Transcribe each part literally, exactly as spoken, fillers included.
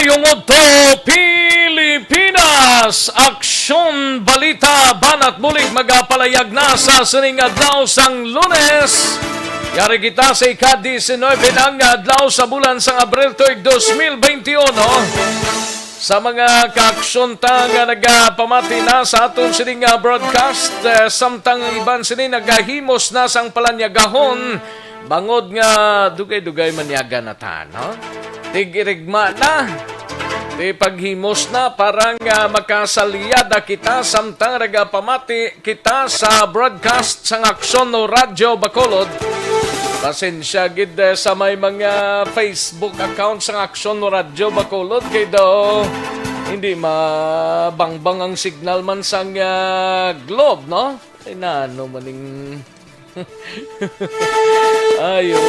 Radyo Udto Pilipinas, Aksyon Balita, Banat Bulig, magapalayag na sa sining adlaw sang Lunes. Yari kita sa ika-diecinuebe na nga adlaw sa bulan sang Abril tuig dos mil beintiuno. Sa mga kaaksyon ta nga nagapamati na sa aton sining nga broadcast, eh, samtang ang iban sini nagahimos na sang palanyagahon, bangod nga dugay-dugay manyaga na ta, no? Tig-irigma na. Ti paghimos na para nga makasalyada kita samtang nagapamati kita sa broadcast sang Aksyon no Radyo Bacolod. Pasensya gid, eh, sa may mga Facebook account sang Aksyon no Radyo Bacolod kay daw hindi mabangbang ang signal man sang, ah, Globe, no? Ay, nano maning Ayo.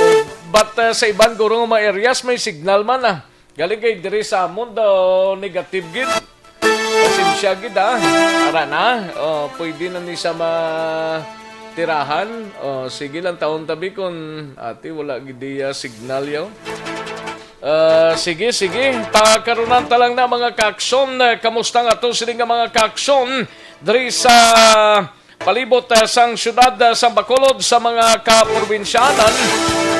But, uh, sa iban guro nga mga areas may signal man, ah. Galing kay diri sa amon daw negative gid. Pasensya gid, ah. Ara na. Oh, pwede na ni sa matirahan. Oh, sige lang taon tabi kung ati wala gid diya signal yaw. Ah, sige, sige. Pakarunan ta lang na mga kaaksyon. Ah, kamusta nga to sila nga mga kaaksyon diri sa palibot, ah, sang siyudad, ah, sang Bacolod, sa mga kaprobinsyanan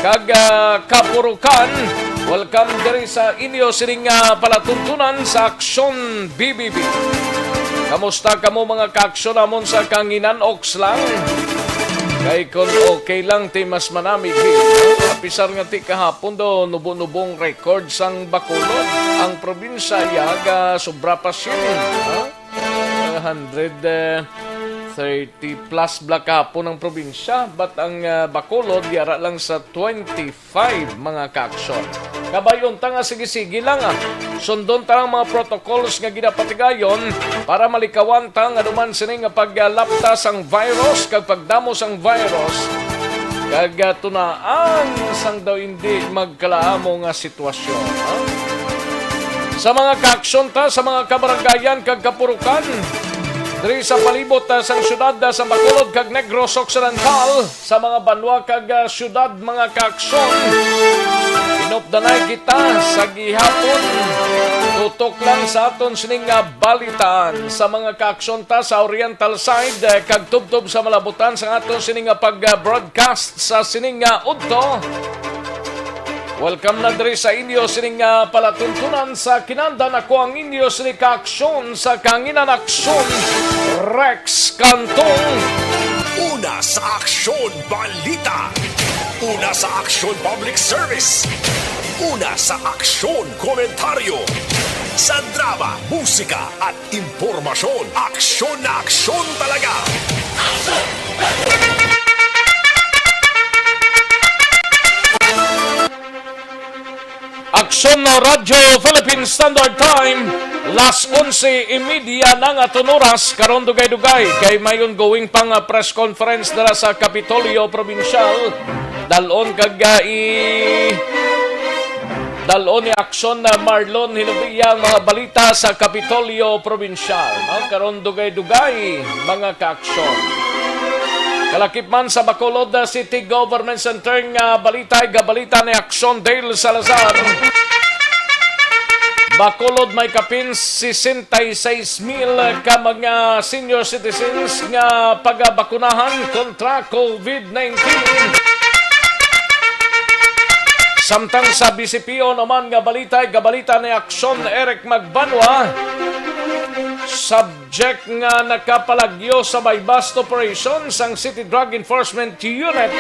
kag, ah, kapurukan. Welcome diri sa inyo sining, ah, palatuntunan sa Aksyon B B B. Kamusta kamo, mga kaaksyon namon sa kanginan, oks lang? Kay kon okay lang, ti mas manami gid. Apisar nga ti kahapon do nubo-nubong record sang Bacolod ang probinsya, yaga sobra pa sini, ha? Ah, hundred, eh, thirty plus bala kahapon ang probinsya, but ang, ah, Bacolod yara lang sa twenty-five, mga kaaksyon. Kabay-on ta nga sige-sige lang, ah. Sundon ta ang mga protocols nga ginapatigayon para malikawan ta nga duman sini nga paglapta sang virus kag pagdamo sang virus. Kag, ah, tunaan sang daw hindi magkalaamo nga sitwasyon, ha? Sa mga kaaksyon ta sa mga kabarangayan kag kapurukan, diri sa palibot, ah, sang siyudad, ah, sa Bacolod kag Negros Occidental, sa mga banwa kag, ah, siyudad, mga kaaksyon, inupdanay kita sa gihapon. Tutok lang sa aton sining nga balitaan sa mga kaaksyon ta sa Oriental side, eh, kag tubtob sa malabutan sa aton sining nga pag-broadcast sa sining nga udto. Welcome na diri sa inyo sining nga palatuntunan sa kinandan. Ako ang inyo sini kaaksyon sa kanginan, Aksyon, Rex Cantong. Una sa Aksyon Balita. Una sa Aksyon Public Service. Una sa Aksyon Komentaryo. Sa drama, musika, at impormasyon. Aksyon na aksyon talaga. Aksyon na Radyo Philippine Standard Time, las onse y media na nga aton oras, karon dugay-dugay, kay may ongoing pang, ah, press conference dira sa Kapitolyo Probinsyal. Dalon kag, ah, i-, dalon ni Aksyon na Marlon Hilubia ang mga balita sa Kapitolyo Probinsyal, no? Karon dugay-dugay, mga kaaksyon. Kalakip man sa Bacolod, ah, City Government Center nga balita, gabalita ni Aksyon Dale Salazar. Bacolod may kapin sesenta y seis mil ka mga senior citizens nga pagabakunahan kontra COVID nineteen. Samtang sa B C P O naman nga balita, gabalita ni Aksyon Eric Magbanwa. Subject nga nakapalagyo sa buy-bust operation sang City Drug Enforcement Unit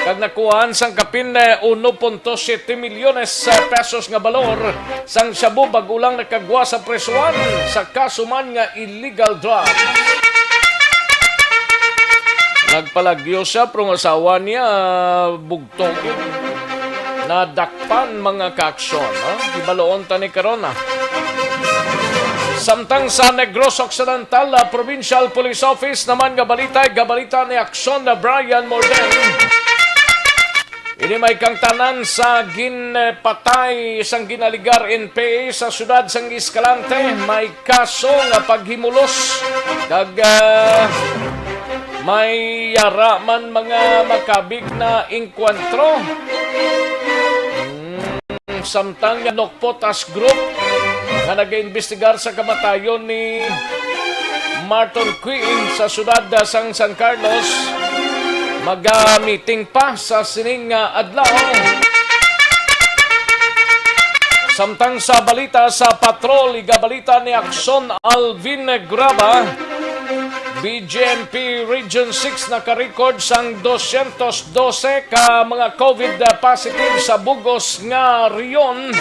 kag nakuhaan sang kapin, eh, uno punto siyete milyones pesos nga balor sang shabu bag-o lang nakagwa sa presuhan sa kaso man nga illegal drugs. Nagpalagyo siya, pero ang asawa niya, bugtong. Nadakpan, mga kaaksyon, ha? Hibaluon ta ni karon, ha? Samtang sa Negros Occidental, ah, Provincial Police Office naman nga balita, gabalita ni Aksyon na Brian Morden. Ini may kangtanan sa ginpatay sang ginaligar N P A sa siyudad sang Escalante. May kaso nga paghimulos kag, ah, may yara man mga makabig na engkwentro. Mm, samtang nga Nokpotas Group, nga nagaimbestigar sa kamatayon ni Marton Qui sa siyudad sang San Carlos, maga-meeting pa sa sining nga adlaw. Samtang sa balita sa patrol, igabalita ni Akson Alvin Graba, B G M P Region six naka-record sang dosyentos dose ka mga COVID positive sa bugos nga rehiyon.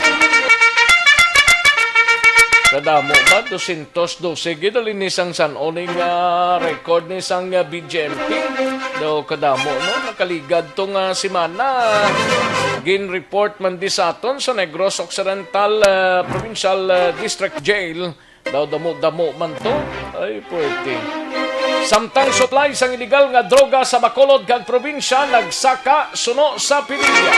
Kadamo ba? Dosyentos dose gid, dali ni sang san-o ni nga record ni sang, ah, B G M P. Daw kadamo, no? Nakaligad to nga semana, gin-report man di sa aton sa Negros Occidental, ah, Provincial, ah, District Jail. Daw damo-damo man to. Ay, pwerte. Samtang supply sang iligal nga droga sa Bacolod kag probinsya nagsaka suno sa pililya.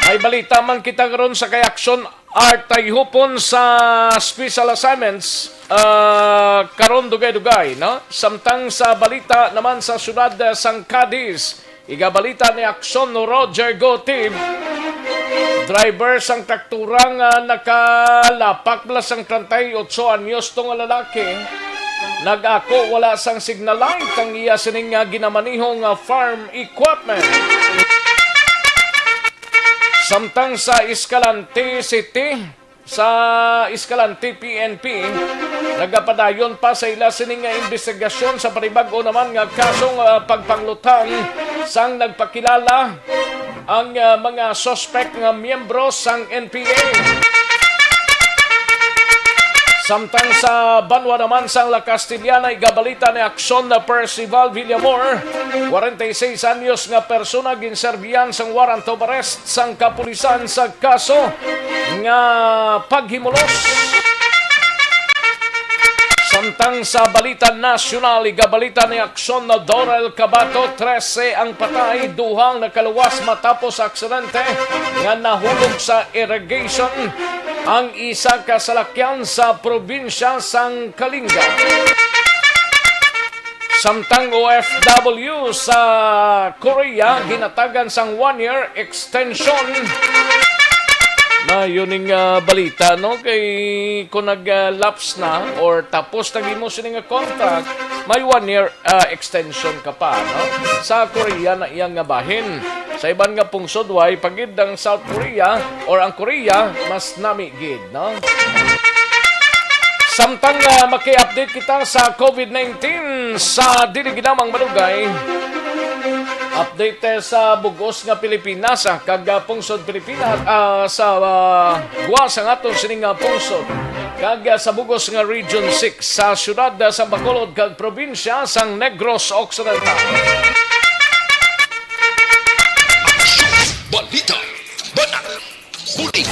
May balita man kita karon sa kay Aksyon Art Tayhupon sa special assignments, ah, karon dugay-dugay, no? Samtang sa balita naman sa siyudad, ah, sang Cadiz, igabalita ni Aksyon Roger Gotib, driver sang traktura nga nakalapak bala sang treinta y ocho anyos to nga lalaki, nag-ako wala sang signal light ang iya sining nga ginamaniho nga farm equipment. Samtang sa Escalante City, sa Escalante P N P, nagapadayon pa sa ila sini nga imbestigasyon sa panibag-o naman nga kasong, ah, pagpanglutang sang nagpakilala ang, ah, mga suspek nga miyembro sang N P A. Samtang sa banwa naman sang La Castellana, igabalita ni Aksyon na Percival Villamor, kwarenta y seis anyos nga persona, ginserbihan sang warrant of arrest sang kapulisan sa kaso nga paghimulos. Samtang sa balita nasyonal, igabalita ni Aksyon na Dorel Cabato, trese ang patay, duha ang nakaluwas matapos sa aksidente nga nahulog sa irrigation ang isa ka salakyan sa probinsya sang Kalinga. Samtang O F W sa Korea ginatagan sang one-year extension. Na yun ning, ah, balita, no? Kay kung nag-lapse na or tapos na gid mo sini nga contract, may one-year, ah, extension ka pa, no? Sa Korea na iya nga bahin. Sa iban nga pungsod, way pa gid ang South Korea or ang Korea, mas nami gid, no? Samtang, ah, maki-update kita sa COVID nineteen sa dili gid lamang malugay. Update, eh, sa bugos nga Pilipinas, ah, kag, ah, pungsod Pilipinas, ah, sa, ah, gwa sang aton sining nga pungsod, kag, ah, sa bugos nga Region six, sa siyudad, ah, sa Bacolod kag probinsya sang Negros Occidental. Aksyon, balita, banat, bulig.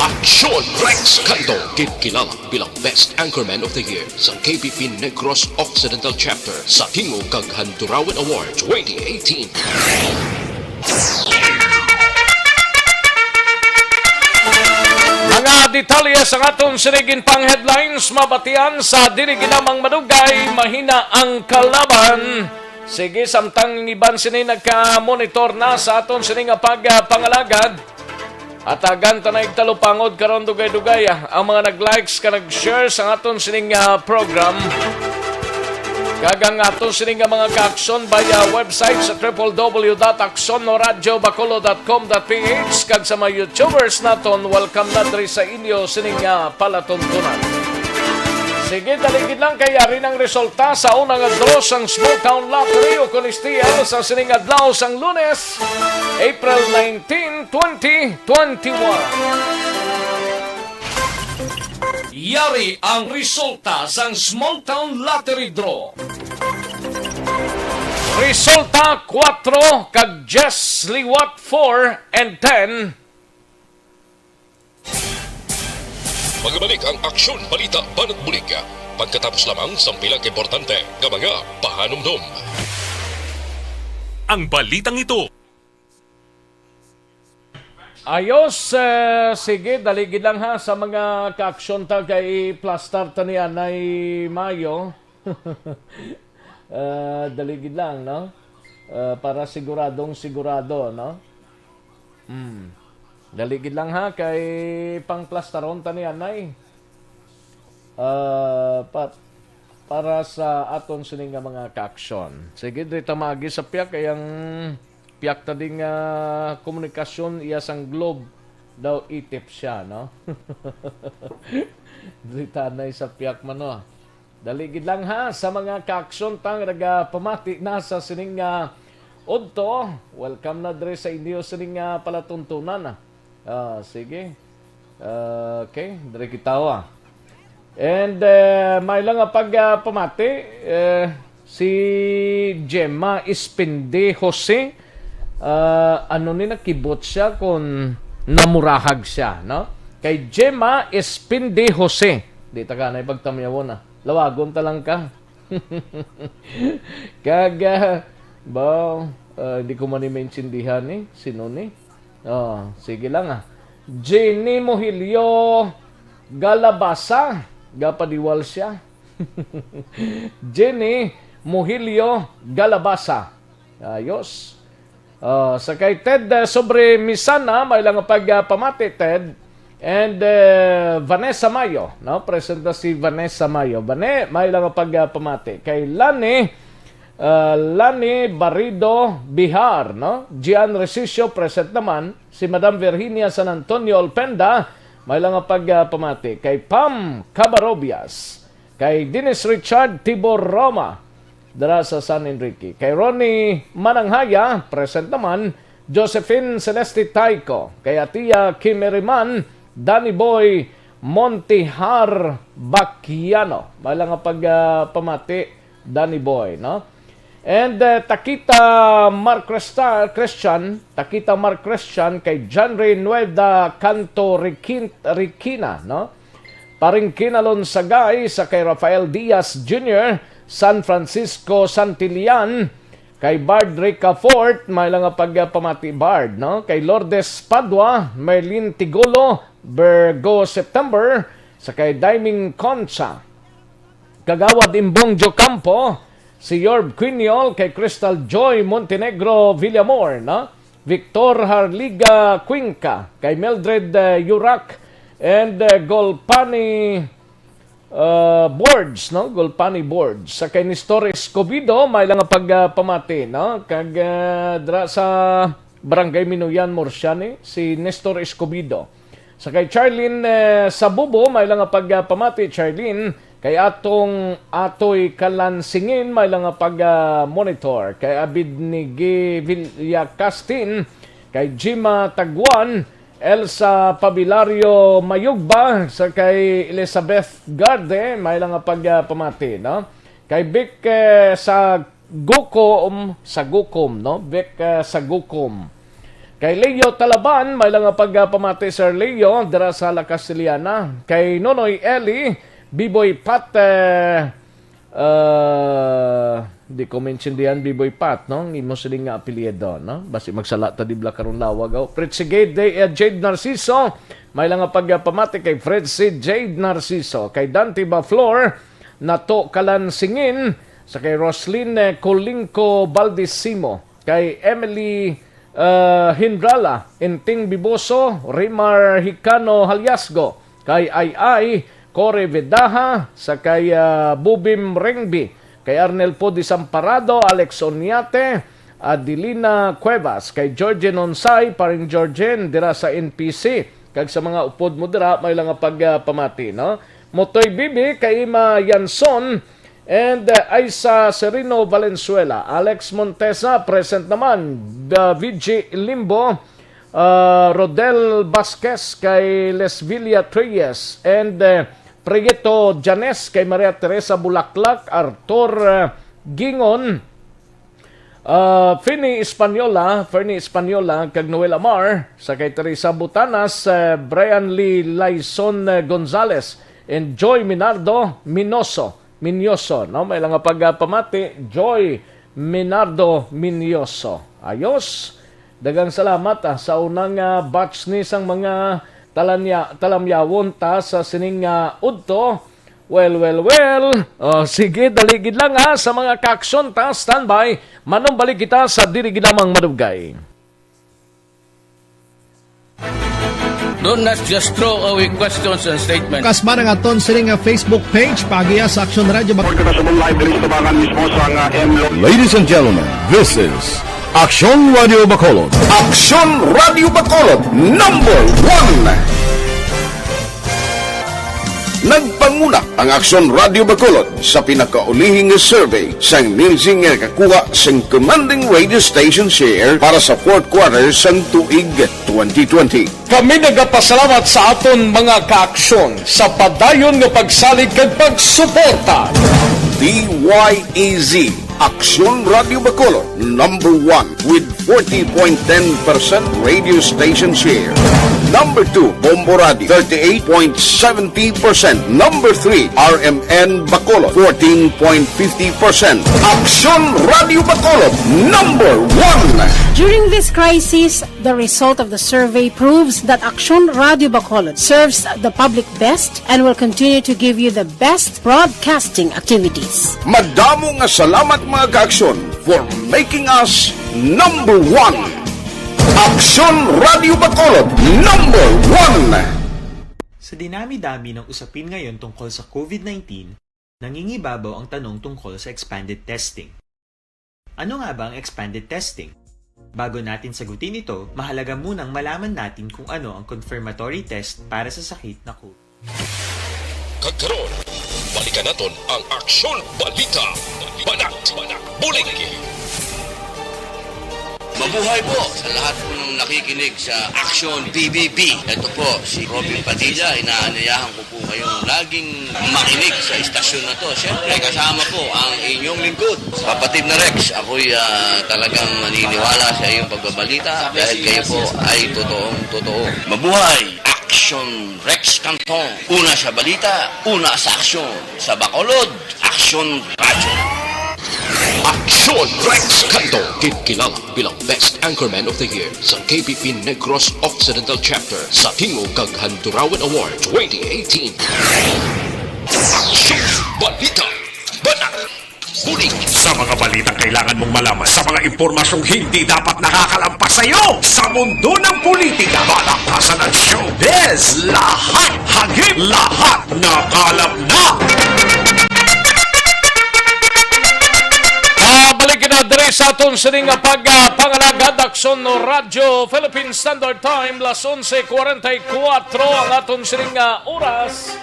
Aksyon Rex Cantong, ginkilala bilang Best Anchorman of the Year sa K P P Negros Occidental Chapter sa Tingog kag Handurawan Awards twenty eighteen. Mga detalye sa aton sini ginpang headlines, mabatian sa dili ginamang madugay, mahina ang kalaban. Sige, samtang ang iban sini nagka-monitor na sa aton sini nga pag, ah, pangalagad, atagan ta na igtalupangod karon dugay-dugay, ah, ang mga nag-likes ka nag-share sa aton sining, ah, program. Kag ang aton sining nga mga kaaksyon via website sa triple W dot aksyon radyo bacolod dot com dot P H, kag sa mga YouTubers naton, welcome na diri sa inyo sining, ah, palatuntunan. Sige, dali gid lang kay yari nang resulta sa unang draw sang Small Town Lottery o kon S T L sa sining adlaw sang Lunes, April nineteen, twenty twenty-one. Yari ang resulta sang Small Town Lottery Draw. Resulta, kuwatro kag diyes liwat, four and ten. Magbalik ang Aksyon, Balita, Banat, Bulig pagkatapos lamang sang pila ka importante nga mga pahanumdom. Ang balitang ito. Ayos, eh, sige, dali gid lang ha sa mga kaaksyon ta kay plastar ta ni Anay Mayo. Ah, dali gid lang, no? Ah, para siguradong sigurado, no? Hmm. Dali gid lang ha, kay pangplastaron ta ni anay. Ah, pa-, para sa aton sini nga mga kaaksyon. Sige, diri ta maagi sa piyak, kay ang piyak ta ding, ah, komunikasyon iya sang globe daw itip siya, no? Diri ta anay sa piyak man, no? Dali gid lang ha, sa mga kaaksyon tang nagapamati na sa sining nga udto. Welcome na diri sa inyo sining nga palatuntunan, ah. Ah, sige. Ah, okay, diri kita, ah. And, eh, may lang nga pag, ah, pamati, eh, si Gemma Espinde Jose, ah, ano ni nakibot siya kung namurahag siya, no? Kay Gemma Espinde Jose, di ta ka na ipagtamyawon, ah. Lawagon ta lang ka. Kag, ah, ba, ah, hindi ko man ni maintindihan ni sino ni. Oh, sige lang, ah. Jenny Muhilio Galabasa, gapadiwal siya. Jenny Muhilio Galabasa. Ayos. Ah, sa kay Ted, ah, sobre misana, may lang pag, ah, pamati, Ted. And, eh, Vanessa Mayo, no? Present na si Vanessa Mayo. Bane, may lang pag, ah, pamati. Kay Lani, ah, Lani Barido Bihar, no? Gian Resicio, present naman. Si Madam Virginia San Antonio Olpenda, may lang pag, ah, pamati. Kay Pam Cabarobias, kay Dennis Richard Tibor Roma, dira sa San Enrique. Kay Ronnie Mananghaya, present naman, Josephine Celeste Taico, kay Atia Kimeriman, Danny Boy Montihar Baquiano. May lang nga pag, ah, pamati, Danny Boy, no? And, uh, Takita Mark Cresta-, Christian, Takita Mark Christian, kay John Ray Nueda Canto Riquin-, Riquina, no? Paring Kinalon Sagay, sa kay Rafael Diaz Junior, San Francisco Santillan, kay Bard Rica Fort, may lang nga pagpamati Bard, no? Kay Lourdes Padua, Merlin Tigolo, Virgo September, sa kay Daiming Concha, Kagawad Imbong Jocampo, si Yorb Quiniol, kay Crystal Joy Montenegro Villamor, no? Victor Harliga Cuenca, kay Mildred, eh, Yurak, and, eh, Golpani, uh, Boards, no? Golpani Boards. Sa kay Nestor Escobido, may lang nga pagpamati, no? Kag, uh, dra sa Barangay Minuyan, Murciani, si Nestor Escobido. Sa kay Charlene, eh, Sabubo, may lang nga pagpamati, Charlene. Kay atong Atoy Kalansingin, may lang nga pag, ah, monitor. Kay Abidnigi Villacastin, kay Jima Taguan, Elsa Pabilario Mayugba, sa kay Elizabeth Garde, may lang nga pag, ah, pamati, no? Kay Vic, eh, sa Gukom, sa Gukom, no? Vic, eh, sa Gukom. Kay Leo Talaban, may lang nga pagpamati, Sir Leo, dira sa La Castellana. Kay Nonoy Eli, Biboy Pat, eh, ah, di ko maintindihan, Biboy Pat, no? Ang imo sining nga apelyido, no? Basi magsala ta dibla karon lawag, oh. Pritsigay Day, eh, Jade Narciso, may lang nga pagpamati kay Fred C. Jade Narciso, kay Dante Baflor, Nato Kalansingin, sa kay Roslyn, eh, Colingco Baldisimo, kay Emily, eh, Hindrala, Inting Biboso, Rimar Hicano Haliasgo, kay Ay Ay, Cory Vedaha, sa kay, ah, Bubim Rengbi, kay Arnel Pudi Samparado, Alex Oniate, Adelina Cuevas, kay George Nonsay, paring George, dira sa N P C, kag sa mga upod mo dira, may lang nga pagpamati, no? Motoy Bibi, kay Ima Yanson, and, uh, Aisa Sereno Valenzuela, Alex Montesa, present naman, uh, V G Limbo, uh, Rodel Vasquez, kay Lesvilla Treyes, and, uh, Prieto Janes, kay Maria Teresa Bulaklak, Arthur, uh, Gingon, Ah, Fini Española, Fernie Española, kag Noel Amar, sa kay Teresa Butanas, eh, Brian Lee Laison, eh, Gonzales, and Joy Minardo Minoso, Minyoso, no? May lang nga pagpamati, Joy Minardo Minyoso. Ayos. Daghang salamat, ah, sa unang, ah, batch ni sang mga talanya-, talamyawon ta sa sining, ah, udto. Well, well, well. Oh, sige, dali gid lang, ha, sa mga kaaksyon ta, standby. Manumbalik kita sa diri gid lamang madugay. Do not just throw away questions and statements. Kasman ang aton sini nga Facebook page, paagiha sa Aksyon Radio Bacolod. Kita sa live diri sa tabangan mismo sa nga M Lo- Ladies and gentlemen, this is Aksyon Radio Bacolod. Aksyon Radio Bacolod, number one. Nagpanguna ang Aksyon Radio Bacolod sa pinakaulihing survey sang Nielsen nga nakakuha sang commanding radio station share para sa fourth quarter sang tuig twenty twenty. Kami nagapasalamat sa aton mga kaaksyon sa padayon nga pagsalig kag pagsuporta. D Y E Z, Aksyon Radio Bacolod, number one with forty point ten percent radio station share. Number two, Bombo Radio, thirty-eight point seventy percent. Number three, R M N Bacolod, fourteen point fifty percent. Aksyon Radio Bacolod, number one. During this crisis, the result of the survey proves that Aksyon Radio Bacolod serves the public best and will continue to give you the best broadcasting activities. Madamo nga salamat, mga kaaksyon, for making us number one. Aksyon Radio Bacolod, number one. Sa dinami-dami ng usapin ngayon tungkol sa COVID nineteen, nangingibabaw ang tanong tungkol sa expanded testing. Ano nga ba ang expanded testing? Bago natin sagutin ito, mahalaga munang malaman natin kung ano ang confirmatory test para sa sakit na COVID. Kag karon, balikan naton ang Aksyon Balita, Banat, Bulig. Mabuhay po sa lahat po ng nakikinig sa Aksyon B B B. Ito po si Robin Padilla. Inaanyayahan ko po kayong laging makinig sa istasyon na to. Siyempre, kasama po ang inyong lingkod, Kapatid na Rex. Ako'y, ah, talagang naniniwala sa iyong pagbabalita dahil kayo po ay totoong totoo. Mabuhay! Aksyon Rex Canton. Una sa balita, una sa aksyon. Sa Bacolod, Aksyon Radyo. Aksyon Rex Canton. Ginkilala bilang Best Anchorman of the Year sa K P P Negros Occidental Chapter sa Tingog kag Handurawan Award twenty eighteen. Aksyon Balita. Banat. Bulig. Sa mga balitang kailangan mong malaman, sa mga impormasyong hindi dapat nakakalampas sa iyo, sa mundo ng politika, balaktasan at showbiz, lahat hagip, lahat nakalap na. Ah, balik na diri sa aton sining nga pag, ah, pangalagad, Aksyon Radyo Philippine Standard Time, las onse cuarenta y cuatro ang aton sining nga oras.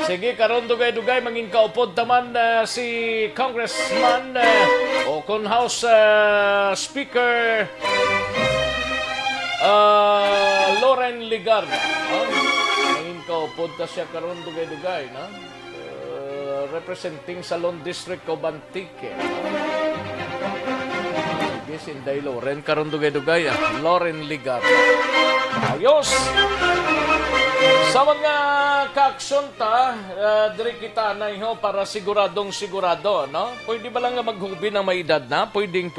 Sige, karon dugay-dugay, mangingkaupod ta man, ah, si Congressman, ah, o kon House, ah, Speaker, ah, Loren Legarda. Ah, mangingkaupod ta siya karon dugay-dugay, no? Ah, representing sa Lone District of Antique. Sige, si Inday Loren, karon dugay-dugay, ah. Loren Legarda. Ayos! Sa mga kaaksyon ta, ah, diri kita na, ho, para siguradong sigurado, no? Pwede ba lang nga maghubin ang may edad na? Pwedeng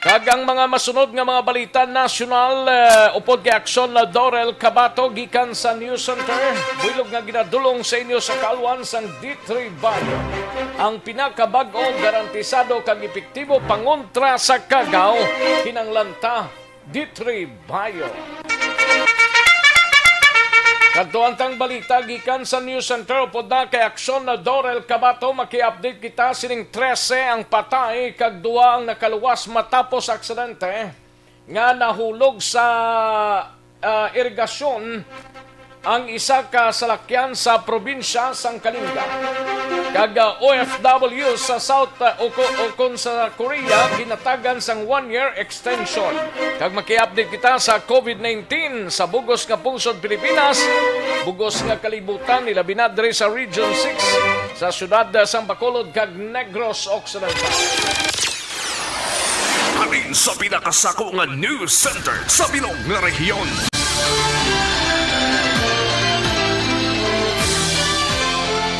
Kag ang mga masunod nga mga balita nasyonal, eh, upod kay Aksyon na Dorel Cabato gikan sa News Center, buylog nga ginadulong sa inyo sa kaalwan sang D three Bio. Ang pinakabag-o, garantisado kag epektibo pangontra sa kagaw, kinahanglan ta D three Bio. Kadtuan tang balita gikan sa News Center, upod na kay Aksyon na Dorel Cabato, maki-update kita sining trese ang patay kag duha ang nakaluwas matapos aksidente nga nahulog sa, ah, irigasyon ang isa ka salakyan sa probinsya sang Kalinga. Kag, ah, O F W sa South, ah, o ko-, o kon sa Korea, ginatagan sang one-year extension. Kag maki-update kita sa COVID nineteen sa bugos nga pungsod Pilipinas, bugos nga kalibutan, ilabi na diri sa Region six, sa siyudad, ah, sang Bacolod kag Negros Occidental. Halin sa pinakasako nga news center sa bilog nga rehiyon.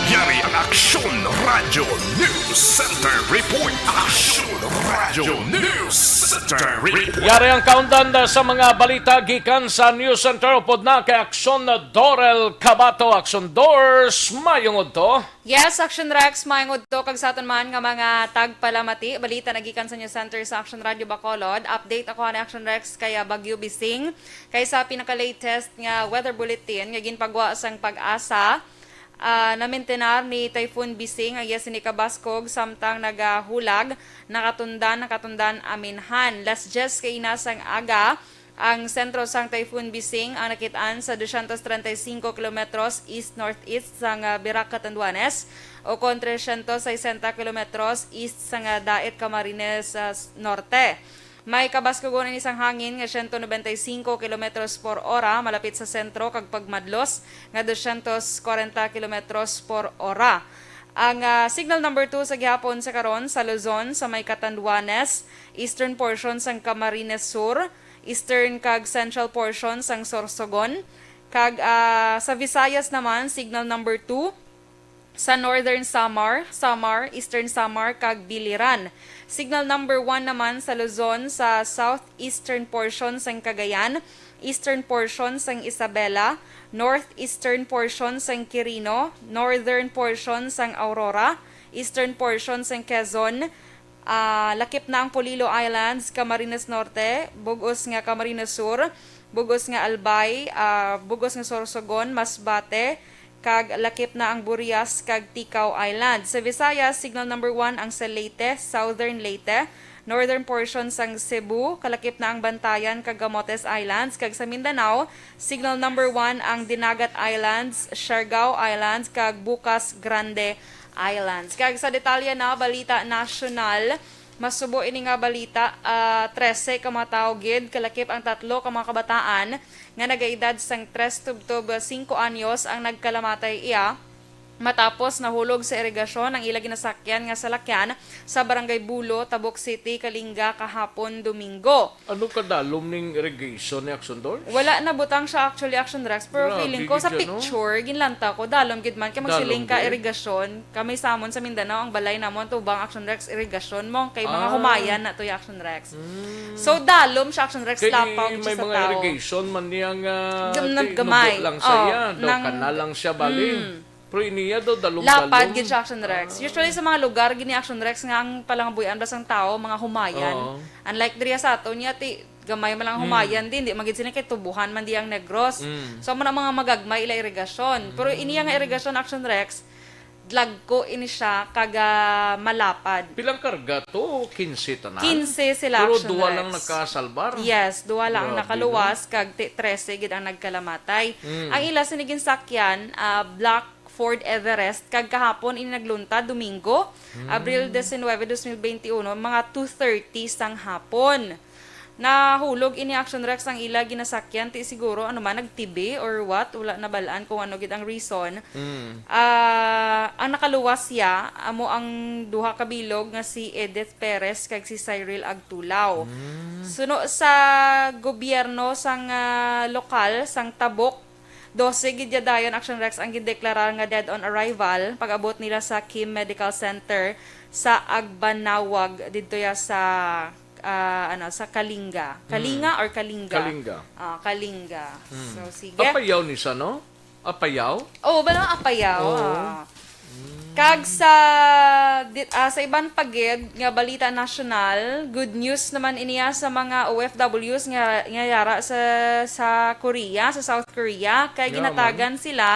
Yari ang Aksyon Radyo News Center Report. Aksyon Radyo News Center Report. Yari ang kaundan sa mga balita gikan sa News Center. Upod na kay Aksyon Dorel Cabato. Aksyon Dors, mayong udto. Yes, Action Rex, maayong udto kag sa aton man nga mga tagpalamati. Balita na gikan sa News Center sa Action Radio Bacolod. Update ako ni Action Rex kaya Bagyo Bising. Kay sa pinaka-latest nga weather bulletin nga ginpagwa sang PAGASA, ah, namentenar ni Typhoon Bising ang iya sini ka baskog samtang nagahulag, nakatundan, nakatundan aminhan. Las diyes kaina sang aga, ang sentro sang Typhoon Bising ang nakit-an sa dosyentos treinta y cinco kilometros east-northeast sang, ah, Virac, Catanduanes, o kon tresyentos sesenta kilometros east sang, ah, Dait, Camarines, ah, s-, Norte. May kabaskog-on ini sang hangin nga siyento nobenta y singko kilometros por ora malapit sa sentro kag pagmadlos nga dosyentos kwarenta kilometros por ora. Ang, ah, signal number two sa gihapon sa karon sa Luzon, sa may Catanduanes, eastern portion sang Camarines Sur, eastern kag central portion sang Sorsogon, kag, ah, sa Visayas naman, signal number two sa Northern Samar, Samar, Eastern Samar, kag Biliran. Signal number one naman sa Luzon, sa southeastern portion sang Cagayan, eastern portion sang Isabela, northeastern portion sang Quirino, northern portion sang Aurora, eastern portion sang Quezon, ah, lakip na ang Polillo Islands, Camarines Norte, bug-os nga Camarines Sur, bug-os nga Albay, ah, bug-os nga Sorsogon, Masbate, kag lakip na ang Burias kag Ticao Islands. Sa Visayas, signal number one ang sa Leyte, Southern Leyte, northern portion sang Cebu, kalakip na ang Bantayan kag Camotes Islands, kag sa Mindanao, signal number one ang Dinagat Islands, Siargao Islands, kag Bucas Grande Islands. Kag sa detalye na balita nasyonal, masubo ini nga balita, ah, trese ka mga tawo gid, kalakip ang tatlo ka mga kabataan nga nagaedad sang tres tubtob singko anyos ang nagkalamatay iya matapos nahulog sa irigasyon ang ila ginasakyan nga salakyan sa Barangay Bulo, Tabuk City, Kalinga, kahapon Domingo. Ano kadalom ning irrigation ni Action Dors? Wala nabutang siya actually, Action Rex, pero Grabe feeling ko gid sa siya, no? picture, ginlanta ko, dalom gid man, kay Dalom magsiling ka gid. irigasyon, kami sa amon sa Mindanao, ang balay namon tubang, Action Rex, irigasyon mo, kay mga Ah. humayan na to yung Action Rex. Mm. So, dalom siya, Action Rex, Kay lapaw gid may siya sa mga tao. irrigation man niya nga Gam-, ti-, gamay. nubo lang sa Oh, iya, daw nang kanal lang siya, bali. Mm. Pero iniya daw, dalom-dalom. Lapad gid siya, Action Rex. Ah. Usually sa mga lugar, gini Action Rex nga ang palangabuyan ba sang tao, mga humayan. Oo. Unlike diri sa ato niya, ti, gamay man lang Mm. humayan din, di man gid sila kay tubuhan man di ang Negros. Mm. So, amo na mga magagmay ila irigasyon. Pero iniya nga Mm. irigasyon, Action Rex, dlagko ini siya, kag, ah, malapad. Pilang karga to? Kinse tanan? Kinse sila, Pero Action duha Rex. lang nakasalbar? Yes, duha lang ang Grabe, nakaluwas, no? kag ti-, trese gid ang nagkalamatay. Mm. Ang ila sini ginsakyan, ah, black Ford Everest, kag kahapon ini naglunta, Domingo, Mm. Abril diecinueve, dos mil veintiuno, mga two thirty sang hapon. Nahulog ini, Action Rex, ang ila ginasakyan, ti siguro, ano man, nag-T B or what, wala nabal-an kung ano gid ang reason. Mm. Ah, ang nakaluwas siya, amo ang duha ka bilog nga si Edith Perez kag si Cyril Agtulao. Mm. Suno sa gobyerno sang, ah, lokal, sang Tabuk, dose gid ya dayon, Action Rex, ang gindeklarar nga dead on arrival pag-abot nila sa Kim Medical Center sa Agbanawag, didto ya sa, ah, ano, sa Kalinga. Hmm. Kalinga or Kalinga? Kalinga. Ah, Kalinga. Hmm. So, sige. Apayao ni siya, no? Apayao? Oo, bala, Apayao, Oo. ah. Kag sa, di-, ah, sa iban pa gid nga balita nasyonal, good news naman iniya sa mga O F Ws nga, nga yara sa, sa Korea, sa South Korea, kay Yeah, ginatagan man. sila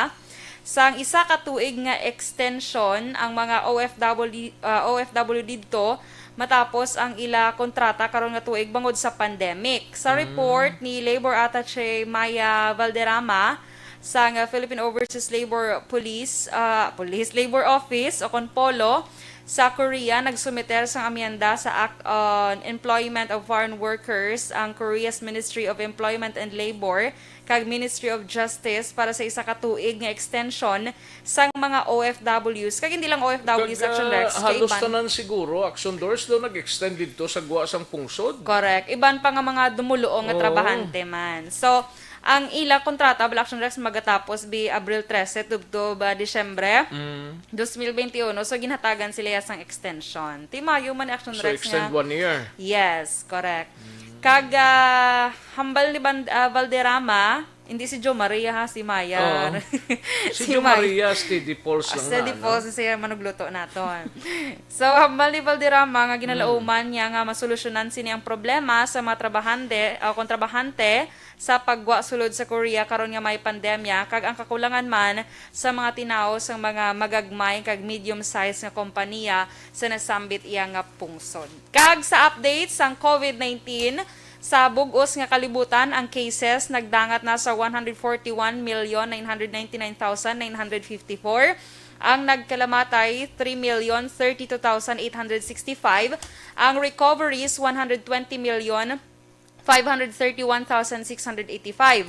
sang isa ka tuig nga extension ang mga O F W, ah, O F W didto matapos ang ila kontrata karon nga tuig bangod sa pandemic. Sa report ni Labor Attaché Maya Valderrama sa nga Philippine Overseas Labor Police, ah, Police Labor Office o kon polo sa Korea, nagsumiter sang amyenda sa Act on Employment of Foreign Workers ang Korea's Ministry of Employment and Labor kag Ministry of Justice para sa isa ka tuig nga extension sang mga O F Ws. Kag hindi lang O F Ws, Kag, Action ah, Rex, kay halos iban. Tanan siguro, Action Doors daw nag-extend dito sa guwa sang pungsod. Correct. Iban pa nga mga dumuluong nga Oo. Trabahante man. So, ang ila kontrata, bala, Action Rex, magatapos bi Abril trese tubtob, ah, Disyembre Mm. dos mil benti uno. So, ginhatagan sila ya sang extension. Timayo man ni Action So, Rex extend nga. One year. Yes, correct. Mm. Kag, ah, hambal ni Ban-, ah, Valderrama, hindi si Jo Maria, ha, si Mayor. Oo. Si Si Jo May-, Maria, steady pulse lang Steady na, pulse no? Siya manugluto naton. So, hambal ni Valderrama nga ginalauman Mm. niya nga masolusyonan sini ang problema sa mga trabahante, o kon trabahante sa paggwa sulod sa Korea karon nga may pandemya, kag ang kakulangan man sa mga tinawo sang mga magagmay kag medium-sized nga kompanya sa nasambit iya nga pungsod. Kag sa update sang COVID nineteen, sa bug-os nga kalibutan, ang cases nagdangat na sa one hundred forty-one million nine hundred ninety-nine thousand nine hundred fifty-four, ang nagkalamatay, three million thirty-two thousand eight hundred sixty-five, ang recoveries, one hundred twenty million five hundred thirty-one thousand six hundred eighty-five.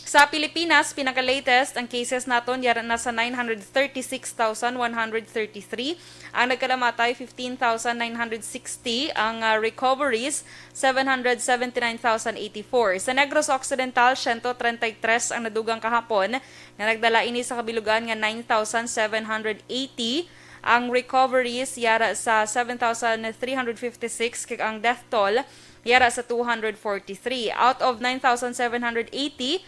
Sa Pilipinas, pinaka-latest, ang cases naton yara na sa nine hundred thirty-six thousand one hundred thirty-three, ang nagkalamatay, fifteen thousand nine hundred sixty, ang, ah, recoveries, seven hundred seventy-nine thousand eighty-four. Sa Negros Occidental, siyento treinta y tres ang nadugang kahapon, nga nagdala ini sa kabilugan nga nine thousand seven hundred eighty, ang recoveries yara sa seven thousand three hundred fifty-six, kag ang death toll yara sa two hundred forty-three. Out of nine thousand seven hundred eighty,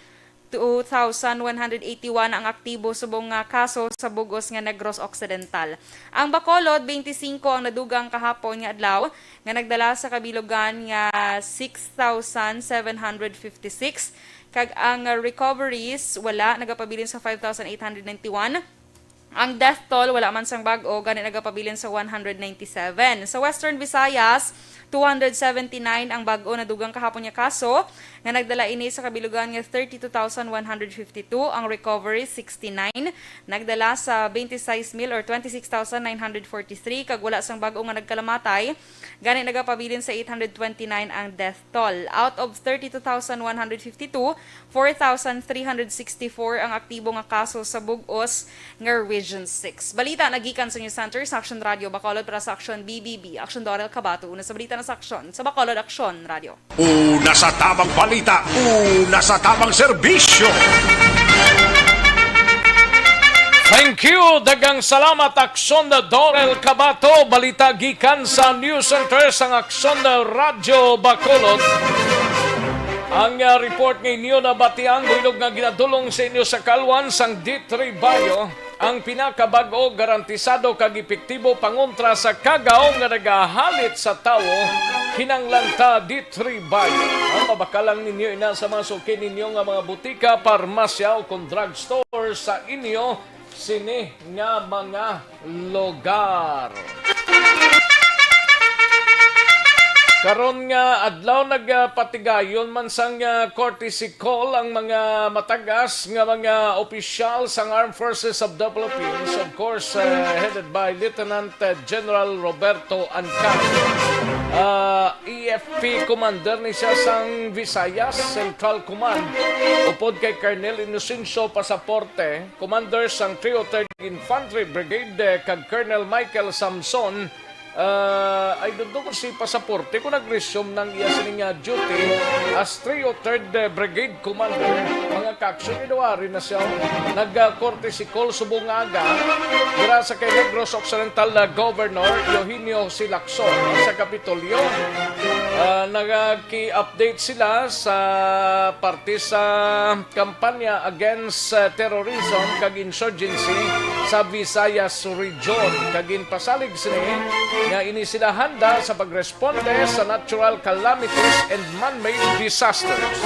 two thousand one hundred eighty-one ang aktibo subong nga kaso sa bug-os nga Negros Occidental. Ang Bacolod, twenty-five ang nadugang kahapon nga adlaw, nga nagdala sa kabilugan nga six thousand seven hundred fifty-six, kag ang, uh, recoveries wala, nagapabilin sa five thousand eight hundred ninety-one. Ang death toll wala man sang bag-o, gani nagapabilin sa one hundred ninety-seven. Sa Western Visayas, two hundred seventy-nine ang bag-o nadugang kahapon nga kaso, nga nagdala ini sa kabilugan nga thirty-two thousand one hundred fifty-two, ang recovery, sixty-nine, nagdala sa twenty-six mil or twenty-six thousand nine hundred forty-three, kag wala sang bag-o nga nagkalamatay, gani nagapabilin sa eight hundred twenty-nine ang death toll. Out of thirty-two thousand one hundred fifty-two, four thousand three hundred sixty-four ang aktibo nga kaso sa bug-os nga Region six. Balita nagikan sa News Center sa Action Radio Bacolod para sa Action B B B. Action Dorel Cabato, una sa balita na sa Action. Sa Bacolod, Action Radio. Una sa tamang balita, una sa tamang serbisyo. Thank you. Daghang salamat, Action Dorel Cabato. Balita gikan sa News Center sang Action Radio Bacolod. Ang, ah, report nga inyo nabatian, buhilog nga ginadulong sa inyo sa kalwan sang D three Bio, ang pinakabag-o, garantisado kag epektibo pangontra sa kagaw nga nagahalit sa tawo. Kinahanglan ta D three Bio. Ang mabakal lang ninyo ina sa mga suki ninyo nga mga butika, parmasya o kon drugstore sa inyo sini nga mga lugar. Karon nga adlaw, nagapatigayon man sang, ah, courtesy call ang mga matag-as nga mga opisyal sang Armed Forces of the Philippines, of course, ah, headed by Lieutenant, ah, General Roberto Ancan. Ah, E F P commander ni siya sang Visayas Central Command, upod kay Colonel Inocencio Pasaporte, commander sang three oh third Infantry Brigade, eh, kag Colonel Michael Samson, ah, I don't know kung si Pasaporte kung nag-resume ng iya sining, ah, duty as three oh third, eh, Brigade Commander. Mga ka-action, January na siya, oh. Nag, ah, courtesy call subong nga aga dira sa kay Negros Occidental na Governor Eugenio C. Lacson sa Kapitolyo. Ah, nagki-update sila sa parte sa kampanya against, ah, terrorism kag insurgency sa Visayas Region, kag ginpasalig sini nga ini sila handa sa pagresponde sa natural calamities and man-made disasters.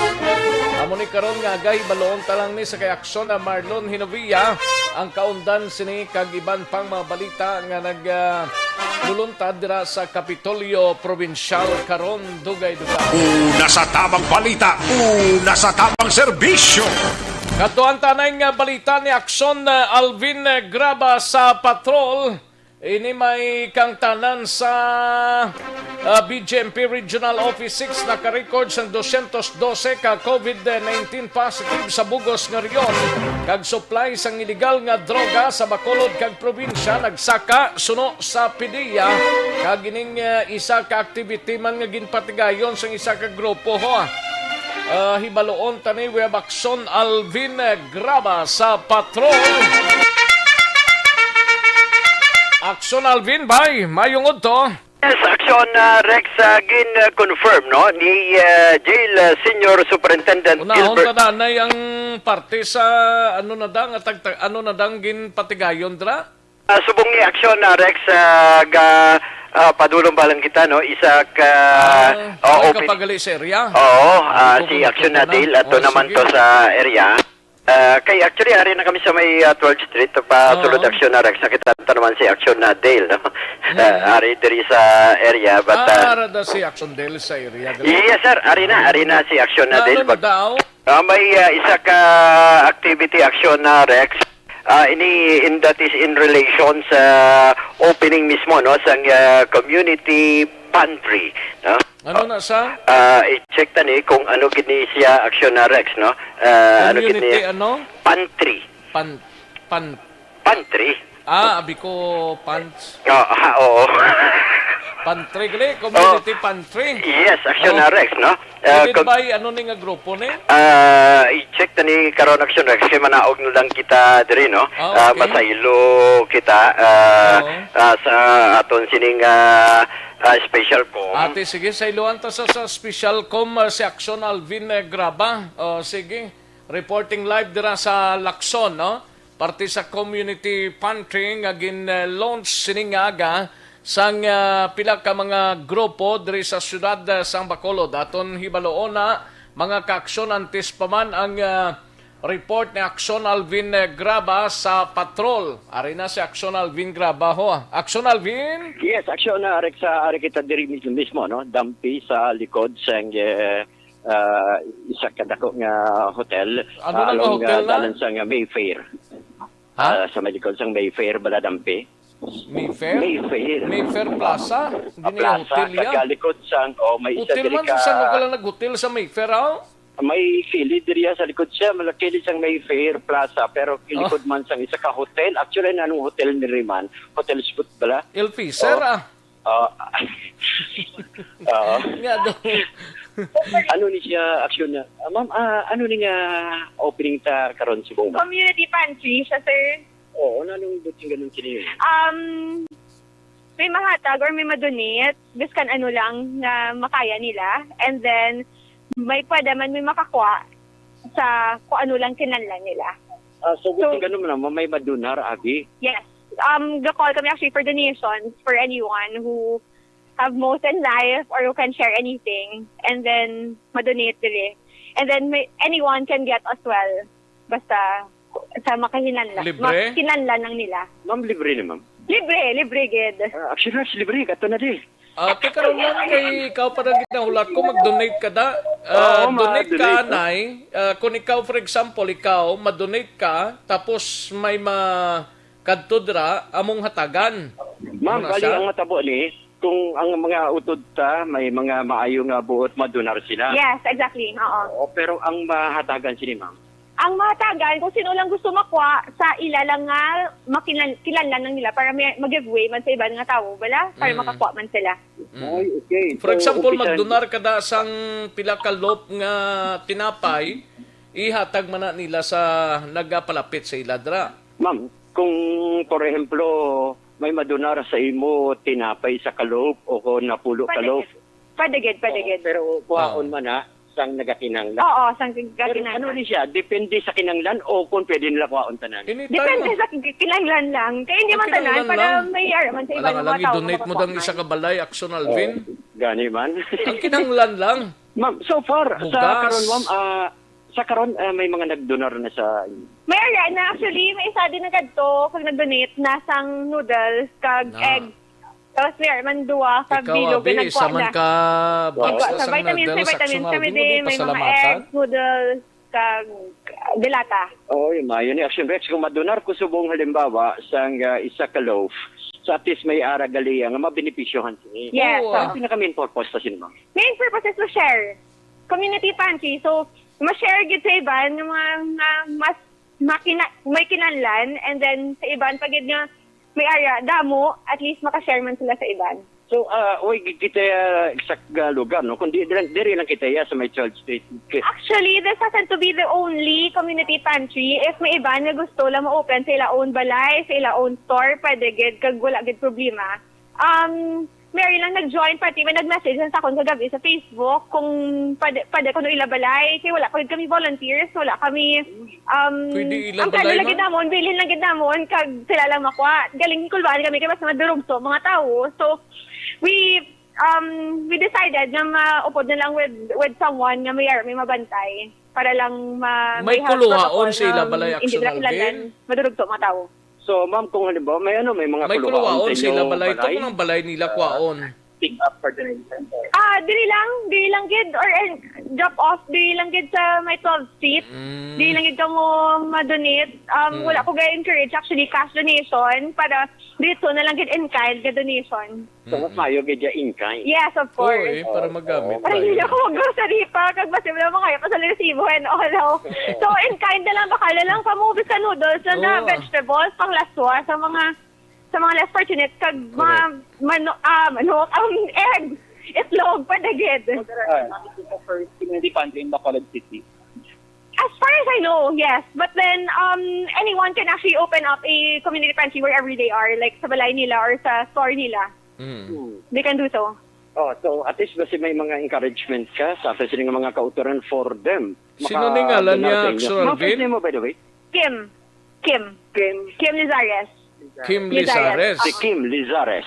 Amo ni karon nga aga, hibaloon ta lang ni sa kay Aksyon na Marlon Hinovia ang kaundan sini kag iban pang mga balita nga nag, ah, luluntad dira sa Kapitolyo Probinsyal karon, dugay-dugay. Una sa tabang balita, una sa tabang serbisyo. Kadtuan tanay nga balita ni Aksyon, uh, Alvin, uh, Graba sa patrol. Ini may kangtanan sa, uh, B J M P Regional Office six naka-record sang dosyentos dose ka COVID nineteen positive sa bug-os nga rehiyon, kag supply sang iligal nga droga sa Bacolod kag probinsya nagsaka suno sa PDEA, kag ining, uh, isa ka activity man nga ginpatigayon sang isa ka grupo, ho. Ah, hibaluon tani, we have Aksyon Alvin, eh, Graba sa patrol. Aksyon Alvin, bay, mayong udto. Yes, Aksyon, ah, Rex, ah, gin-confirm, no, ni, ah, Jail, ah, Senior Superintendent Unahon Gilbert. Ta na, nay, ang parte sa ano na dang, tagtag, ano na dang ginpatigayon dra? Ah, subong ni Aksyon, ah, Rex, ah, ga, ah, padulong pa lang kita, no? Isa ka, ah, oh, open. Kapagali sa area? Oo, ah, si Aksyon Nadil, ato naman to sa area. Ah, kay actually, ari na kami sa may, ah, twelfth Street, pa sulod Aksyon na Rex, nakita ta naman si Aksyon Nadil, no? Ah, ari diri sa area, but, ah, ara da si Aksyon Dale sa area, gali? Yes, sir. Ari na, ari na si Aksyon Nadil. Ano daw? Ah, may, ah, isa ka activity, Aksyon na Rex. Ah, ini, in, that is in relation sa opening mismo, no, sang, ah, community pantry, no? Ano na sa? Ah, i-check ta ni kung ano gid ni siya, Aksyon na Rex, no? Ah, ano gid ni? Community ano? Pantry. Pan-, pan-, Pantry. Ah, abi ko pants. Ah, ah, oo. Pantry, gali? Community pantry? Yes, Aksyon na Rex, no? Ah, pwede ba, ano ni nga grupo ni? Ah, i-check ta ni karon, Aksyon Rex, kay manaog na lang kita diri, no? Ah, okay. Masaylo kita, ah, ah, sa aton sining, ah, ah, special com. Ate, sige, sayloan ta sa, sa special com, ah, si Aksyon Alvin, eh, Graba. Oh, sige. Reporting live dira sa Lacson, no? Parte sa community pantry nga gin-launch sining nga aga sang, ah, pila ka mga grupo diri sa siyudad, ah, sang Bacolod. Aton hibaluon na, mga ka-aksyon, antes pa man ang, ah, report ni Aksyon Alvin, eh, Graba sa patrol. Ari na si Aksyon Alvin Graba, ho. Aksyon Alvin? Yes, Aksyon na, Rex, sa ari kita diri mis-, mismo, no? Dampi sa likod sang, eh, ah, isa ka dako nga hotel, ah, along, ah, dalan sang Mayfair. Ha? Ah, sa may likod sang Mayfair, bala, Dampi. Mayfair? Mayfair. Mayfair Plaza? Ah, Plaza, hotel ya? Sa likod sang, oh, may isa diri ka. Hotel man, sa saan ka lang nag-hotel sa Mayfair, ah? May kilid diri, ah, sa likod siya, malakilid sang Mayfair Plaza, pero kilikod man sang isa ka hotel. Actually, nanong hotel ni Riman? Hotel Spot bala? El Fisher, ah. Ah, oo. Nga daw. Ano ni siya, Aksyon na? Ah, ma'am, ah, ano ni nga opening ta karon subong, ma'am? Community pantry siya, sir. Oo, nanong buting ganun kini? Um, may mahatag or may madonate, biskan ano lang nga makaya nila. And then, may pwede man may makakuha sa kung ano lang kinahanglan nila. Ah, so, so, ganun man, may madonar, abi? Yes. Um, ga-call kami actually for donations for anyone who have most in life or who can share anything. And then, madonate diri. And then, may, anyone can get as well. Basta, sa makahinanla-, libre? Makinanlan lang nila. Ma'am, libre ni ma'am? Libre, libre gid. Ah, actually, libre. Kato na di. Ah, teka lang, ma'am, kay ikaw pa na ginahulat ko, mag-donate ka da. Ah, oo, donate ka, ma-donate, no? Nay. Ah, kung ikaw, for example, ikaw, ma-donate ka, tapos may ma-, kadto dira, among hatagan. Ma'am, ano na bali siya? Ang matabo ni, kung ang mga utod ta, may mga maayo nga buot, madonar sila. Yes, exactly. Oo. Oo, pero ang mahatagan sini, ma'am? Ang mahatagan, kung sino lang gusto makuha, sa ila lang nga makilan-, kilanlan lang nila para may mag-giveaway man sa iban nga tawo, bala? Para mm, makakuha man sila. Mm. Ay, okay. For so, example, umpisan, magdonar ka da sang pila ka loaf nga tinapay, ihatag man na nila sa nagapalapit sa ila dira. Ma'am, kung, for ehemplo, may madonar sa imo tinapay sa ka loaf o kung napulo ka loaf. Pwede gid, pwede gid. Oo, pero kuhaon man na sang nagakinanglan. Oo, sang nagakinanglan. Pero ano ni siya? Depende sa kinanglan o kung pwede nila kuhaon tanan? Depende sa kinanglan lang. Kaya hindi man tanan, para may ara man sa iba nga mga tao. Alang-alang, i-donate mo dang isa ka balay, Aksyon Alvin. Oo, gani man. Ang kinanglan lang. Ma'am, so far, sa karon, ma'am, ah, sa karon, ah, may mga nagdonar na sa inyo? May ara na, actually, may isa din nagkadto, kag nag-donate na sang noodles, kag egg. Tapos may man duwa ka Ikaw, bilog na abi, isa nagkuha man na. ka box Nagkuha na sa sang vitamins, may noodles, vitamins Action kami Alvin, din, may mga pasalamatan. Eggs, noodles, kag delata. Oo, yung maayo ni Action Rex. Kung madunar ko subong halimbawa, sang ah, isa ka loaf, sa at least may ara gali nga mabenepisyohan sini. Yes, Oo, so, ah. Ang pinaka-main purpose sa sini, ma'am. Main purpose is to share. Community pantry. So, ma-share gid sa iban nga mga, nga mas makina-, may kinahanglan, and then sa iban pa gid nga may ara damo, at least maka-share man sila sa iban. So, ah, way gid kita, ah, exact nga lugar, no? Kundi diri lang, diri lang kita, ya, sa may twelve street. Ki- Actually, this hasn't to be the only community pantry. If may iban nga gusto lang ma-open sa ila own balay, sa ila own store, pwede gid, kag wala gid problema. Um, Mary lang nag-join, pati may nag-message sa akon kagabi sa Facebook kung pwede, pwede kuno ila balay, kay wala pa gid kami volunteers, wala kami, um, Pwede ila ang plano balay, lang gid ma'am? namon, bilhin lang gid namon, kag sila lang makuha. Galing kulbaan kami, kay basta madurugto mga tawo. So, we, um, we decided nga maupod na lang with, with someone nga may, may mabantay para lang ma-, May may health kuluhaon protocol sa ila nga balay, hindi Action nila kinahanglan Alvin? madurugto mga tawo. So, ma'am, kung halimbawa, may ano, may mga May kuluhaon kuluhaon sa sila inyo balay. Ito balay? Kung ang balay nila Ah, kwaon. Pick up for the center. Ah, diri lang, diri lang gid, or, eh, drop off, diri lang gid sa may twelve feet. Mm. Diri lang gid kamo ma-donate. Um, Mm. Wala ko ga-encourage, actually, cash donation para dito na lang gid in kind nga donation. So, mas Mm-mm. maayo gid ya in kind. Yes, of Oo, course. eh, para Oo, magamit oo. Para tayo. hindi ako mag-grocery pa, kag mas wala mga pa sa resibo and all, no? Oo. So, in kind na lang, baka na lang kamo, bisan noodles na, na Oo. vegetables, pang laswa, sa mga, sa mga less fortunate, kag mga Correct. mano-, ah, manok, um, eggs, itlog, pwede gid. Ah. Sa first community pantry in Bacolod City. As far as I know, yes. But then, um, anyone can actually open up a community pantry wherever they are, like sa balay nila or sa store nila. Mm. Hmm. They can do so. Oh, so at least basi may mga encouragement ka sa aton sini nga mga kautoran for them. Sino ni ngalan niya, Maka-donar sa inyo. Sir Ma'am, first Alvin? name mo, by the way? Kim. Kim. Kim. Kim Lizares. Kim Lizares. Lizares. Si Kim Lizares.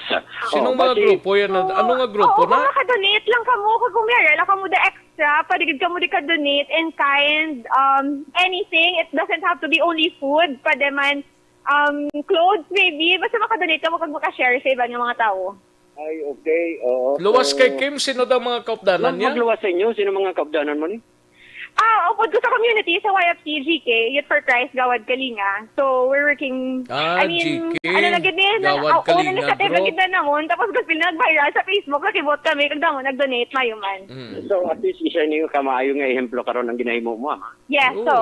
Sinong Oh, mga basi grupo yan? Ano nga grupo Oo, na? Kung makadonate lang kamo, kag kung may ara lang kamo the extra, pwede gid kamo di ka-donate in kind, um, anything. It doesn't have to be only food. Pwede man, um, clothes maybe. Basta makadonate kamo kag makashare sa iban nga mga tawo. Ay, okay. Oo. Luwas So, kay Kim, sino daw mga kaupdanan mag-, niya? magluwas sa inyo. Sino mga kaupdanan mo ni? Ah, upod ko sa community, sa Y F C G K, Youth for Christ, Gawad Kalinga. So, we're working, Ah, I mean, G K, ano na gid ni, na, Gawad ah, una Kalinga na sa group. Gid na namon, tapos gusto na nag-viral sa Facebook, nakibot kami, kag damo nag-donate, mayo man. Mm. So, at least, isa niyo ka maayo nga ehemplo karon ang ginahimo mo, ha? Yes, Oo, so,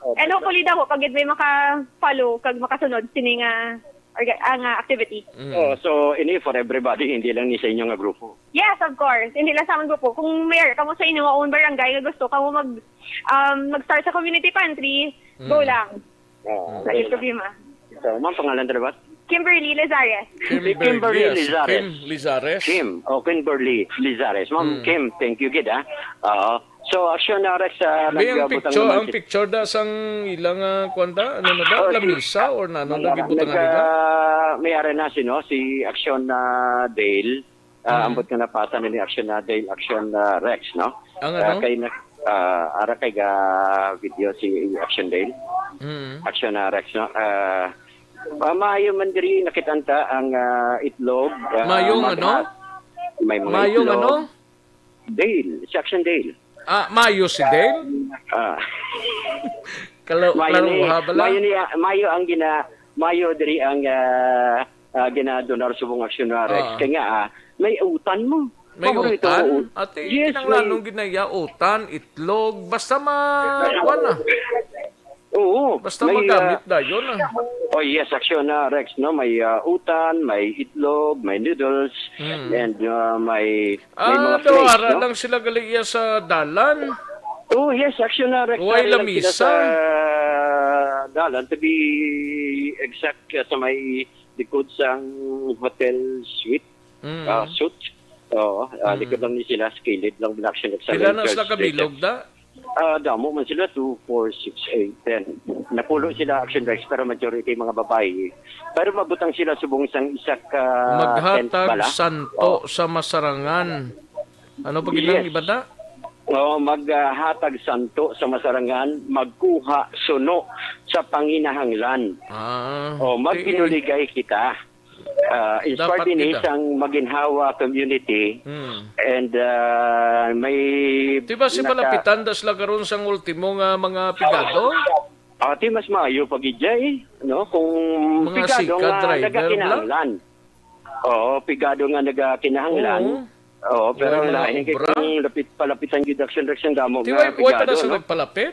eh. And hopefully, damo pa gid may maka-follow, kag makasunod, sini nga, orga-, ang, ah, activity. Mm. Oh, so, ini for everybody, hindi lang ni sa inyo nga grupo. Yes, of course. Hindi lang sa amon grupo. Kung may kamo sa inyo nga own barangay nga gusto kamo mag, um, mag-start sa community pantry, go Mm. lang. Oo. Wala yung problema. So, ma'am, pangalan dira ba? Kimberly Lizares. Si Kimberly Kimberly, ah, si Lizares. Kim Lizares. Kim. Oh, Kimberly Lizares. Ma'am Mm. Kim, thank you gid, ah. Oo. So, Action na Rex, ah, May ang nagbutang picture, naman ang si picture da sang ilang, ah, kuwan da? Ano na da? Oh, si Lamisa or na, ano na May ara, gibutangan nag, nila? ah, may ara na si, no, si Action na Dale. Ah, Mm. Ambot nga napasa na ni Action na Dale, Action na Rex, no? Ang Ah, ano? Kay na, ah, ara kay ga video si Action Dale. Mm. Action na Rex, no? Ah, ah, maayo man diri nakitanta ang, ah, itlog, ah, Mayong ano? maghat-, may mga Mayong itlog. Ano? Dale, si Action Dale. Ah, mayo si Dale? Ah. Kala-, Mayo ni, klaruha bala? mayo ni, ah, mayo ang gina-, mayo diri ang, ah, ah, ginadonar subong Action na Rex. Ah. Kay nga, ah, may utan mo. May Paborito utan? mo ut-, Ate, yes, kinahanglan may nung ginaya utan, itlog, basta ma-, kuwan na. Oo, Basta may, magamit ah, dayon, ah. Oh, yes, Action na Rex, no? May, ah, utan, may itlog, may noodles, Mm. and, ah, may, may Ah, mga daw flakes, ara no? lang sila gali iya sa dalan. Oh, yes, Action na Rex, Way ari lang sila lamisa. sa dalan, to be exact, ah, sa may likod sang Hotel Suite, Mm. ah, Suit. Oo, ah, Mm. likod lang ni sila, sa kilid lang, Action Rex, sa Pila main na church sila street. kabilog, da? Ah, damo man sila, two, four, six, eight, ten. Napulo sila, Action Rex, pero majority mga babayi. Pero mabutang sila subong sang isa ka tent Maghatag bala. santo Oh. sa masarangan. Ano pa gid ang Yes. iba da? Oh, maghatag santo sa masarangan, magkuha suno sa panginahanglan. Ah, Oh, di- magpinuligay kita. Ah, inspired Dapat ini gid, ah. sang Maginhawa community. Hmm. And, ah, may Di ba si naka- malapitan da sila karon sang ultimo nga mga pigado? Ah, ti mas maayo pa gid, Jay, no? Kung Mga pigado sikat nga driver, nagakinahanglan. Oo, pigado nga nagakinahanglan. Oo. Oo, pero Wala ang mga lain kay obra. Kung lapit, palapitan gyud action, Rex, ang damo Ti nga way, way pa na pigado, sila no? nagpalapit?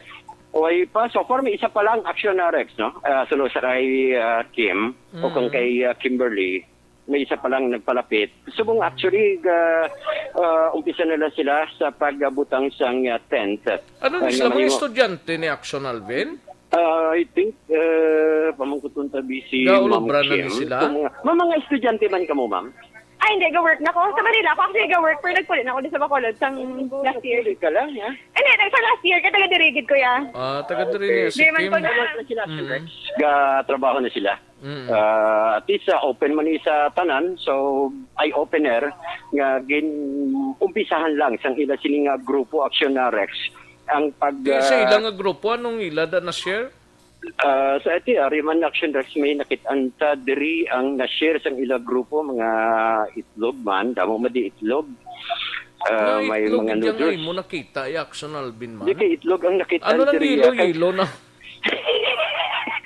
Way pa. So far, may isa pa lang action na, Rex, no? Ah, suno sa kay, ah, Kim o kung Mm. kay, ah, Kimberly, may isa pa lang nagpalapit. Subong actually, ah, ah, umpisa na lang sila sa pagbutang sang, ah, tent. Ano ni Ang sila, mga mahimo- estudyante ni Action Alvin? Ah, I think, ah, pamangkuton ta busy, Ma'am Gaulobra na ni Kim. sila? Kung mga, ma'am, mga estudyante man kamo, ma'am? Ay, hindi, ga-work na ko. Sa Manila ako, actually, ga-work, pero nagpuli na ako din sa Bacolod sang last year. Puli ka lang, ha? Hindi, sa last year, kaya taga diri gid ko, ya. Ah, taga diri Okay. niya si Di man Kim. ko na- Wala na sila, Mm. Rex. Ga-trabaho na sila. Mm. Ah, at least, ah, open man ni sa tanan, so eye-opener nga gin-umpisahan lang sang ila sini nga grupo, Action na Rex, ang pag, Di sa ah, ila nga grupo, anong ila da na-share? Ah, sa iti, ari man Action Rex, may nakit-an ta diri ang na-share sang ila grupo, mga itlog man, damo man di itlog. Ah, Mga may itlog, mga hindi ang noodles. imo nakita, eh, Action Alvin man. Di kay itlog ang nakit-an Ano nang diri, ah, kay yelo-yelo na?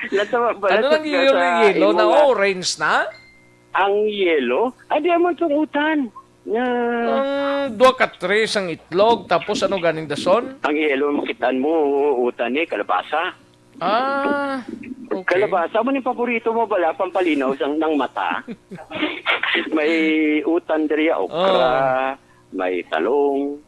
Natawa ba Ano na nang sa, yelo, sa yelo imo na nga orange na? Ang yelo? Ah, di man tong utan. Nga Ang duha ka tray sang itlog, tapos ano ganing dason? Ang yelo, makitaan mo, utan ni kalabasa. Ah, okay. Kalabasa, mo ni paborito mo bala, pampalinaw sang, ng mata. May utan diri, okra, Oh. may talong,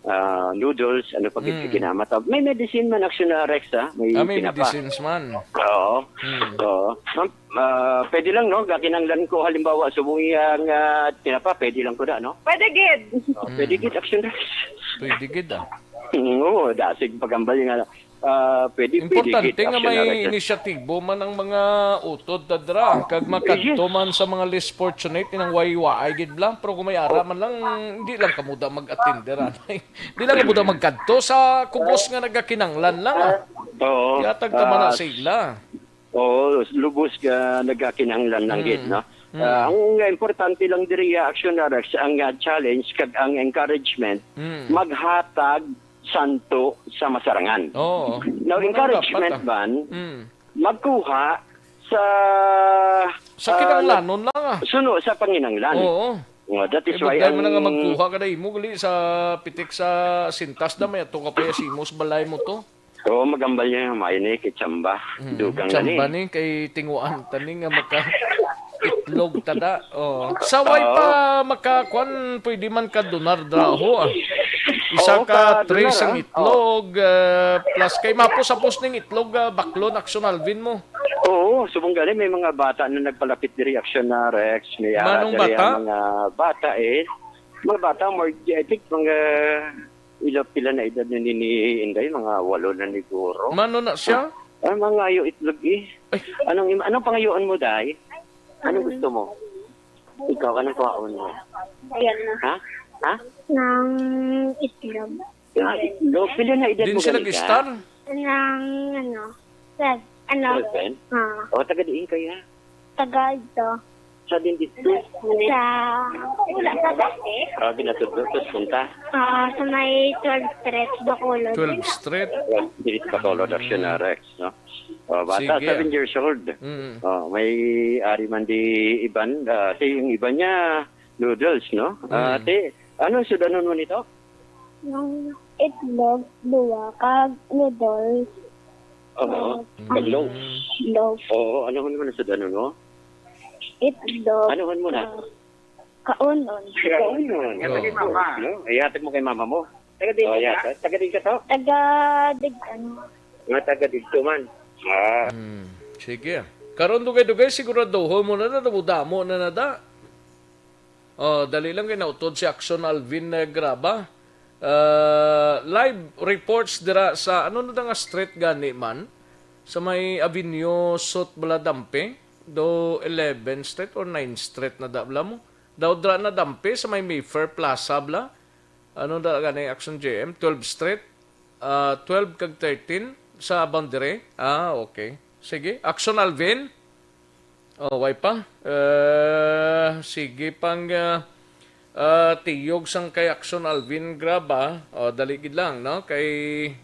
ah, noodles, ano pa gid Mm. kinamata. May medicine man, Action na Rex, ha? May Ah, may tinapa. medicines man. Oo. Mm. Oo. Ma'am, ah, pwede lang, no? Gakinanglan ko, halimbawa, subong yang, ah, tinapa, pwede lang ko na, no? Pwede gid. Oh, pwede Mm. gid, Action Rex. Pwede gid, ah. Mm, oo, dasig pagambal nga, ah, pwede, pwede Importante gid, nga Action may Rex. inisyatibo man ang mga utod, tadra, kag makadto Yes. man sa mga less fortunate, inang way waay gid lang. Pero kung may ara man lang, hindi lang kamo da mag-attender, anay. Di lang mo daw magkadto sa kubos nga nagakinanglan lang, ah. Oo. Yatag ka man na Ah, sa ila. Oo, lubos ka nagakinanglan lang Mm. gid, no? Mm. Ah, ang importante lang diri, ah, Action na Rex, ang, ah, challenge kag ang encouragement, Mm. maghatag santo sa masarangan. Oo. Now, Muna encouragement dapat, ah. man, Mm. magkuha sa, Sa ah, kinanglanon lang, ah. suno sa panginanglan. Oo. Oh, that is why Kay bugday man na nga ang magkuha ka na imo, gali sa pitik sa sintas na may ato ka pa ya simos balay mo to. Oo, magambal niya yung may ni, kay Chamba. Mm, Dugang na Chamba ni. ni, kay tinguan ta ni nga maka itlog tada. Oh. Sa way Oo. pa makakuan, pwede man ka donar draho, ah. Isa Oo, ka ka tray donar, sang ah. itlog, ah, plus kay mapos-apos ning itlog, ah, baklon, Action Alvin mo. Oo, subong gani may mga bata na nagpalapit diri, Action na Rex. May ara Manong diri bata? ang mga bata, eh. Mga bata, more, I think, mga ila, pila na edad na ni, ni Inday, mga walo na ni guro. Mano na siya? Ah, ah, mangayo itlog, eh. Ay. Anong im-, anong pangayoan mo, Day? Anong gusto mo? Ikaw, anong kuhaon mo? Ayan na. Ha? Ha? Ng itlog. Ah, itlog. Pila na edad Din mo sila gani ka? gistar? Ng, ano, twelve. Ano? Twelve, eh? Ah. O, taga diin kaya? Taga ito. Sa din dito? Sa, wala pa dati. Ah, ginatudlo, tapos punta? Ah, sa may twelve Street, Bacolod. Twelve Street? Well, dito pa, Color Action Mm. na Rex, no? Oh, bata, Sige. seven years old. Mm. Oh, may ari man di iban, ah, ti, yung iban niya, noodles, no? Ah, Mm. ti, ano, sudanon mo nito? Yung itlog, duwa, kag noodles. Oo. Ah, Kag loaf. Mm. Loaf. Oo, ano naman ang sudanon mo? Itlog. Ano man muna? Ah, kaunon. Kaunon. Oo. No? Ihatag mo kay mama mo. Taga din Oh, ka? Ihatag. Taga din ka to? Taga Digtan. Nga taga dito man. Ah. Hmm. Sige. Karon dugay-dugay, siguraduhon mo na na, damo-damo na na da. Oh, dali lang kay nautod si Action Alvin, eh, Graba. Ah, live reports dira sa, ano na da nga street gani man? Sa may Avenue South bala, Dampi? Do eleventh Street or ninth Street na da bala mo? Daw dira na Dampi sa may Mayfair Plaza bala? Ano da gani, Action J M? Twelve Street? Ah, twelve kag thirteen sa boundary? Ah, okay. Sige. Action Alvin? Oh, way pa. Eh, sige pang, ah, ah, tiyog sang kay Action Alvin Graba. Oh, dali gid lang, no? Kay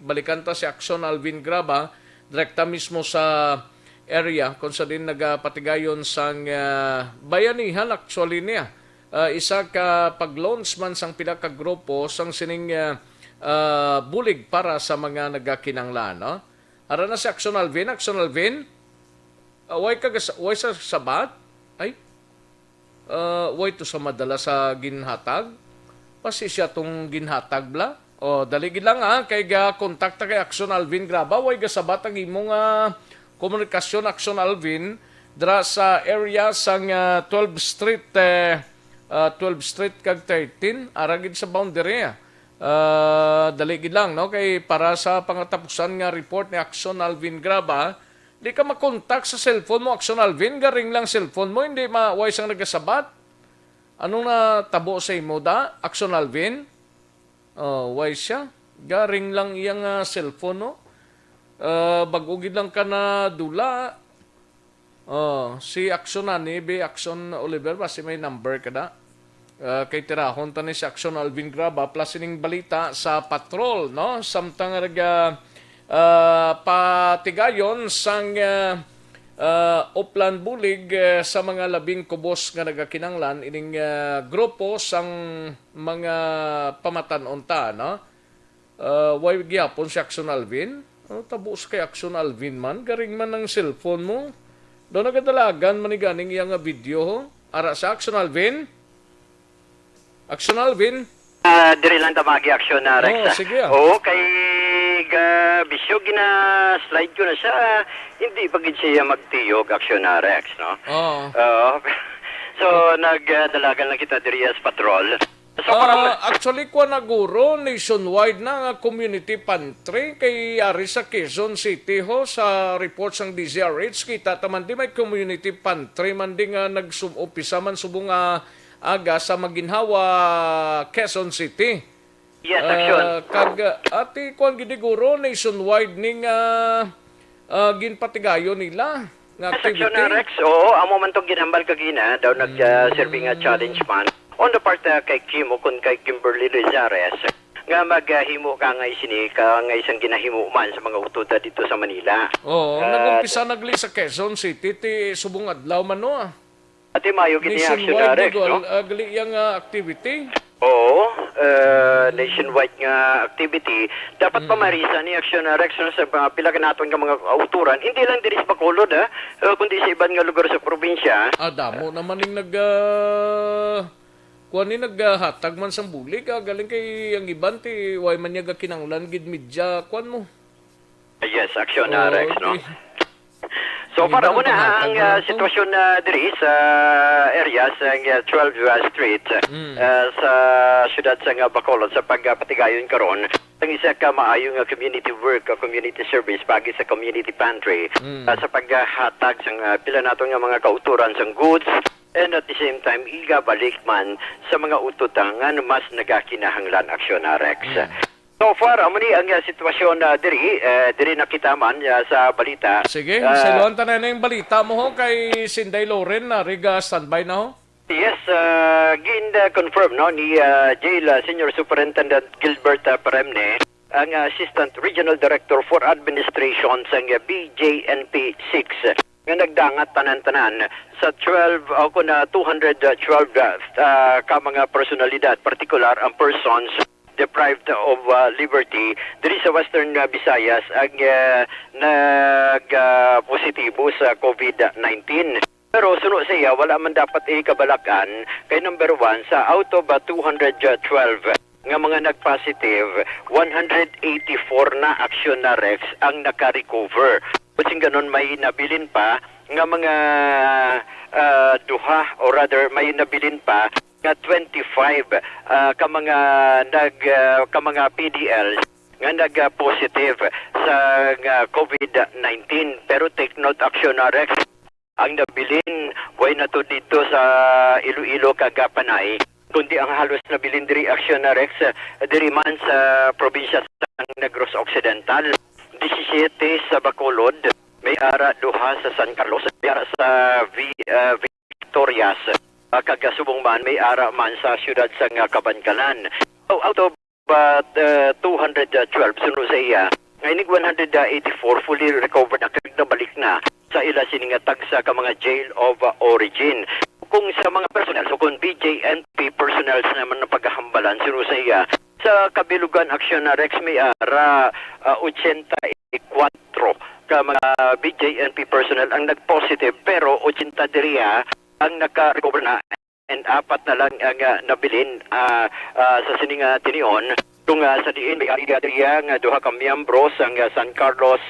balikan ta si Action Alvin Graba direkta mismo sa area kung sa din nagapatigayon sang, ah, bayanihan actually niya. Ah, isa ka pag-launch man sang pila ka grupo sang sining, ah, ah, bulig para sa mga nagakinanglan, no? Ara na si Action Alvin. Action Alvin? Ah, way ka gas-, way sa sabat? Ay? Ah, way to sa madala sa ginhatag? Pasi siya tong ginhatag, bla? Oh, dali gid lang, ha, kay ga-contact ta kay Action Alvin Graba. Way gasabat ang imong, ah, komunikasyon, Action Alvin, dra sa area sang, ah, twelfth Street, eh, ah, twelfth Street kag thirteen, ara gid sa boundary, ah. Ah, dali gid lang, no? Kay para sa pangatapusan nga report ni Action Alvin Graba, di ka makontak sa cellphone mo, Action Alvin, garing lang cellphone mo, hindi ma-, way sang nagasabat. Anong natabo sa imo da, Action Alvin? Oh, way siya. Garing lang iyang, ah, cellphone, no? Ah, bag-o gid lang ka na dula. Oh, si Action ani, bi Action Oliver, basi may number ka da. Ah, kay tirahon ta ni si Action Alvin Graba, plus ining balita sa patrol, no? Samtang naga, ah, patigayon sang, ah, ah, Oplan Bulig, eh, sa mga labing kubos nga nagakinanglan ining, ah, grupo sang mga pamatan-on ta, no? Ah, way gihapon si Action Alvin? Ano tabo sa kay Action Alvin man? Garing man ang cellphone mo. Daw nagadalagan man ni ganing iya nga video, ho? Ara sa Action Alvin? Action Alvin? Ah, diri lang ta mag-action na, Rex, Oh, ah. sige, ah. Oo, kay ga-, bisyo gina-slide ko na siya. Hindi pa gid siya magtiyog, action na, Rex, no? Oo. Oo. So, nag, ah, dalagan lang kita diri as patrol. So, para Ah, ma- actually, kuwan na, guro, nationwide na nga community pantry kay ari sa Quezon City, ho, sa report sang D Z R H, kita ta man di may community pantry man di nga nagsum-, upisa man subong nga aga sa maginhawa, Quezon City. Yes, action. Ah, kag, ah, ati, kuwan gid, guro, nationwide ning, ah, ah, ginpatigayon nila nga Yes, action activity. na, Rex. Oo, amo man tong ginhambal kagina, daw nag, ah, Mm. serve nga challenge man. On the part, ah, kay Kim o kun kay Kimberly Lizares, nga maghimo ka nga sini, ka nga isang ginahimo man sa mga utoda dito sa Manila. Oo, Ah, nag-umpisa nagli sa Quezon City, ti subong adlaw man, no, ah. Ati, mayo gid ni action Nationwide, na, Rex, di ko no? al-, ah, gali yang, ah, activity. Oo, eh, nationwide nga activity. Dapat Mm. pamarisan ni action na, Rex, no, sa mga pila ka naton nga mga kauturan. Hindi lang diri sa Bacolod, ah, eh, kundi sa iban nga lugar sa probinsya. Ah, damo naman ning nag, ah, kuwan ni, naghatag man sang bulig, ah, galing kay ang iban ti way man niya gakinanglan gid media, kuwan mo. Yes, action na, Oh, Rex, no? okay. So, Ang para iba una, nagpanghatag ang, na ah, lang to. sitwasyon na diri sa area sa, ah, twelve, ah, Street, Mm. ah, sa siyudad sa nga Bacolod, sa pagpatigayon karon, ang isa ka maayo nga community work, ah, community service, pagi sa community pantry, Mm. ah, sa paghatag sa, ah, pila nato nga mga kauturan sa goods, and at the same time, igabalik man sa mga utoda nga mas nagakinahanglan, action na, Rex. Mm. So far, amo ni ang, ah, sitwasyon na diri, eh, diri nakita man, ah, sa balita. Sige, Ah, siluan ta na yung balita mo, ho, kay Sinday Loren, na riga standby na, ho. Yes, ah, gin, ah, confirm, no, ni, ah, Jail, ah, Senior Superintendent Gilbert, ah, Paremne, ang, ah, Assistant Regional Director for Administration sang, ah, B J N P six, nga nagdangat tanan-tanan sa twelve, o kun, ah, two hundred twelve, ah, ah, ka mga personalidad, partikular ang persons deprived of, ah, liberty diri sa Western, ah, Visayas ang, ah, nag, ah, positibo sa COVID nineteen. Pero suno sa iya, wala man dapat ini kabalak-an kay number one, sa out of, ah, two hundred twelve nga mga nag-positive, one hundred eighty-four na, action na, Rex, ang naka-recover. Buot silingon, may nabilin pa nga mga, ah, duha, or rather, may nabilin pa nga twenty-five, ah, ka mga nag, ah, ka mga P D Ls nga nag, ah, positive sa, nga COVID nineteen. Pero take note, action na, Rex, ang nabilin, way na to dito sa Iloilo kag Panay, kundi ang halos nabilin diri, action na, Rex, diri man sa probinsya sa Negros Occidental, disisiete sa Bacolod, may ara duha sa San Carlos, may ara sa Vi-, ah, Victorias, ah, kag subong man may ara man sa siyudad sang, ah, Kabankalan. So, out of, ah, ah, two hundred twelve, suno sa iya, nga inig one hundred eighty-four fully recovered na kag nabalik na sa ila sini nga tagsa ka mga jail of, ah, origin. Kung sa mga personnel, so kung B J N P personnel naman ang paghahambalan, suno sa iya, sa Kabilugan Action na Rex, may ara, ah, ochenta y cuatro ka mga B J N P personnel ang nag-positive, pero ochenta diriya ang naka-recover na, and apat na lang ang, ah, nabilin, ah, ah, sa sini nga tinion. Kung, ah, sa diin may ari diriya nga duha ka miyembro sang, ah, San Carlos,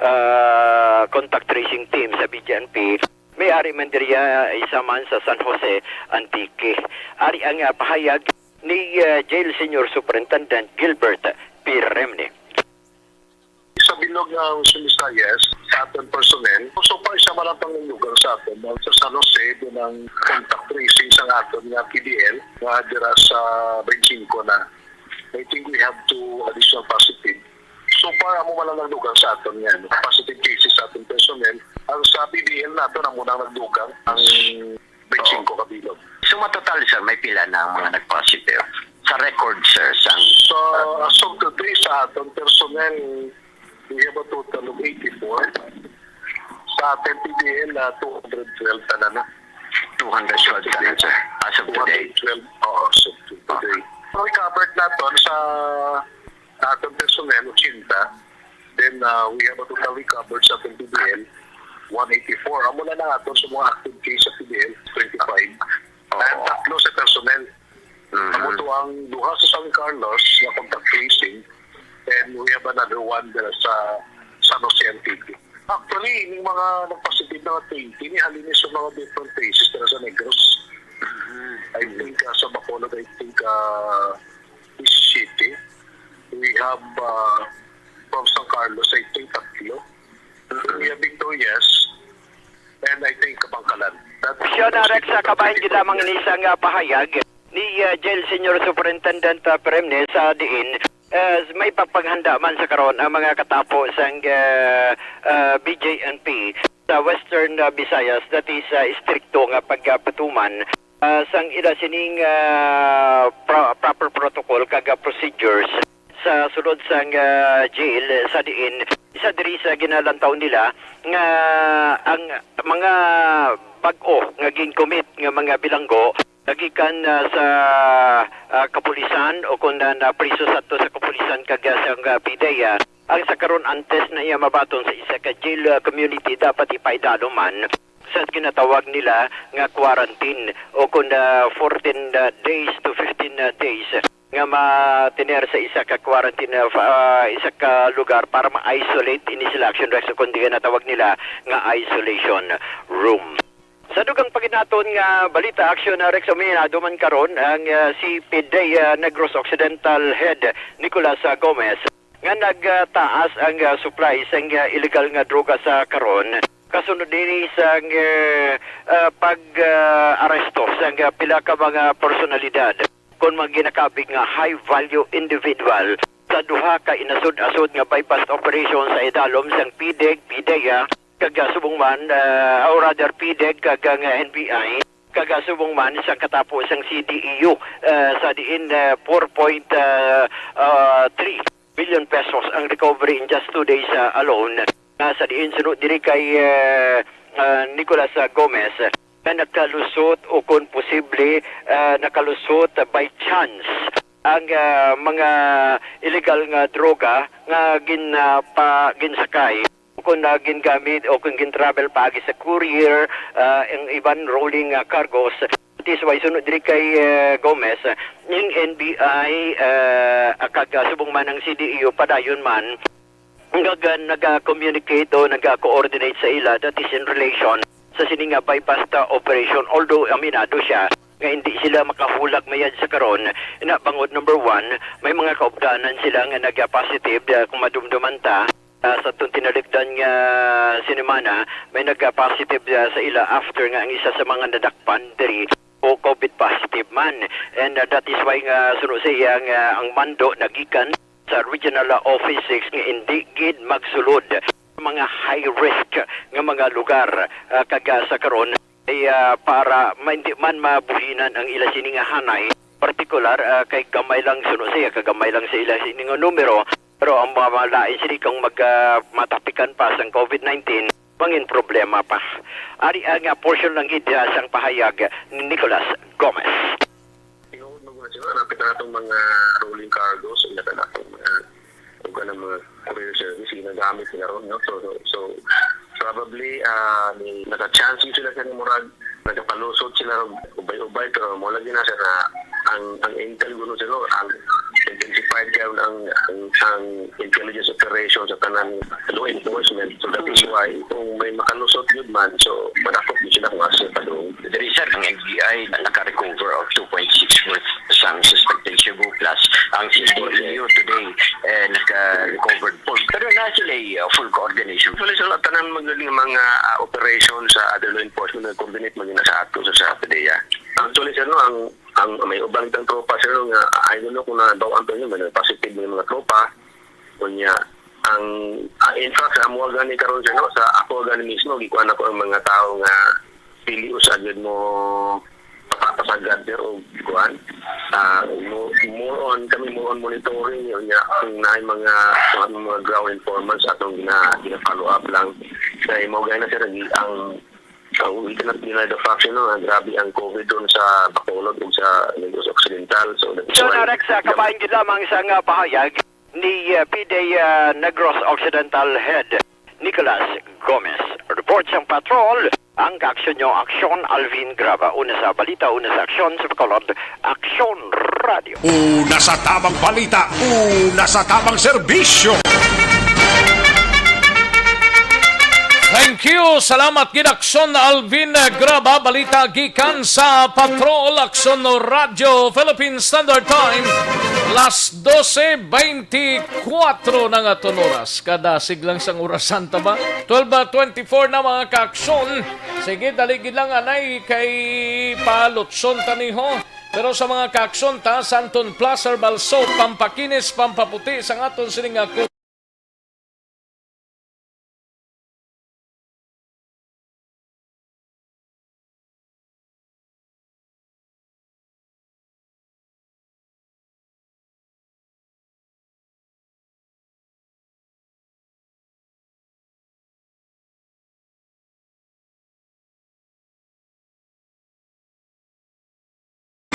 ah, contact tracing team sa B J N P, may ari man diriya isa man sa San Jose, Antique. Ari ang, ah, pahayag ni, ah, Jail Senior Superintendent Gilbert Piremne. Sa bilog nga Western Visayas, sa aton personnel, so far, isa man lang pangulugan sa aton. Sa San Jose, doon ang contact tracing sa aton nga P D L, nga dira sa twenty-five na. I think we have two additional positive. So far, amo man lang nagdugang sa aton nga, ano, positive cases sa aton personnel. Ang sa P D L naton, amo nang nagdugang ang twenty-five ka bilog. So, matotal, sir, may pila na ang mga nag-positive? Sa record, sir, sang So, as of today, sa aton personnel, we have a total of eighty-four. Sa aton P D L, ah, two hundred twelve tanan na. Two hundred twelve tanan, sir, as of today. Two hundred twelve, oo, as of today. Recovered naton sa aton personnel, ochenta. Then, ah, we have a total recovered sa aton P D L, one eighty-four. Amo na lang aton sa mga active case sa P D L, twenty-five. Oo. And tatlo sa personnel. Mhm. Amo to ang duha sa San Carlos nga contact tracing, and we have another one there sa San Jose, Antique. Actually, ining mga nagpositive na twenty, ni halin ni sa mga different places dira sa Negros. Mhm. I think, ah, sa Bacolod, I think, ah, disisiyete. We have, ah, from San Carlos, I think, tatlo. We have Victorias, and I think Kabankalan. That Siya na, Rex, sa kabahin gid lamang ini sang, ah, pahayag ni, ah, Jail Senior Superintendent, ah, Peremne sa diin, ah, may pagpanghanda man sa karon ang mga katapo sang, ah, ah, B J N P sa Western, ah, Visayas, that is, ah, istrikto nga pagpatuman, ah, sang ila sining, ah, pro-, proper protocol kag, ah, procedures sa sulod sang, ah, jail, sa diin isa diri sa ginalantaw nila nga ang mga bag-o nga gin-commit nga mga bilanggo nagikan, ah, sa, ah, kapulisan o kon na, napriso sadto sa kapulisan kag, ah, sa, ah, PDEA. Ang sa karon, antes na iya mabaton sa isa ka jail, ah, community, dapat ipaidalom man sa ginatawag nila nga quarantine o kon, ah, fourteen, ah, days to fifteen, ah, days nga matiner sa isa ka quarantine, ah, fa-, ah, isa ka lugar para ma-isolate ini sila, Action Rex, o kon di nga natawag nila nga isolation room. Sa dugang pa gid naton nga balita, Action, ah, Rex, aminado man karon ang, ah, si PDEA, ah, Negros Occidental Head Nicolas, ah, Gomez nga nagtaas ang, ah, supply sang, ah, illegal nga droga sa karon, kasunod diri sang, ah, ah, pag, ah, aresto sang, ah, pila ka mga personalidad kon mga ginakabig nga high value individual sa duha ka inasod-asod nga buy-bust operation sa idalom sang PDEG, PDEA, kag, ah, subong man, ah, or rather, PDEG kag ang, ah, NBI, kag, ah, subong man sa katapo sang CDEU, ah, sa diin, ah, four point three billion pesos ang recovery in just two days, ah, alone, nga sa diin suno diri kay, ah, ah, Nicolas, ah, Gomez, nga nakalusot o kon posible, ah, nakalusot by chance ang, ah, mga illegal nga droga nga gin-, ah, pa-, ginsakay o kon, ah, gingamit o kon gin-travel paagi sa courier, ah, ang iban rolling, ah, cargos. That is why suno diri kay, ah, Gomez, ning NBI, ah, kag, ah, subong man ang CDEU, padayon man nga ga-, naga-communicate o naga-coordinate sa ila, that is in relation sa sini nga buy-bust, ah, operation. Although aminado siya nga hindi sila makahulag mayad sa karon, ina bangod, number one, may mga kaupdanan sila nga naga-positive, ah, kung madumduman ta, ah, sa atong tinalikdan nga sinimana, may naga-positive, ah, sa ila after nga ang isa sa mga nadakpan diri o COVID positive man. And, ah, that is why nga suno sa iya nga ang mando nagikan sa Regional, ah, Office six nga hindi gid magsulod mga high risk nga mga lugar, ah, kag, ah, sa karon ay, ah, para ma-, hindi man mabuhinan ang ila sini nga hanay, partikular, ah, kay gamay lang suno siya, kagamay lang sa ila sini nga numero, pero ang mga malain sini kung mag, ah, matapikan pa sang covid nineteen, mangin problema pa. Ari ang, ah, portion lang gid, ah, sang pahayag ni Nicolas Gomez. Tinuod man gud sila, napit na atong mga rolling cargo, so ila ka na atong mga, ug ka ng mga courier service, ginagamit nila ron, no? So, so, so, probably, ah, ni, naka-chance yun sila sa murag, nakapalusot sila ron, ubay-ubay, pero mo lagi na siya na ang, ang intel guro sila, ang intensified kayo ang, ang, ang intelligence operation sa tanan law enforcement. So, that is why, kung may makalusot yun man, so, madakop yun sila kung asa pa doon. Diri, sir, ang N B I naka-recover og two point six worth sang suspected Cebu, plus ang C D E U today, eh, naka-recovered full. Pero na sila, eh, full coordination. Actually, sir, tanan mga, mga, ah, operation sa other law enforcement na coordinate magina sa ato sa, sa P D E A. Actually, sir, no, ang, ang may ubang itang tropa, sir, no, nga, I don't know kung nabaw ang to yun, may positive may mga tropa. Kunya, ang, ah, in fact, sa amo gani karon, sir, no, sa ako gani mismo, gikuha na ko ang mga tao nga pili usab gyud mo papatapagad, sir, og kuan. Ah, mo-, more on, kami more on monitoring yun niya kung naay mga, mga, mga ground informants atong gina-, gina-follow up lang. Kay mao gani, sir, ang, ang, ang we cannot deny the fact, you know, nga grabe ang covid doon sa Bacolod ug sa Negros Occidental. So, that is John why Alex, ah, kabahin gid lamang sa nga pahayag ni, uh, P D, uh, Negros Occidental Head Nicolas Gomez. Report sang patrol, ang kaaksyon nyo, Aksyon Alvin Graba. Una sa balita, una sa aksyon, sa Bacolod, Aksyon Radio. Una sa tamang balita, una sa tamang serbisyo. Thank you. Salamat gid, Aksyon Alvin Graba. Balita gikan sa Patrol, Aksyon Radio, Philippine Standard Time. Las dose beintikwatro na nga ton oras. Kadasig lang sang orasan ta ba? Twelve twenty-four na, mga kaaksyon. Sige, dali gid lang, anay, kay palutson ta niho. Pero sa mga kaaksyon ta, Santon Plus Herbal Soap, pampakinis, pampaputi sang aton sining nga ku-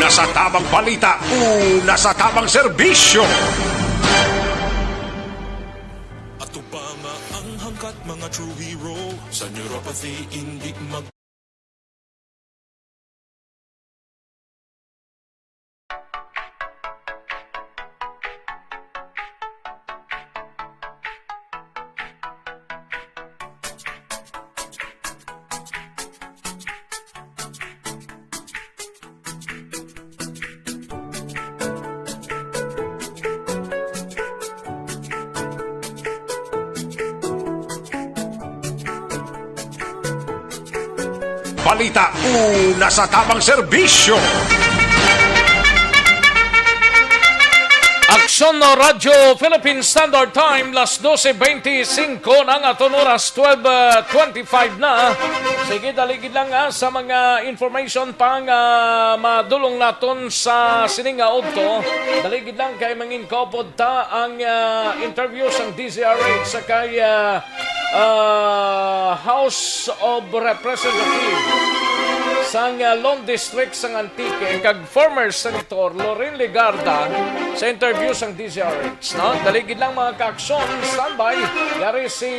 Una sa tamang balita, una sa tamang serbisyo. Ato ba nga ang hangkat mga true hero sa neuropathy indi mag- Balita, una sa tamang serbisyo. Aksyon Radyo Philippine Standard Time, las dose beintisinko na nga ton oras, twelve twenty-five na. Sige, dali gid lang, ah, sa mga information pa nga madulong naton sa sining nga udto. Dali gid lang kay mangin kaupod ta ang, ah, interview sang D Z R H sa kay, ah, ah, House of Representatives sang, ah, Lone District sang Antique kag former Senator Loren Legarda sa interview sang D Z R H, no? Dali gid lang, mga kaaksyon, standby. Yari si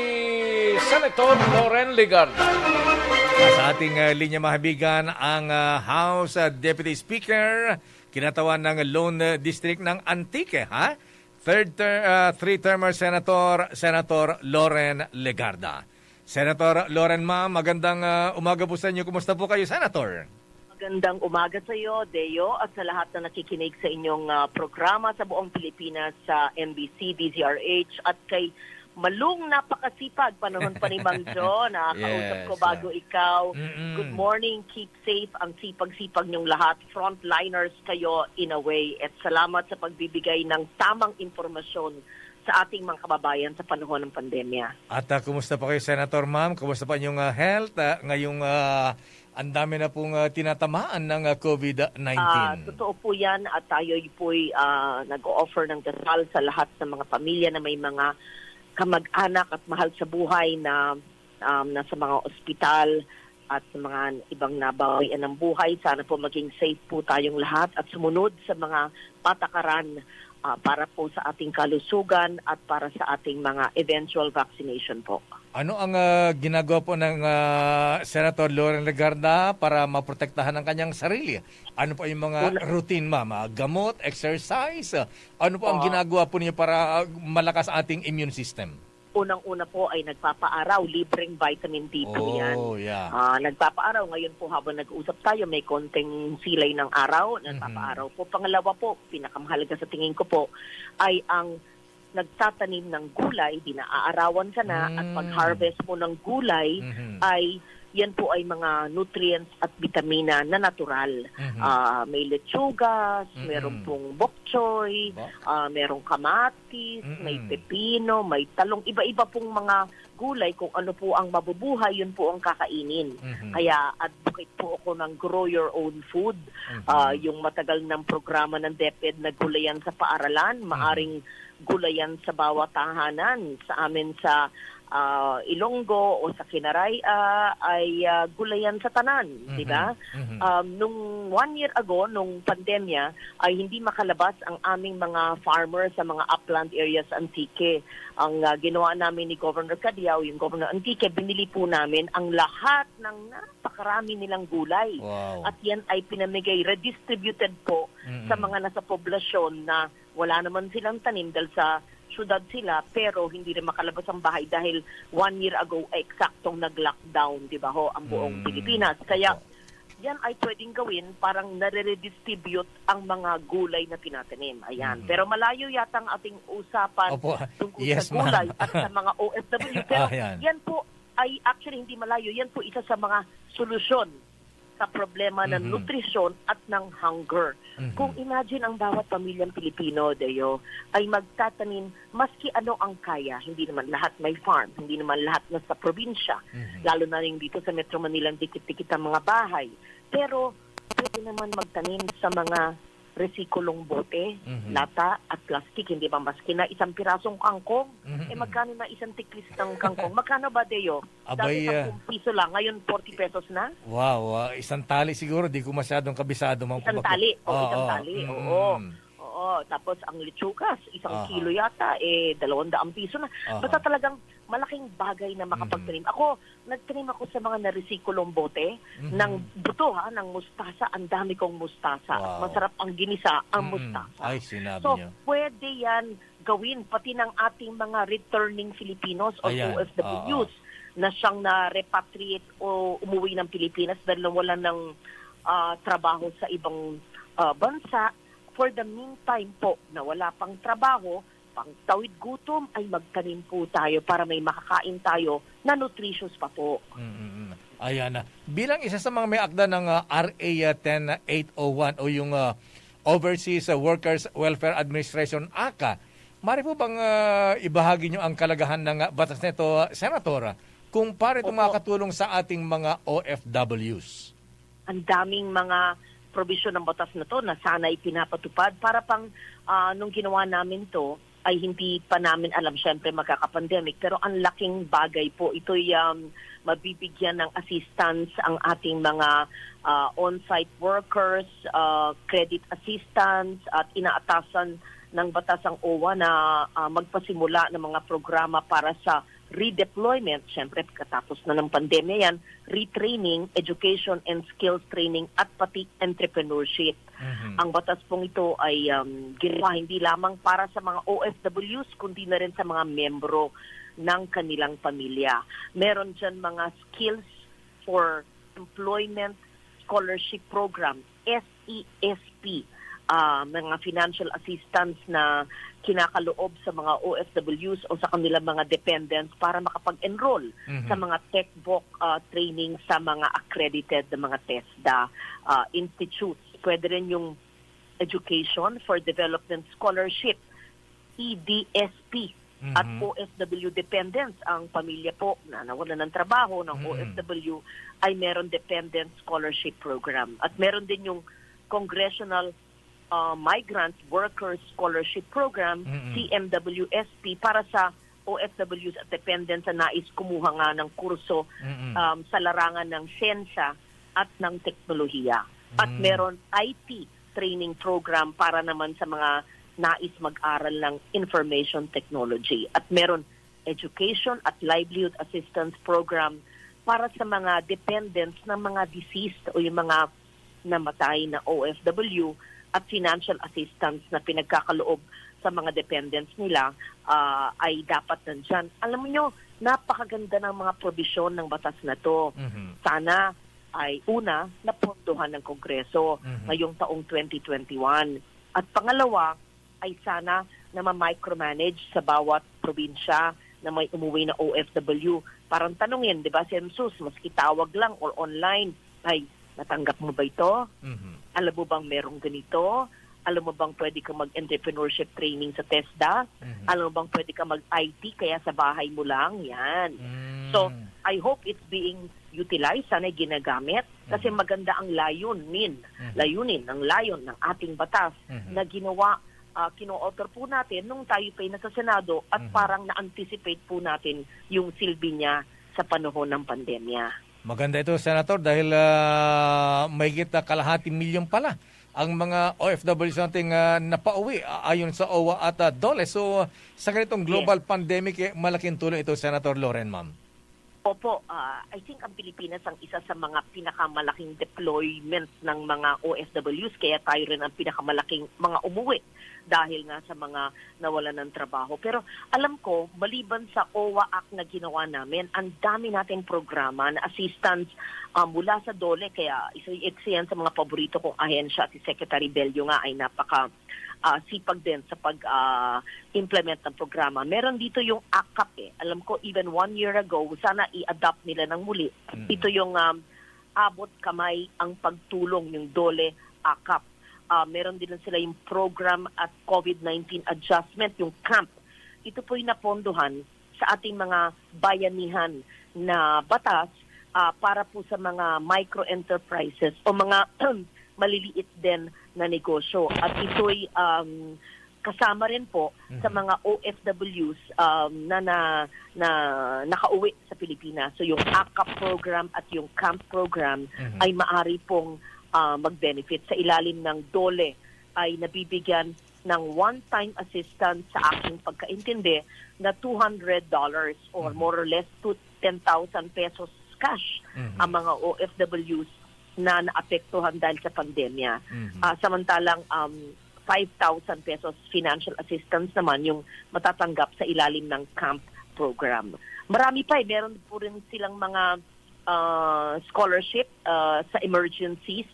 Senator Loren Legarda. Sa ating, ah, linya, mahabigan ang, ah, House, ah, Deputy Speaker, kinatawan ng Lone District ng Antique, ha? Third ter-, ah, three-termer Senator, Senator Loren Legarda. Senator Loren, ma'am, magandang, ah, umaga po sa inyo. Kumusta po kayo, Senator? Magandang umaga sa iyo, Deo, at sa lahat na nakikinig sa inyong, ah, programa sa buong Pilipinas, sa M B C, D Z R H, at kay Malung, napakasipag, panahon pa ni Mang Jo, nakakausap ko Yes, bago ah. ikaw. Mm-mm. Good morning, keep safe, ang sipag-sipag niyong lahat. Frontliners kayo in a way. At salamat sa pagbibigay ng tamang impormasyon sa ating mga kababayan sa panahon ng pandemya. At, ah, kumusta po kayo, Senator, ma'am? Kumusta po inyong, ah, health? Ah, ngayong, ah, ang dami na pong, ah, tinatamaan ng, ah, covid nineteen. Ah, totoo po yan at tayo po'y, ah, nag-o-offer ng dasal sa lahat ng mga pamilya na may mga kamag-anak at mahal sa buhay na, um, nasa mga ospital at sa mga ibang nabawian ng buhay. Sana po maging safe po tayong lahat at sumunod sa mga patakaran, ah, para po sa ating kalusugan at para sa ating mga eventual vaccination po. Ano ang, ah, ginagawa po ng, ah, Senator Loren Legarda para maprotektahan ang kanyang sarili? Ano po yung mga Una- routine, ma'am? Ah, gamot, exercise? Ah, ano po ang Oo. ginagawa po niyo para, ah, malakas ang ating immune system? Unang-una po ay nagpapaaraw, libreng vitamin D po yan. Oh, yeah. Ah, nagpapaaraw. Ngayon po habang nag-uusap tayo, may konting silay ng araw, Mhm. nagpapaaraw po. Pangalawa po, pinakamahalaga sa tingin ko po, ay ang nagtatanim ng gulay, di naaarawan ka na, at Mm. pag-harvest mo ng gulay Mhm. ay yan po ay mga nutrients at bitamina na natural. Mhm. Ah, may lechugas, Mm-mm. meron pong bok choy, Ba? ah, merong kamatis, may Mm-mm. pepino, may talong, iba-iba pong mga gulay, kung ano po ang mabubuhay, yun po ang kakainin. Mhm. Kaya advocate po ako ng grow your own food. Mhm. Ah, yung matagal ng programa ng DepEd na gulayan sa paaralan, Mhm. maaring gulayan sa bawat tahanan. Sa amin sa, ah, Ilonggo o sa Kinaray-a ay, ah, gulayan sa tanan, di Mhm. ba? Mhm. Um, nung one year ago, nung pandemya, ay hindi makalabas ang aming mga farmer sa mga upland areas sa Antique. Ang, ah, ginawa namin ni Governor Cadiao, yung Governor Antique, binili po namin ang lahat ng napakarami nilang gulay. Wow. At yan ay pinamigay, redistributed po Mm-mm. sa mga nasa poblasyon na wala naman silang tanim dahil sa syudad sila, pero hindi rin makalabas ang bahay dahil one year ago ay eksaktong nag-lockdown, di ba ho, ang buong Mm. Pilipinas. Kaya Opo. yan ay pwedeng gawin, parang nare-redistribute ang mga gulay na tinatanim. Ayan. Mm-mm. Pero malayo yata ang ating usapan Opo. tungkol Yes, sa gulay ma'am. at sa mga O F W. Pero Ayan. yan po ay actually hindi malayo. Yan po isa sa mga solusyon sa problema ng Mhm. nutrisyon at ng hunger. Mhm. Kung imagine ang bawat pamilyang Pilipino, Deo, ay magtatanim, maski ano ang kaya, hindi naman lahat may farm, hindi naman lahat nasa probinsya, Mhm. lalo na rin dito sa Metro Manila, dikit-dikit ang mga bahay. Pero pwede naman magtanim sa mga resikulong bote, Mhm. lata, at plastic, hindi ba? Maski na isang pirasong kangkong, Mhm. eh, magkano na isang tiklis ng kangkong? Magkano ba, Deo? Abay, Dati ah, sampung piso lang, ngayon forty pesos na. Wow, ah, isang tali siguro, di ko masyadong kabisado, ma'am, Isang kung bak-, tali, o, isang oo, tali, mm, oo. mm. Oo, tapos ang lechugas, isang Aha. kilo yata, eh, dalawang daang piso na. Aha. Basta talagang malaking bagay na makapagtanim. Mhm. Ako, nagtanim ako sa mga naresikulong bote Mhm. ng buto, ha, ng mustasa. Ang dami kong mustasa. Wow. Masarap ang ginisa, ang Mm-mm. mustasa. Ay, sinabi So, niyo. pwede yan gawin, pati ng ating mga returning Filipinos or Ayan, O F Ws oo. na siyang na-repatriate o umuwi ng Pilipinas dahil nawalan ng, ah, trabaho sa ibang, ah, bansa. For the meantime po, na wala pang trabaho, pang tawid gutom, ay magtanim po tayo para may makakain tayo na nutritious pa po. Mm, mm. Ayan na. Bilang isa sa mga may akda ng, ah, R A ten eight oh one o yung, ah, Overseas, ah, Workers Welfare Administration, aka, mari po bang, ah, ibahagi nyo ang kalagahan ng, ah, batas nito, ah, Senator? Kung paano ito Opo. makakatulong sa ating mga O F Ws? Ang daming mga probisyon ng batas na to na sana'y pinapatupad para pang, ah, nung ginawa namin to ay hindi pa namin alam, syempre magkaka-pandemic, pero ang laking bagay po. Ito'y, um, mabibigyan ng assistance ang ating mga, ah, on-site workers, ah, credit assistance, at inaatasan ng batas ang OWWA na, ah, magpasimula ng mga programa para sa redeployment, syempre pagkatapos na ng pandemya yan, retraining, education and skills training, at pati entrepreneurship. Mhm. Ang batas pong ito ay, um, ginawa hindi lamang para sa mga O F Ws, kundi na rin sa mga miyembro ng kanilang pamilya. Meron dyan mga Skills for Employment Scholarship Program, S E S P, ah, mga financial assistance na kinakaloob sa mga O F Ws o sa kanilang mga dependents para makapag-enroll Mhm. sa mga tech-voc, ah, training sa mga accredited na mga TESDA, ah, institutes. Pwede rin yung Education for Development Scholarship. E D S P at Mhm. O F W dependents. Ang pamilya po na nawalan ng trabaho ng Mm. O F W ay meron dependent scholarship program. At meron din yung Congressional, ah, Migrant Workers Scholarship Program, Mm. C M W S P, para sa O F Ws at dependents na nais kumuha nga ng kurso, Mm. um, sa larangan ng siyensya at ng teknolohiya. At Mm. meron I T training program para naman sa mga nais mag-aral ng information technology. At meron education at livelihood assistance program para sa mga dependents ng mga deceased o yung mga namatay na O F W, at financial assistance na pinagkakaloob sa mga dependents nila, ah, ay dapat nandyan. Alam mo nyo, napakaganda ng mga probisyon ng batas na to. Mhm. Sana ay una, napondohan ng Kongreso Mhm. ngayong taong twenty twenty-one. At pangalawa, ay sana na ma-micromanage sa bawat probinsya na may umuwi na O F W. Parang tanungin, di ba, Census, maski tawag lang or online, ay, natanggap mo ba ito? Mhm. Alam mo bang merong ganito? Alam mo bang pwede ka mag-entrepreneurship training sa TESDA? Mhm. Alam mo bang pwede ka mag-I T kaya sa bahay mo lang? Yan. Mm. So, I hope it's being utilized, sana ginagamit. Kasi Mhm. maganda ang layunin, Mhm. layunin ng layon ng ating batas Mhm. na ginawa, ah, kino-author po natin nung tayo pa'y nasa Senado at Mhm. parang na-anticipate po natin yung silbi niya sa panahon ng pandemya. Maganda ito, Senator, dahil, ah, mahigit na kalahati milyon pala ang mga O F Ws nating, ah, napauwi, ah, ayon sa O W A at, ah, DOLE. So, sa ganitong Yes. global pandemic, eh, malaking tulong ito, Senator Loren, ma'am. Opo, ah, I think ang Pilipinas ang isa sa mga pinakamalaking deployment ng mga O F Ws, kaya tayo rin ang pinakamalaking mga umuwi dahil nga sa mga nawalan ng trabaho. Pero alam ko, maliban sa O W A Act na ginawa namin, ang dami nating programa na assistance, ah, mula sa DOLE. Kaya isa, isa yan sa mga paborito kong ahensya, at si Secretary Bello nga ay napaka, ah, sipag din sa pag, ah, implement ng programa. Meron dito yung akap eh. Alam ko, even one year ago, sana i-adopt nila ng muli. Mm. Ito yung, um, abot kamay ang pagtulong, yung DOLE akap. Ah, meron din sila yung program at COVID nineteen adjustment, yung camp. Ito po'y napondohan sa ating mga bayanihan na batas, ah, para po sa mga micro enterprises o mga maliliit din na negosyo. At ito'y, um, kasama rin po sa Mhm. mga O F Ws, um, na, na, na nakauwi sa Pilipinas. So yung akap program at yung camp program Mhm. ay maari pong, ah, mag-benefit. Sa ilalim ng DOLE ay nabibigyan ng one-time assistance, sa aking pagkaintindi, na two hundred dollars or Mhm. more or less to ten thousand pesos cash Mhm. ang mga O F Ws na naapektuhan dahil sa pandemya. Mhm. Ah, samantalang, um, five thousand pesos financial assistance naman yung matatanggap sa ilalim ng camp program. Marami pa eh. Meron po rin silang mga, ah, scholarship, ah, sa emergencies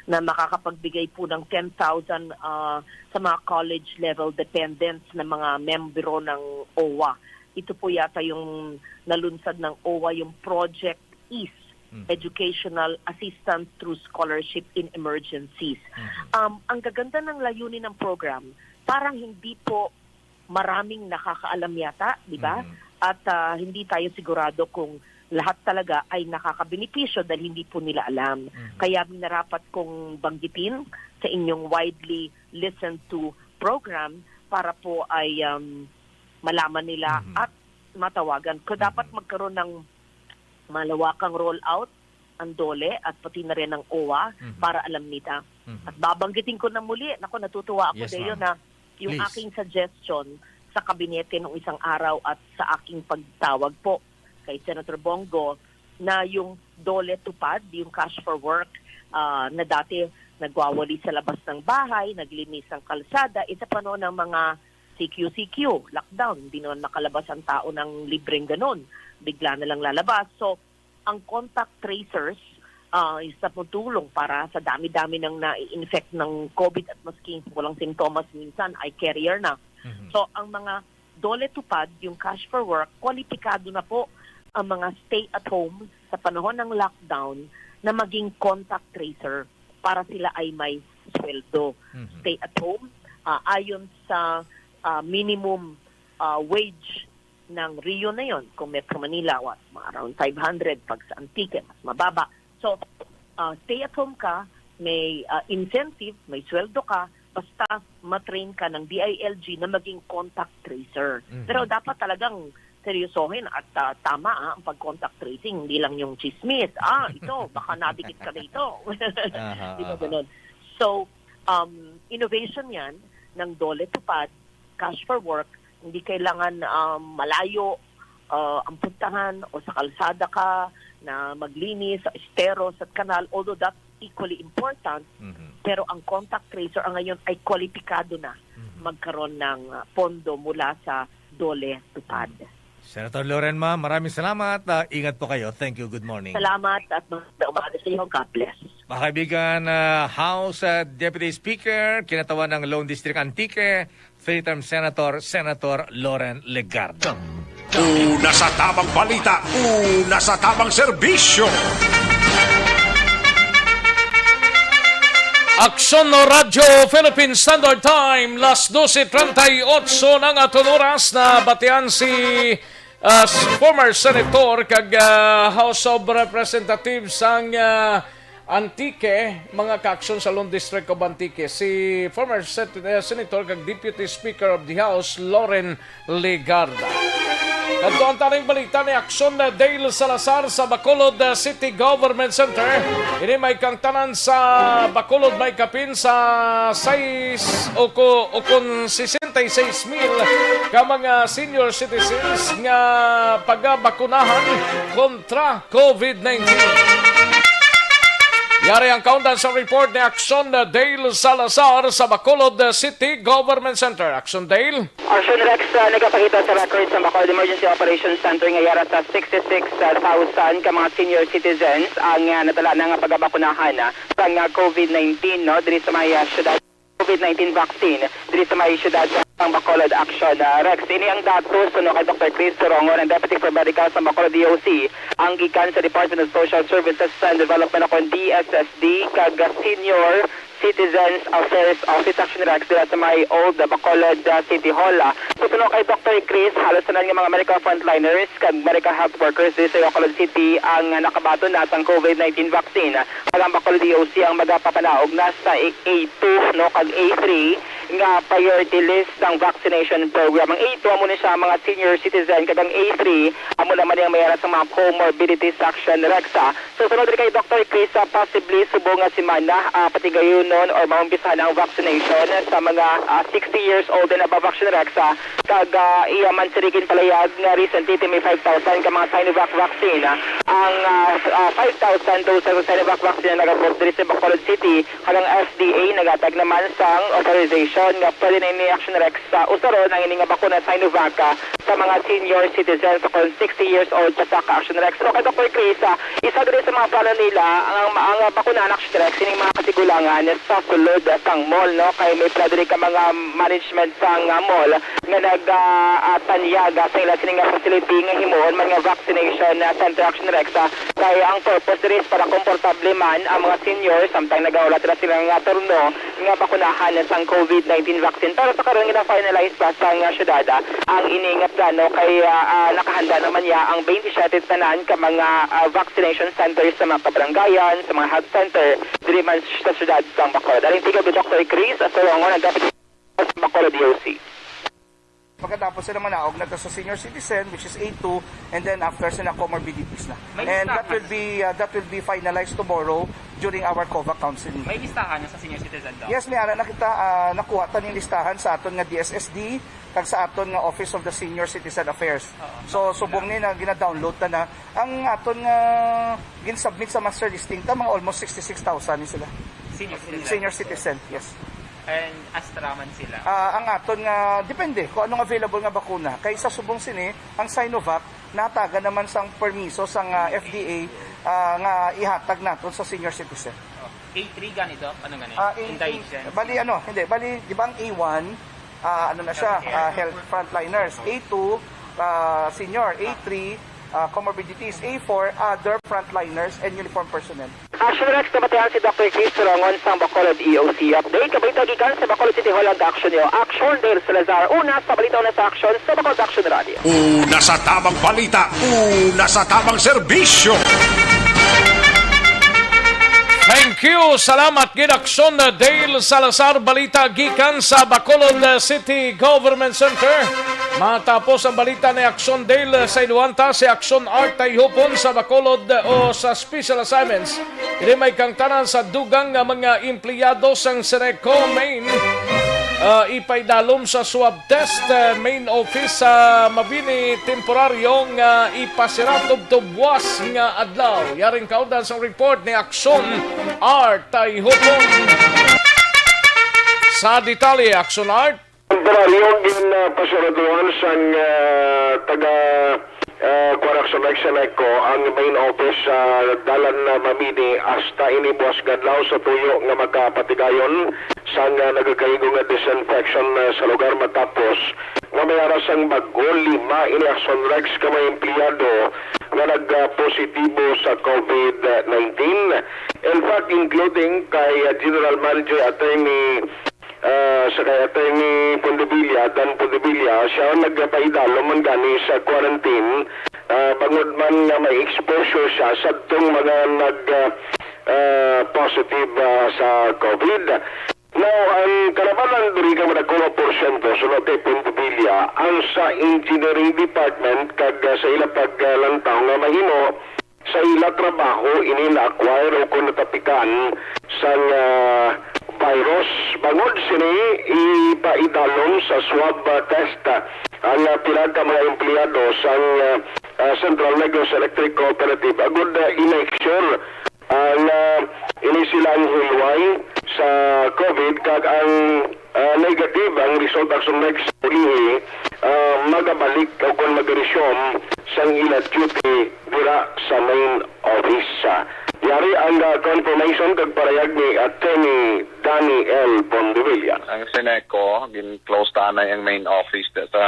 na makakapagbigay po ng ten thousand, ah, sa mga college level dependents na mga membro ng O W A. Ito po yata yung nalunsad ng O W A, yung Project EASE, Mhm. Educational Assistance Through Scholarship in Emergencies. Mhm. Um, ang gaganda ng layunin ng program, parang hindi po maraming nakakaalam yata, di ba? Mhm. At, ah, hindi tayo sigurado kung lahat talaga ay nakakabenepisyo dahil hindi po nila alam. Mhm. Kaya minarapat kong banggitin sa inyong widely listened to program para po ay, um, malaman nila Mhm. at matawagan. Kaya dapat Mhm. magkaroon ng malawakang rollout ang DOLE at pati na rin ang O W A Mhm. para alam nila. Mhm. At babanggitin ko na muli, naku, natutuwa ako, Yes, Deo, ma'am. na yung Please. aking suggestion sa kabinete nung isang araw at sa aking pagtawag po kay Senator Bong Go na yung DOLE TUPAD, yung cash for work, ah, na dati nagwawali sa labas ng bahay, naglinis ng kalsada, eh, sa panahon ng mga C Q C Q, lockdown, hindi naman makalabas ang tao ng libreng ganun. Bigla na lang lalabas. So, ang contact tracers, ah, isa pong tulong para sa dami-dami ng nai-infect ng COVID at maski walang sintomas minsan ay carrier na. Mhm. So, ang mga DOLE TUPAD, yung cash for work, kwalipikado na po ang mga stay at home sa panahon ng lockdown na maging contact tracer para sila ay may sweldo. Mhm. Stay at home, ah, ayon sa ah, minimum, ah, wage ng rehiyon na yon. Kung Metro Manila, what, mga around five hundred, pag sa Antique, mas mababa. So, ah, stay at home ka, may, ah, incentive, may sweldo ka, basta matrain ka ng D I L G na maging contact tracer. Mhm. Pero dapat talagang seryosohin at, ah, tama, ah, ang pag-contact tracing, hindi lang yung chismis. Ah, ito, baka nadikit ka na ito. Aha, Di ba aha. ganun? So, um, innovation yan ng DOLE TUPAD, Cash for Work, hindi kailangan, um, malayo, uh, ang puntahan o sa kalsada ka na maglinis sa esteros at kanal, although that's equally important, Mhm. pero ang contact tracer ang ngayon ay kwalipikado na Mhm. magkaroon ng, uh, pondo mula sa DOLE TUPAD. Senator Loren, ma'am, maraming salamat. Ah, ingat po kayo. Thank you. Good morning. Salamat at magandang umaga sa iyo. God bless. Mga kaibigan, ah, House, ah, Deputy Speaker, kinatawan ng Lone District Antique, three-term Senator, Senator Loren Legarda. Una sa tamang balita, una sa tamang serbisyo. Aksyon no Radyo Philippine Standard Time, las doce treinta y ocho na nga aton oras. Nabatian si, ah, s-, former senator kag, ah, House of Representatives sang, ah, Antique, mga kaaksyon sa Lone District of Antique, si former Sen-, eh, Senator kag Deputy Speaker of the House, Loren Legarda. Kadto ang taning balita ni Aksyon Dale Salazar sa Bacolod, uh, City Government Center. Ini may kangtanan sa Bacolod may kapin sa sais o ko-, o kon sesenta y seis mil ka mga senior citizens nga pagabakunahan kontra COVID nineteen. Yari ang kaundan sa report ni Aksyon Dale Salazar sa Bacolod City Government Center. Aksyon Dale. Action Rex, ah, nagapakita sa record sa Bacolod Emergency Operations Center nga yara sa sixty-six thousand ka mga senior citizens ang, ah, nadala na nga pagabakunahan, ah, sang, ah, COVID nineteen, no, diri sa may, ah, syudad. COVID nineteen vaccine diri sa may syudad sang Bacolod. Action, ah, Rex. Ini ang datos suno kay Doktor Chris Sorongon, ang Deputy for Medical sa Bacolod D O C, ang gikan sa Department of Social Services and Development o kon D S S D, kag, ah, Senior Citizens Affairs Office, Action Rex, dira sa may Old Bacolod, ah, City Hall. Ah, suno kay Doktor Chris, halos tanan nga mga medical frontliners kag medical health workers diri sa Bacolod City ang, ah, nakabaton na sang COVID nineteen vaccine. Kag ang Bacolod D O C ang magapapanaog na sa A two, no, kag A three nga priority list sang vaccination program. Ang A two amo ni siya ang mga senior citizen, kag ang A three amo naman ang mayara sa mga comorbidities. Action Rex, ah. So, sunod rin kay Doktor Chris, ah, possibly subong nga semana, ah, patigayunon or maumpisahan ang vaccination sa mga, ah, sixty years old and above. Action Rex, ah. Kag, ah, iya man sini ginpalayag nga recently may five thousand ka mga Sinovac vaccine, ah, ang, ah, ah, five thousand doses sa Sinovac vaccine ang nagabot diri sa Bacolod City, kag ang F D A nagatag naman sang authorization nga pwede na ini. Action Rex, sa usaron ang ini nga bakuna Sinovac, ah, sa mga senior citizens o kon sixty years old pa sa ka. Action Rex. So, kay Doktor Chris, ah, isa diri sa mga plano nila ang, ang, ah, bakuna, Action Rex, ining mga katigulangan sa sulod, ah, sang mall, no? Kay may pila diri ka mga management sang, ah, mall nga nag, ah, ah, tanyag, ah, sa ila sini nga facility nga himuon man nga vaccination, ah, center. Action Rex, ah, kay ang purpose diri is para komportable man ang mga senior samtang nagahulat ra sila nga turno nga bakunahan sang COVID nineteen vaccine. Pero sa karon, gina-finalize pa sang, ah, syudad, ah, ang ini nga plano kay, ah, ah, nakahanda naman niya ang twenty-seven tanan ka mga, ah, vaccination centers sa mga kabarangayan, sa mga health center diri man sa syudad sang Bacolod. Aring tigog ni Doktor Chris Sorongon, ang Deputy sa Bacolod D O C. Pagkatapos sila manaog na to sa senior citizen, which is A two, and then after sila comorbidities na. May And that listahan. will be, uh, that will be finalized tomorrow during our COVAC council meeting. May listahan na sa senior citizen daw? Yes, may ara na kita, ah, nakuha ta ning listahan sa aton nga D S S D kag sa aton nga Office of the Senior Citizen Affairs. Oo. So, subong ni na gina-download ta na. Ang aton nga gin-submit sa master listing ta, mga almost sixty-six thousand ni sila. Senior citizen. Senior citizen, yes. And Astra man sila? Ah, ang aton nga, depende kung anong available nga bakuna. Kay sa subong sini, ang Sinovac, natagan naman sang permiso sang, ah, F D A, ah, nga ihatag naton sa senior citizen. Oh, A three ganito? Ano gani? Ah, A, Indigenous. Bali, ano, hindi. Bali, di ba ang A one, ah, ano na siya, Healthcare. ah, health frontliners. A two, ah, senior. A three, ah, comorbidities. A four, other frontliners and uniform personnel. Action Rex, nabatian si Doktor Keith Surongon sang Bacolod E O C. Update, kabalita gikan sa Bacolod City Hall ang aksyon niyo. Action, Dale Salazar. Una sa balita, una sa aksyon sa Bacolod Action Radio. Una sa tamang balita, una sa tamang serbisyo. Thank you. Salamat gid, Aksyon Dale Salazar. Balita gikan sa Bacolod City Government Center. Matapos ang balita ni Aksyon Dale, sa inuwanta si Aksyon Art Tayhupon sa Bacolod o sa Special Assignments. Ini may kangtanan sa dugang nga mga empleyado sang Seneco Main, ah, ipaidalom sa swab test, ah, main office sa Mabini temporaryo nga ipasira tubtob buwas nga adlaw. Yaring kaundan sang report ni Aksyon Art Tayhupon. Sa detalye, Aksyon Art. Temporaryo gin, ah, pasiraduhan sang, ah, taga, ah, Correctional Seneco ang main office sa Dalan na Mabini hasta ini buwas nga adlaw sa tuyo nga makapatigayon sang, ah, nagakaigo nga disinfection, ah, sa lugar matapos nga may ara sang bag-o lima ini Action Rex ka mga empleyado nga nagpositibo sa COVID nineteen. In fact, including kay, ah, General Manager Attorney Ah, sa kay Attorney Pondevilla, Dan Pondevilla, siya ang nagpaidalom man gani sa quarantine, ah, bangod man nga may exposure siya sa tong mga nag, ah, ah, positive, ah, sa COVID. Now, ang kalabanan diri ka madagko nga porsyento, suno kay Pondevilla, ang sa engineering department kag, ah, sa ila paglantaw nga mahimo sa ila trabaho ini na-acquire o kon natapikan sang, ah, virus. Bangod sini, ipaidalom sa swab, ah, test, ah, ang, ah, pila ka mga empleyado sang, ah, ah, Central Negros Electric Cooperative agud, ah, i-make sure, ah, nga ini sila ang hilway sa COVID kag ang ah, negative ang result, Action Rex, ulihi, ah, magabalik o kon mag-resume sang ila duty dira sa main office. Yari ang, ah, confirmation kag parayag ni Attorney Danny L. Pondevilla. Ang Seneco, gin-close ta na ang main office da sa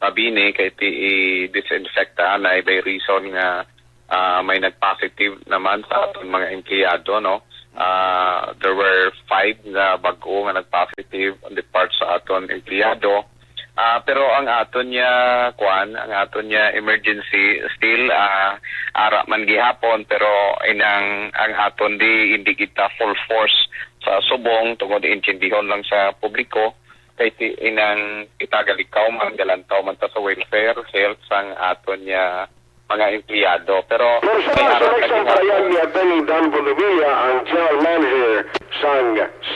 Mabini kay ti i-disinfect ta na by reason nga, ah, may nag-positive naman sa aton mga empleyado, no? Ah, there were five nga bag-o nga nag-positive on the part sa aton empleyado. Ah, pero ang aton niya, kwan, ang aton niya emergency still, ah, ara man gihapon, pero inang, ang aton di, hindi kita full force sa subong tungod intindihon lang sa publiko. Kay ti inang kita galikaw man, galantaw man ta sa welfare, health sang aton niya mga empleyado. Pero Pero sa may mga araw sulat sa kami nga payag po. Ni Attorney Dan Bonavilla, ang General Manager sang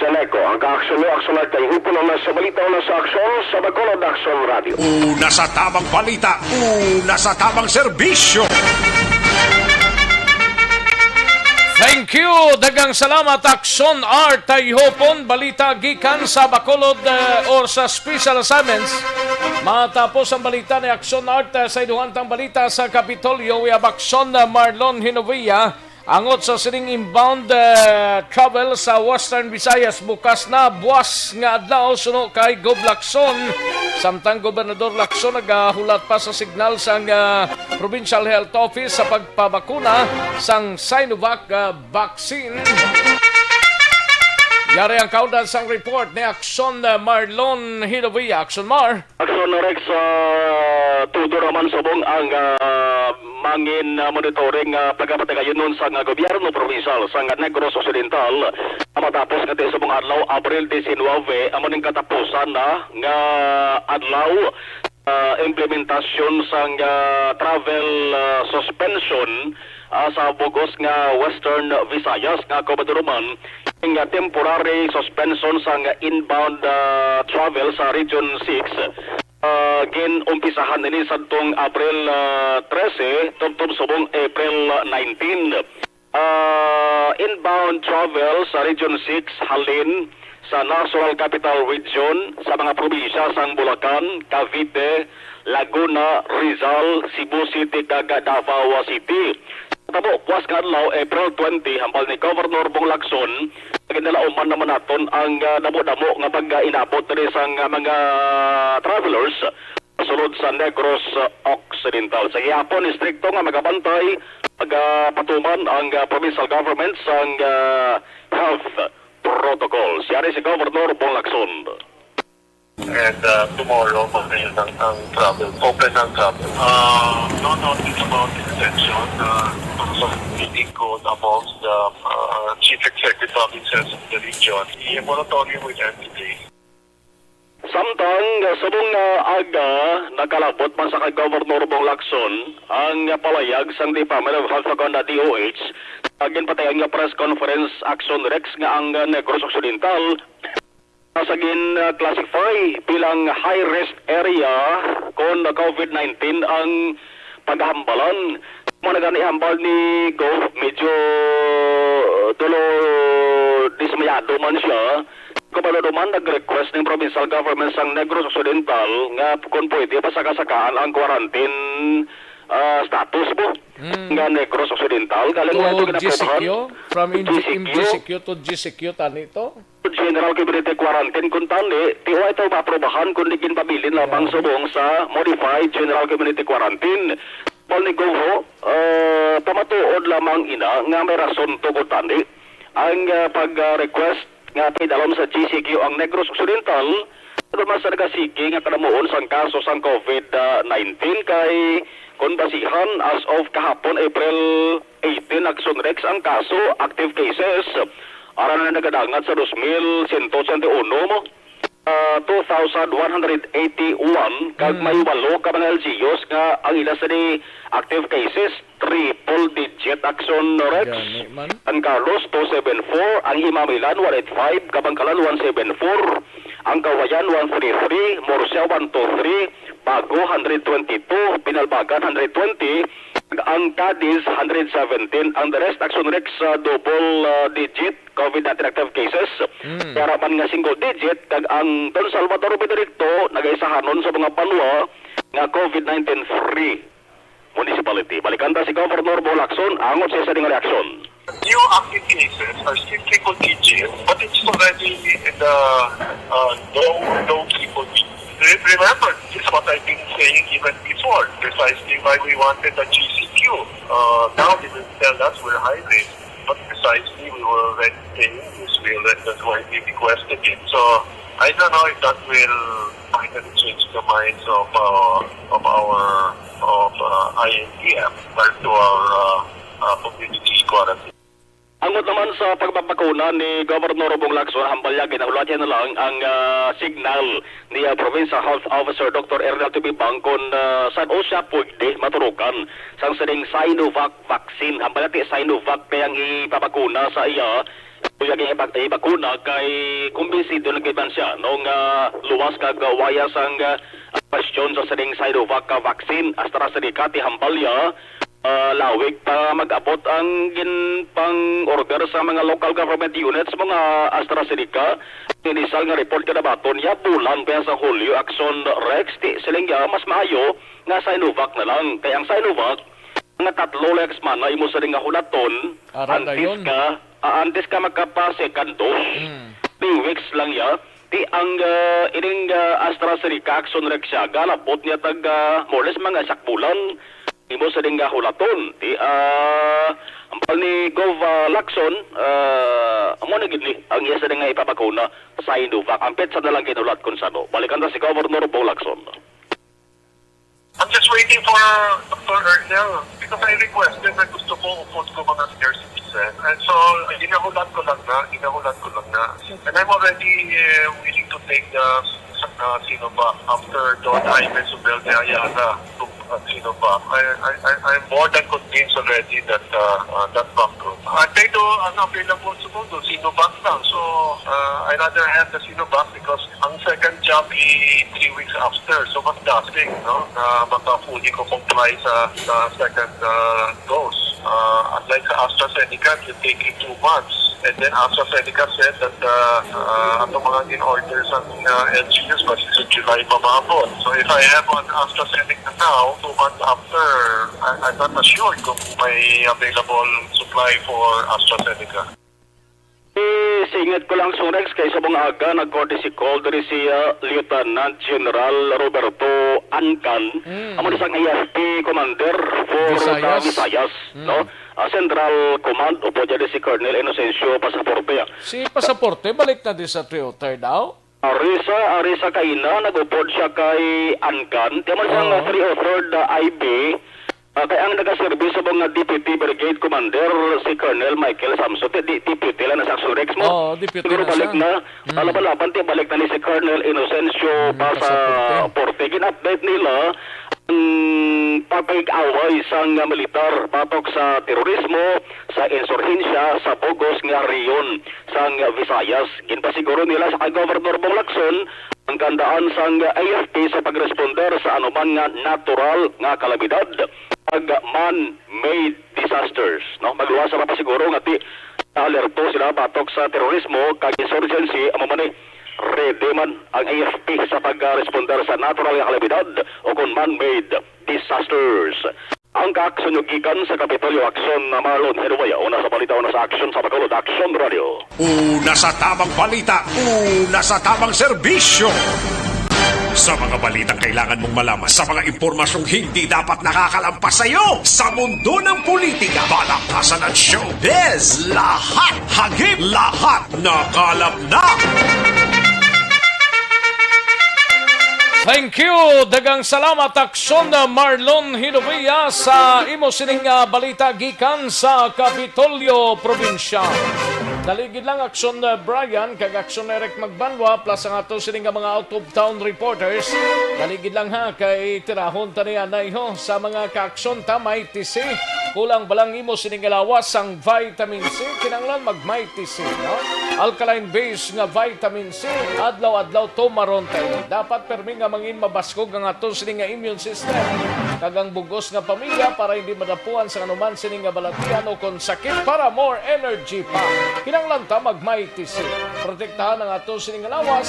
Seneco. Ang kaaksyon mo, aksyon na kay Hupo na sa balita o na sa aksyon sa Bacolod Aksyon Radio. Una sa tamang balita, una sa tamang serbisyo. Thank you. Daghang salamat, Aksyon Art Tayhopon. Balita gikan sa Bacolod, eh, or sa Special Assignments. Matapos ang balita ni Aksyon Art, eh, sa inuhantang balita sa Kapitolyo, we have Aksyon, eh, Marlon Hinovia. Angot sa sining inbound, eh, travel sa Western Visayas, bukas na buwas nga adlaw suno kay Gob Lacson. Samtang Gobernador Lacson nagahulat pa sa signal sang, ah, Provincial Health Office sa pagpabakuna sang Sinovac, ah, vaccine. Yari ang kaundan sang report ni Aksyon, ah, Marlon Hinovia. Aksyon, Mar. Aksyon, Rex, ah, tudo naman subong ang, ah, mangin, ah, monitoring, ah, pagkapatagayon nun sang, ah, gobyerno provincial sang Negros Occidental. Matapos nga ti subong adlaw, Abril diecinuebe, amo ning katapusan na nga adlaw, ah, implementasyon sang, ah, travel, ah, suspension, ah, sa bugos nga Western Visayas nga Comodoruman, nga temporary suspension sang inbound, ah, travel sa Region six. Ah, gin-umpisahan ini sadtong April, ah, trese tubtob subong April nineteen. Ah, inbound travel sa Region six halin sa National Capital Region sa mga probinsya sang Bulacan, Cavite, Laguna, Rizal, Cebu City, kag Davao City. Tabo, puas nga adlaw, April twenty, hambal ni Governor Bong Lacson, ginalauman naman naton ang, ah, damo-damo nga pag-inabot diri sang, ah, mga travelers sulod sa Negros Occidental. Sa gihapon, istrikto nga magabantay, magapatuman ang, ah, provincial government sang, ah, health protocols. Yari si Governor Bong Lacson. And, uh, tomorrow, open ang, ang travel. Open ang travel. Uh, no notice about extension. Uh, so, meeting code amongst the, uh, chief executive officers of the region. The moratorium will end today. Samtang, uh, subong nga aga, nakalabot man sa kay Governor Bong Lacson ang, uh, palayag sang Department of Health ug ang D O H sa ginpatigayon nga press conference, Action Rex, nga ang, uh, Negros Occidental sa gin, ah, classify bilang high risk area kon COVID nineteen ang paghambalan. Mo na gani hambal ni Gov, medyo, uh, dulo dismayado man siya. Kabalo naman, nag-request ning provincial government sang Negros Occidental nga kung pwede, pasaka-sakaan ang quarantine, ah, status mo Mm. nga Negros Occidental. Galing mo To ito ginaprobahan. G C Q? From G C Q? G C Q to G C Q, tani to? General Community Quarantine kun tani, ti wa ito maaprobahan kundi ginpabilin lamang Yeah. subong sa Modified General Community Quarantine. Paul ni Gov, ah, pamatuod lamang ina nga may rason to kun tani ang, ah, pag-request nga paidalom sa G C Q ang Negros Occidental, tungod man sa nagasigi nga kanamuon sang kaso sang COVID nineteen kay kun basihan as of kahapon, April eighteen, Action Rex, ang kaso, active cases, ara na nagadangat sa dos mil sento ochenta y uno mo, ah, two thousand one hundred eighty-one, kag Mm. may walo ka mga L G Us nga ang ila sini active cases, triple digit, Action Rex. Gani man. San Carlos, two seven four, ang Himamaylan, one eight five, Kabankalan, one seven four, ang Cauayan, one three three, Murcia, one two three, Bago, hundred twenty-two, Binalbagan, hundred twenty, ang Cadiz, hundred seventeen. Ang the rest, Action Rex, sa double, ah, digit COVID nineteen active cases. Mm. Kaya man nga single digit, kag ang Don Salvador Benedicto, nagaisahanon sa mga banwa nga COVID nineteen free municipality. Balikan ta si Governor Bong Lacson, angot siya sa ding reaksyon. New active cases are still triple digit, but it's already in the, uh, low, low triple digit. Re-, remember, this is what I've been saying even before, precisely why we wanted the G C Q. Uh, now they will tell us we're high risk, but precisely we were already saying this, we already, that's why we requested it. So, I don't know if that will finally change the minds of, uh, of our, of, uh, I N T F, or to our, uh, uh, community quarantine. Angot naman sa pagbabakuna ni Governor Bong Lacson, hambal niya, ginahulat niya na lang ang, ah, signal ni, ah, Provincial Health Officer Doctor Ernel Tubibang kung, ah, san-o siya pwede maturukan sang sining Sinovac vaccine. Hambal niya, ti Sinovac kay ang ipabakuna sa iya, kung ang iba-, ibakuna kay kumbinsido na gid man siya, no, nga luwas kag, ah, waya sang, ah, question sa sining Sinovac, ah, vaccine. AstraZeneca, ti hambal niya, ah, lawig pa mag-abot ang ginpang-order sa mga local government units, mga AstraZeneca. Ang inisal nga report kanabaton niya, bulan pa sa Hulyo, Action Rex, ti siling niya, mas maayo nga Sinovac na lang. Kay ang Sinovac, mga tatlo lang ka semana imo sa nga hulaton, Ara antes dayon. ka, ah, antes ka magkapa second dose. Mm. Three weeks lang ya. Ti ang, ah, ining, ah, AstraZeneca, Action Rex siya, galabot niya tag, ah, more or less mga sak bulan. Imo sa ding, ah, hulaton. Ti, ah, hambal ni Gov, ah, Lacson, ah, amo na gid ni ang iya sa ding, ah, ipabakuna sa Sinovac. Ang petsa na lang ginulat kung sano. Balikan ta si Governor Bong Lacson. I'm just waiting for Doctor Ernel because I requested na gusto ko upod ko mga senior citizen. And so, ginahulat ko lang na, ginahulat ko lang na. And I'm already, uh, willing to take the, uh, Sinovac after Don Jaime Zubel de Ayala took, uh, Sinovac. I, I, I, I'm more than convinced already that, uh, uh, that vaccine. I try to, ano, available sa mundo, Sinovac lang. So, uh, I rather have the Sinovac because ang second jab, i-, three weeks after. So, mas dasig, no, na maka-fully ko comply sa, sa second, uh, dose. Uh, unlike sa AstraZeneca, you take it two months. And then AstraZeneca said that, uh, uh, ang mga in-order sa, uh, L G Us, basta sa July pa maabot. So, if I have an AstraZeneca now, two months after, I, I'm not assured kung may available supply for AstraZeneca. Si Singit ko lang, Song Rex, kay sa mga aga, nag-courtesy call diri si, ah, Lieutenant General Roberto Ancan. Mm. Amo ni sang A F P commander for the Visayas. Visayas, Mm. no? Ah, Central Command, upod dyan si Colonel Inocencio Pasaporte. Si Pasaporte, balik na di sa three oh three daw? Ari sa, ari sa kaina, nag-upod siya kay Ancan. Di man siya nga Oo. three oh third, ah, I B, ah, kay ang nagaserbi sa mga Deputy Brigade Commander, si Colonel Michael Samson. Di, di, Deputy lang na sa Action Rex mo. Oo, Deputy Siguro na balik siya. na. Mm. Laban-laban, di balik na ni si Colonel Inocencio Mm, pa sa Pasaporte. Porte. Gin-update nila ang pakig-away sang militar batok sa terorismo, sa insurhensya, sa bugos nga rehiyon sang Visayas. Ginpasiguro nila sa kay Governor Bong Lacson ang kandaan sang A F P sa pagresponder sa anuman nga natural nga kalamidad, kag man-made disasters, no? Magluwas sa pasiguro nga ti-, alerto sila batok sa terorismo kag insurgency, amo man ni ready man ang A F P sa pagresponder sa natural nga kalamidad o kon man-made disasters. Ang kaaksyon nyo gikan sa Kapitolyo Aksyon na Marlon Hinuwaya, una sa balita, una sa aksyon sa Bacolod, Aksyon Radio. Una sa tamang balita, una sa tamang serbisyo. Sa mga balitang kailangan mong malaman, sa mga impormasyong hindi dapat nakakalampas sa iyo, sa mundo ng politika, balakasan at showbiz, lahat hagip, lahat nakalap na. Thank you. Daghang salamat, Aksyon Marlon Hinovia, sa imo sining, ah, balita gikan sa Kapitolyo Provincial. Dali gid lang, Aksyon, ah, Brian, kag Aksyon Eric Magbanwa, plus ang ato sining nga mga out-of-town reporters. Dali gid lang, ha, kay tirahon ta ni anay, ho, sa mga kaaksyon ta, may T C. Kulang ba lang imo sining nga lawas sang vitamin C? Kinahanglan mag Mighty C, no? Alkaline base nga vitamin C, adlaw-adlaw tumaron ta ini. Dapat permi nga mangin mabaskog ang aton sini nga immune system kag ang bugos nga pamilya para hindi madapuan sa anuman sini nga balatian o kon sakit para more energy pa. Kinahanglan ta mag Mighty C. Protektahan ang aton sini nga lawas.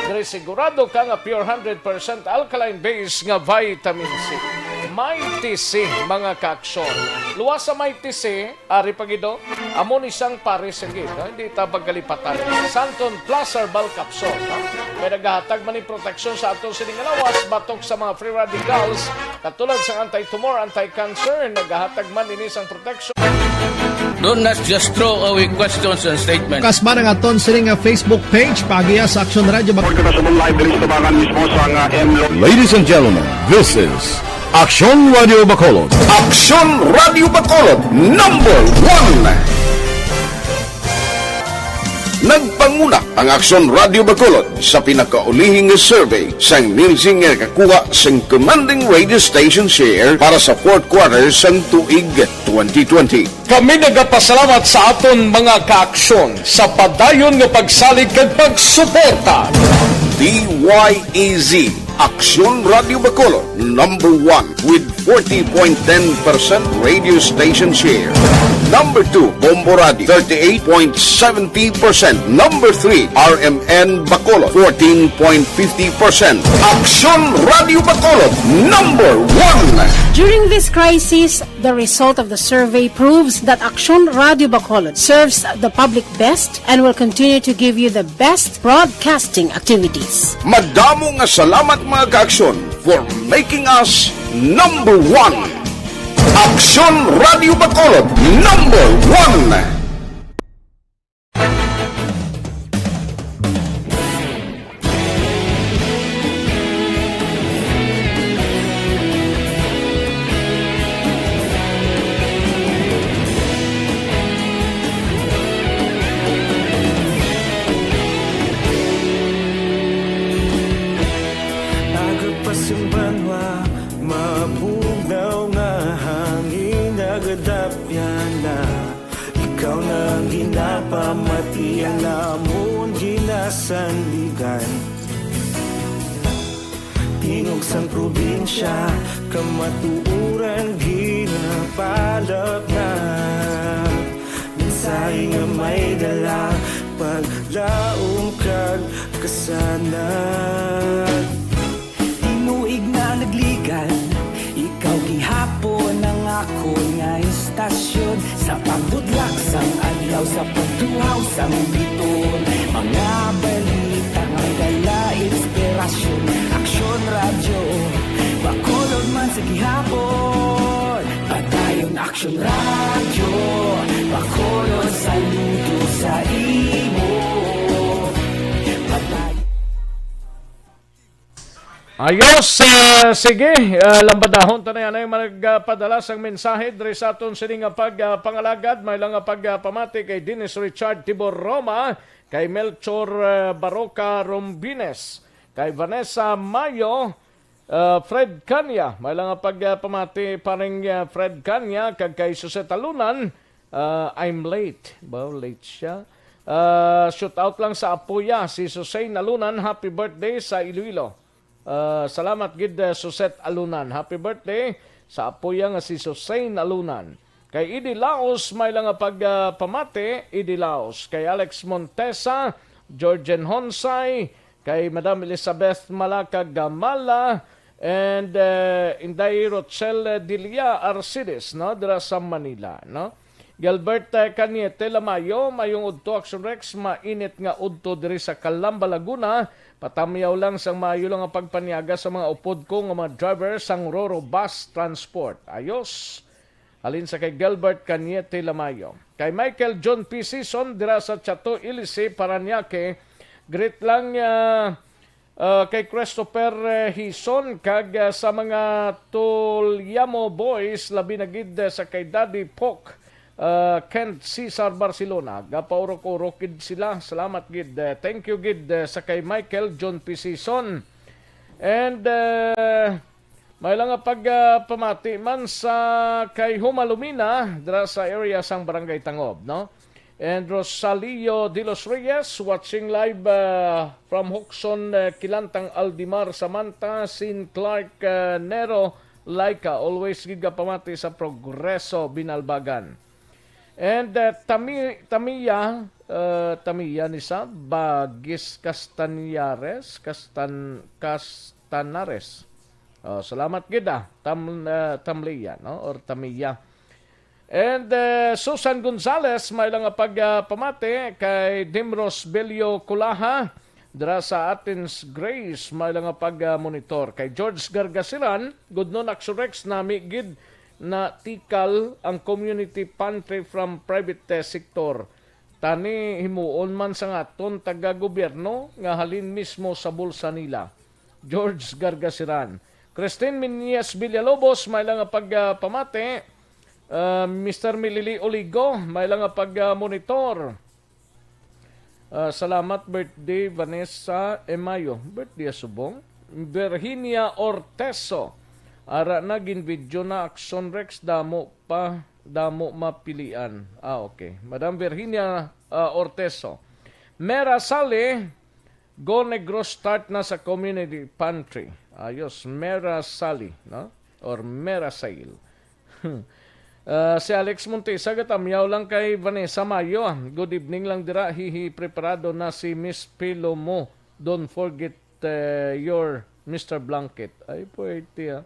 Diri sigurado ka nga pure hundred percent alkaline base nga vitamin C. Mighty C, mga kaaksyon. Luwas sa Mighty C, ari pa gid, oh. Amo ni sang pares gid, no? Hindi ta pagkalipatan. Santon Plus Herbal Capsule, no? Kay nagahatag man ni proteksyon sa aton sining lawas batok sa mga free radicals, katulad sa anti-tumor, anti-cancer, nagahatag man ini sang proteksyon. Do not just throw away questions and statements. Kasba ang aton sining nga Facebook page, paagiha sa Aksyon Radio Bac- Report ko na sa mong live diri sa tubangan mismo sa nga M L O. Ladies and gentlemen, this is Aksyon Radio Bacolod. Aksyon Radio Bacolod, number one. Nagpanguna ang Aksyon Radio Bacolod sa pinakaulihi nga survey sang Nielsen nga nakakuha sang commanding radio station share para sa fourth quarter sang tuig twenty twenty. Kami nagapasalamat sa aton mga kaaksyon sa padayon nga pagsalig kag pagsuporta. D Y E Z, Aksyon Radio Bacolod, number one with forty point ten percent radio station share. Number two, Bombo Radio, thirty-eight point seventy percent. Number three, R M N Bacolod, fourteen point fifty percent. Aksyon Radio Bacolod, number one. During this crisis, the result of the survey proves that Aksyon Radio Bacolod serves the public best and will continue to give you the best broadcasting activities. Madamo nga salamat, mga kaaksyon, for making us number one. Aksyon Radio Bacolod, number one. Aga pa sa banwa, mabugnaw nga hangin, nagadapyan na. Ikaw na ang ginapamati, ang amon ginasandigan. Tingog sang probinsya, kamatuoran ginapalapnag. Mensahe nga may dala, paglaom kag kasanag. Tinuig na nagligad, ikaw gihapon ang akon nga istorya. Tasyon sa pagbudlak sang adlaw, sa pagtuhaw sang biton. Mga balita nga dala inspirasyon. Aksyon Radyo, Bacolod man sa gihapon. Padayon Aksyon Radyo, Bacolod, saludo sa imo. Padayon. Ayos, ah, sige, ah, lambadahon ta na yan ay magpadala sang mensahe diri sa aton sini nga pag, ah, pangalagad. May lang nga pagpamati kay Dennis Richard Tibor Roma, kay Melchor, ah, Baroca Rombines, kay Vanessa Mayo, ah, Fred Canya. May lang nga pagpamati paring, ah, Fred Canya, kag kay Suse Talunan. Ah, I'm late. Ba, late siya. Ah, shout out lang sa apoya, si Susain Alunan. Happy birthday sa Iloilo. Ah, salamat gid, ah, Suset Alunan. Happy birthday sa apoya nga si Susain Alunan. Kay Idi Laos, may lang nga pagpamati, Idi Laos. Kay Alex Montesa, Georgian Honsay, kay Madam Elizabeth Malaka Gamala, and, eh, Inday Rochelle Delia Arcides, no, dira sa Manila, no? Gilbert, eh, Cañete Lamayo, mayong udto, Action Rex, mainit nga udto diri sa Calamba, Laguna. Patamyaw lang sang maayo lang nga pagpanyaga sa mga upod ko nga mga driver sang Roro Bus Transport. Ayos. Halin sa kay Gilbert Cañete Lamayo. Kay Michael John P. Season dira sa Chato Ilisi, Parañaque, greet lang, ah, ah, kay Christopher, eh, Hison kag, ah, sa mga Tulyamo Boys, labi na gid, eh, sa kay Daddy Pok, ah, Kent Cesar Barcelona. Gapaurok-urok gid sila. Salamat gid. Eh, thank you gid, eh, sa kay Michael John P. Season. And, eh, may lang nga pagpamati man sa kay Humalumina dira sa area sang Barangay Tangob, no? And Rosalio de los Reyes, watching live, uh, from Hoxon, uh, Kilantang, Aldimar, Samantha, Sin Clark, uh, Nero, Laika, always gid gapamati sa Progreso, Binalbagan. And, uh, Tami-, Tamiya, uh, Tamiya ni sa Bagis Castañares, Castan-, Castanares. Oh, salamat gid, ah, Tam-, uh, Tamliya, no? Or Tamiya. And, uh, Susan Gonzales, may lang nga pagpamati kay Dimros Bello Colaha, dira sa Athens Grace, may lang nga pag-monitor. Kay George Gargasiran, good noon, Action Rex, nami gid na tikal ang community pantry from private, eh, sector. Tani himuon man sang aton taga-gobyerno nga halin mismo sa bulsa nila. George Gargasiran. Christine Minyes Villalobos, may lang nga pagpamati. Ah, Mister Milili Oligo, may lang nga pag-monitor. Ah, salamat, birthday, Vanessa Emayo. Birthday, subong. Virginia Orteso. Ara na, ginvideo na, Action Rex, damo pa, damo mapilian. Ah, okay. Madam Virginia, ah, Orteso. Mera Sali, Go Negros, start na sa community pantry. Ayos, Mera Sali, no? Or Mera Sale. Ah, si Alex Montesa, gatamyaw lang kay Vanessa Mayo. Good evening lang dira. Hihi, preparado na si Miss Pillow mo. Don't forget, eh, your Mister Blanket. Ay, pwede, ah.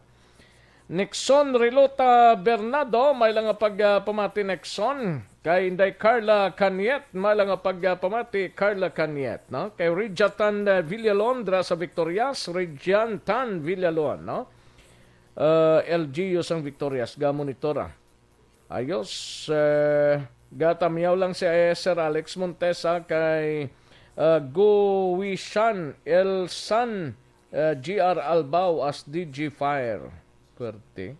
Nixon Rilota Bernardo, may lang nga pagpamati, Nixon. Kay Inday Carla Caniet, may lang nga pagpamati, Carla Caniet, no? Kay Rijatan, eh, Villalon, dira sa Victorias, Rijan Tan Villalon, no? Eh, L G U sang Victorias, gamonitora. Ayos, eh, gatamyaw lang si, eh, Sir Alex Montesa kay, eh, Guwishan Elsan, eh, G R Albao as D G Fire. Pwerte.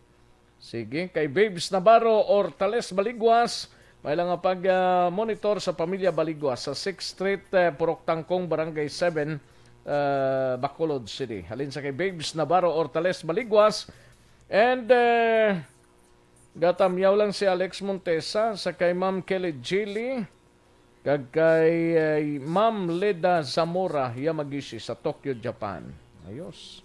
Sige, kay Babes Navarro Ortales Baliguas, may lang nga pag, ah, monitor sa pamilya Baliguas sa Sixth Street, eh, Purok Tangkong, Barangay seven, eh, Bacolod City. Halin sa kay Babes Navarro Ortales Baliguas. And, eh, gatamyaw lang si Alex Montesa sa kay Ma'am Kelly Jilly, kag kay, eh, Ma'am Leda Zamora Yamagishi sa Tokyo, Japan. Ayos.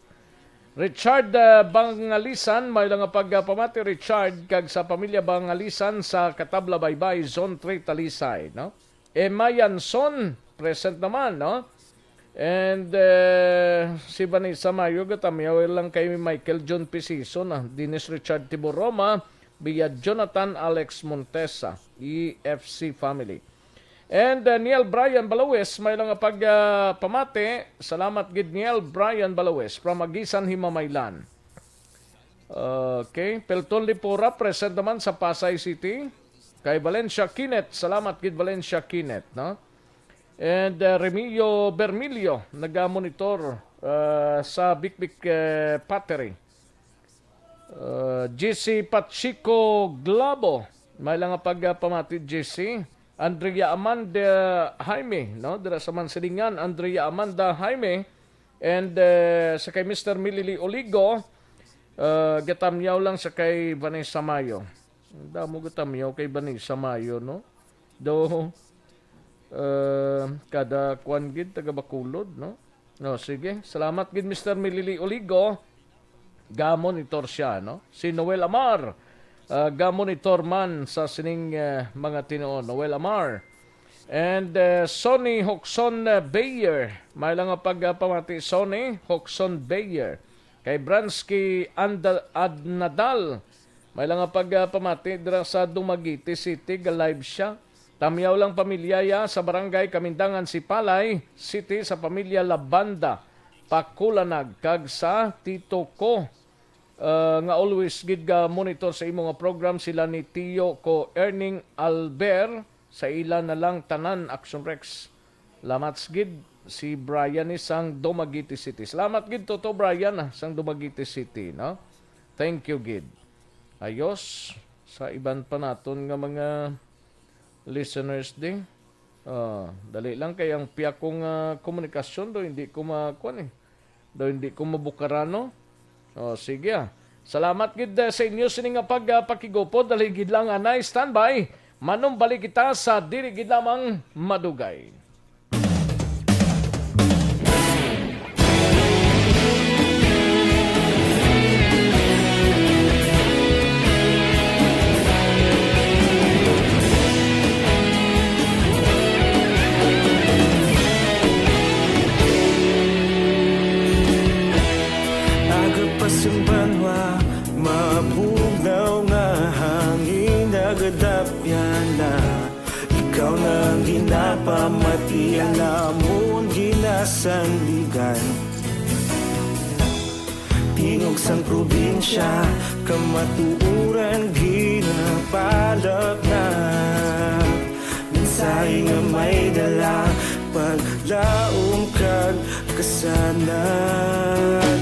Richard, eh, Bangalisan, may lang nga pagpamati, Richard, kag sa pamilya Bangalisan sa Katabla Baybay, Zone three, Talisay, no? Emma Yanson, present naman, no? And, eh, si Vanessa Mayo, gatamyaw lang kay Michael John Pisison, ah, Dennis Richard Tiboroma, via Jonathan Alex Montesa, E F C family. And, uh, Niel Brian Balawis, may lang nga pag, uh, pamati. Salamat gid, Niel Brian Balawis from Aguisan, Himamaylan. Okay, Pelton Lipura, present naman sa Pasay City. Kay Valencia Kinet, salamat gid, Valencia Kinet, no? And, uh, Remio Bermilio, naga-monitor, uh, sa Bikbik, uh, Pottery. Uh, G C Pachico Glabo, may lang nga pagpamati, G C. Andrea Amanda Jaime, no? Dira sa Mansilingan, Andrea Amanda Jaime. And, uh, sa kay Mister Milili Oligo, uh, gatamyaw lang sa kay Vanessa Mayo. Ang damo gatamyaw kay Vanessa Mayo, no? Do, uh, kada kwan gid, taga Bacolod, no? No, sige. Salamat gid, Mister Milili Oligo. Ga-monitor siya, no? Si Noel Amar, ah, ga-monitor man sa sining, eh, mga tinuon. Noel Amar. And, eh, Sonny Hoxon, eh, Bayer. May lang nga pagpamati, Sonny Hoxon Bayer. Kay Bransky Anda-, Adnadal. May lang nga pagpamati dira sa Dumaguete City, ga-live siya. Tamyaw lang pamilya ya sa Barangay Kamindangan, Sipalay City, sa pamilya Labanda Pakulanag, kag sa tito ko, uh, nga always gid ga monitor sa imo nga program, sila ni Tio ko Erning Alber, sa ila na lang tanan, Action Rex. Lamats gid si Brian ni sang Dumaguete City. Salamat gid, Toto Brian, ah, sang Dumaguete City, no? Thank you gid. Ayos, sa iban pa naton nga mga listeners di. Ah, dali lang kay ang piya kong, ah, komunikasyon do hindi ko makuan eh. Do hindi ko mabukaran, no? Oh, sige, ah. Salamat gid, eh, sa inyo sini nga pag, ah, pakigupod. Dali gid lang, anay, standby. Manumbalik kita sa dili gid lamang madugay. Aga pa sang banwa, mabugnaw nga hangin, nagadapyan na. Ikaw na ang ginapamati, ang amon ginasandigan. Tingog sang probinsya, kamatuoran ginapalapnag. Mensahe nga may dala, paglaom kag kasanag.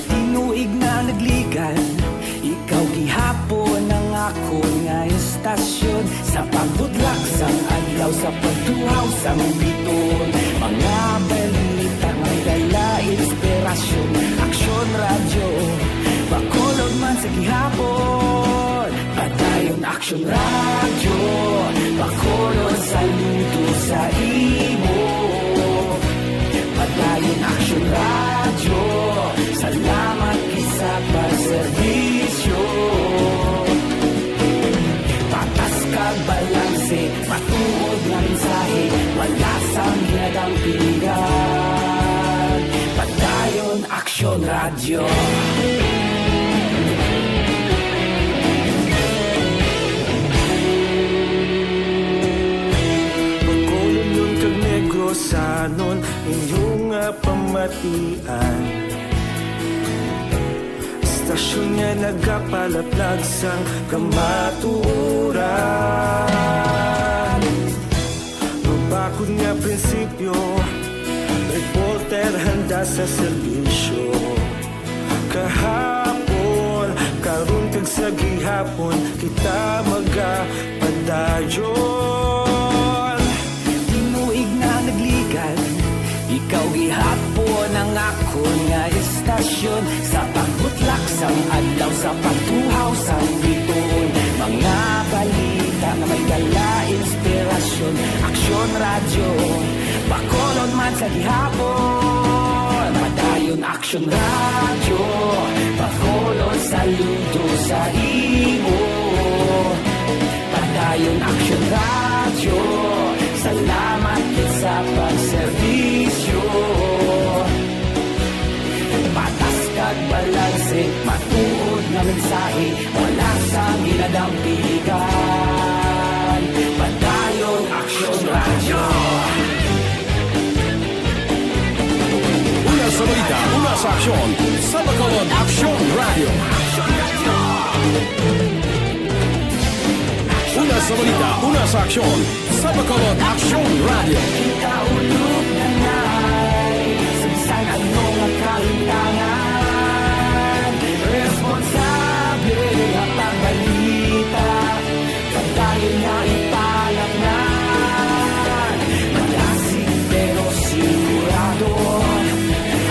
Tinuig na nagligan, ikaw gihapon ang akon nga estasyon. Sa pagbudlak sang adlaw, sa pagtuhaw sang biton, mga balita may dala inspirasyon. Aksyon Radyo, Bacolod man sa gihapon. Padayon Aksyon Radyo, Bacolod, saludo sa imo. Padayon Aksyon Radyo, salamat gid sa pagserbisyo. Patas kag balanse, matuod nga mensahe, wala sang ginadampingan. Padayon Aksyon Radyo. Bacolodnon kag Negrosanon, inyo nga pamatian. Estasyon nga nagapalaplag sang kamatuoran. Mabakod nga prinsipyo, reporter handa sa serbisyo. Kahapon, karon kag sa gihapon, kita magapadayon. Tinuig na nagligan, ikaw gihapon ang akon nga estasyon. Sa pagbutlak sang adlaw, sa pagtuhaw sang biton, mga balita nga may dala inspirasyon. Aksyon Radyo, Bacolod man sa gihapon. Padayon Aksyon Radyo, Bacolod, saludo sa imo. Padayon Aksyon Radyo, salamat gid sa pagserbisyo. Patas kag balanse, matuod nga mensahe, wala sang Dampigan, Padayon Aksyon Radyo. Una sa balita, una sa aksyon, sa Bacolod Aksyon Radyo. Una sa balita, una sa aksyon, sa Bacolod Aksyon Radyo. Kita ulog na nai, sa bisan ano nga kalimtangan, responsable nga pagbalita, padayon nga ipalapnan. Malasig pero sigurado,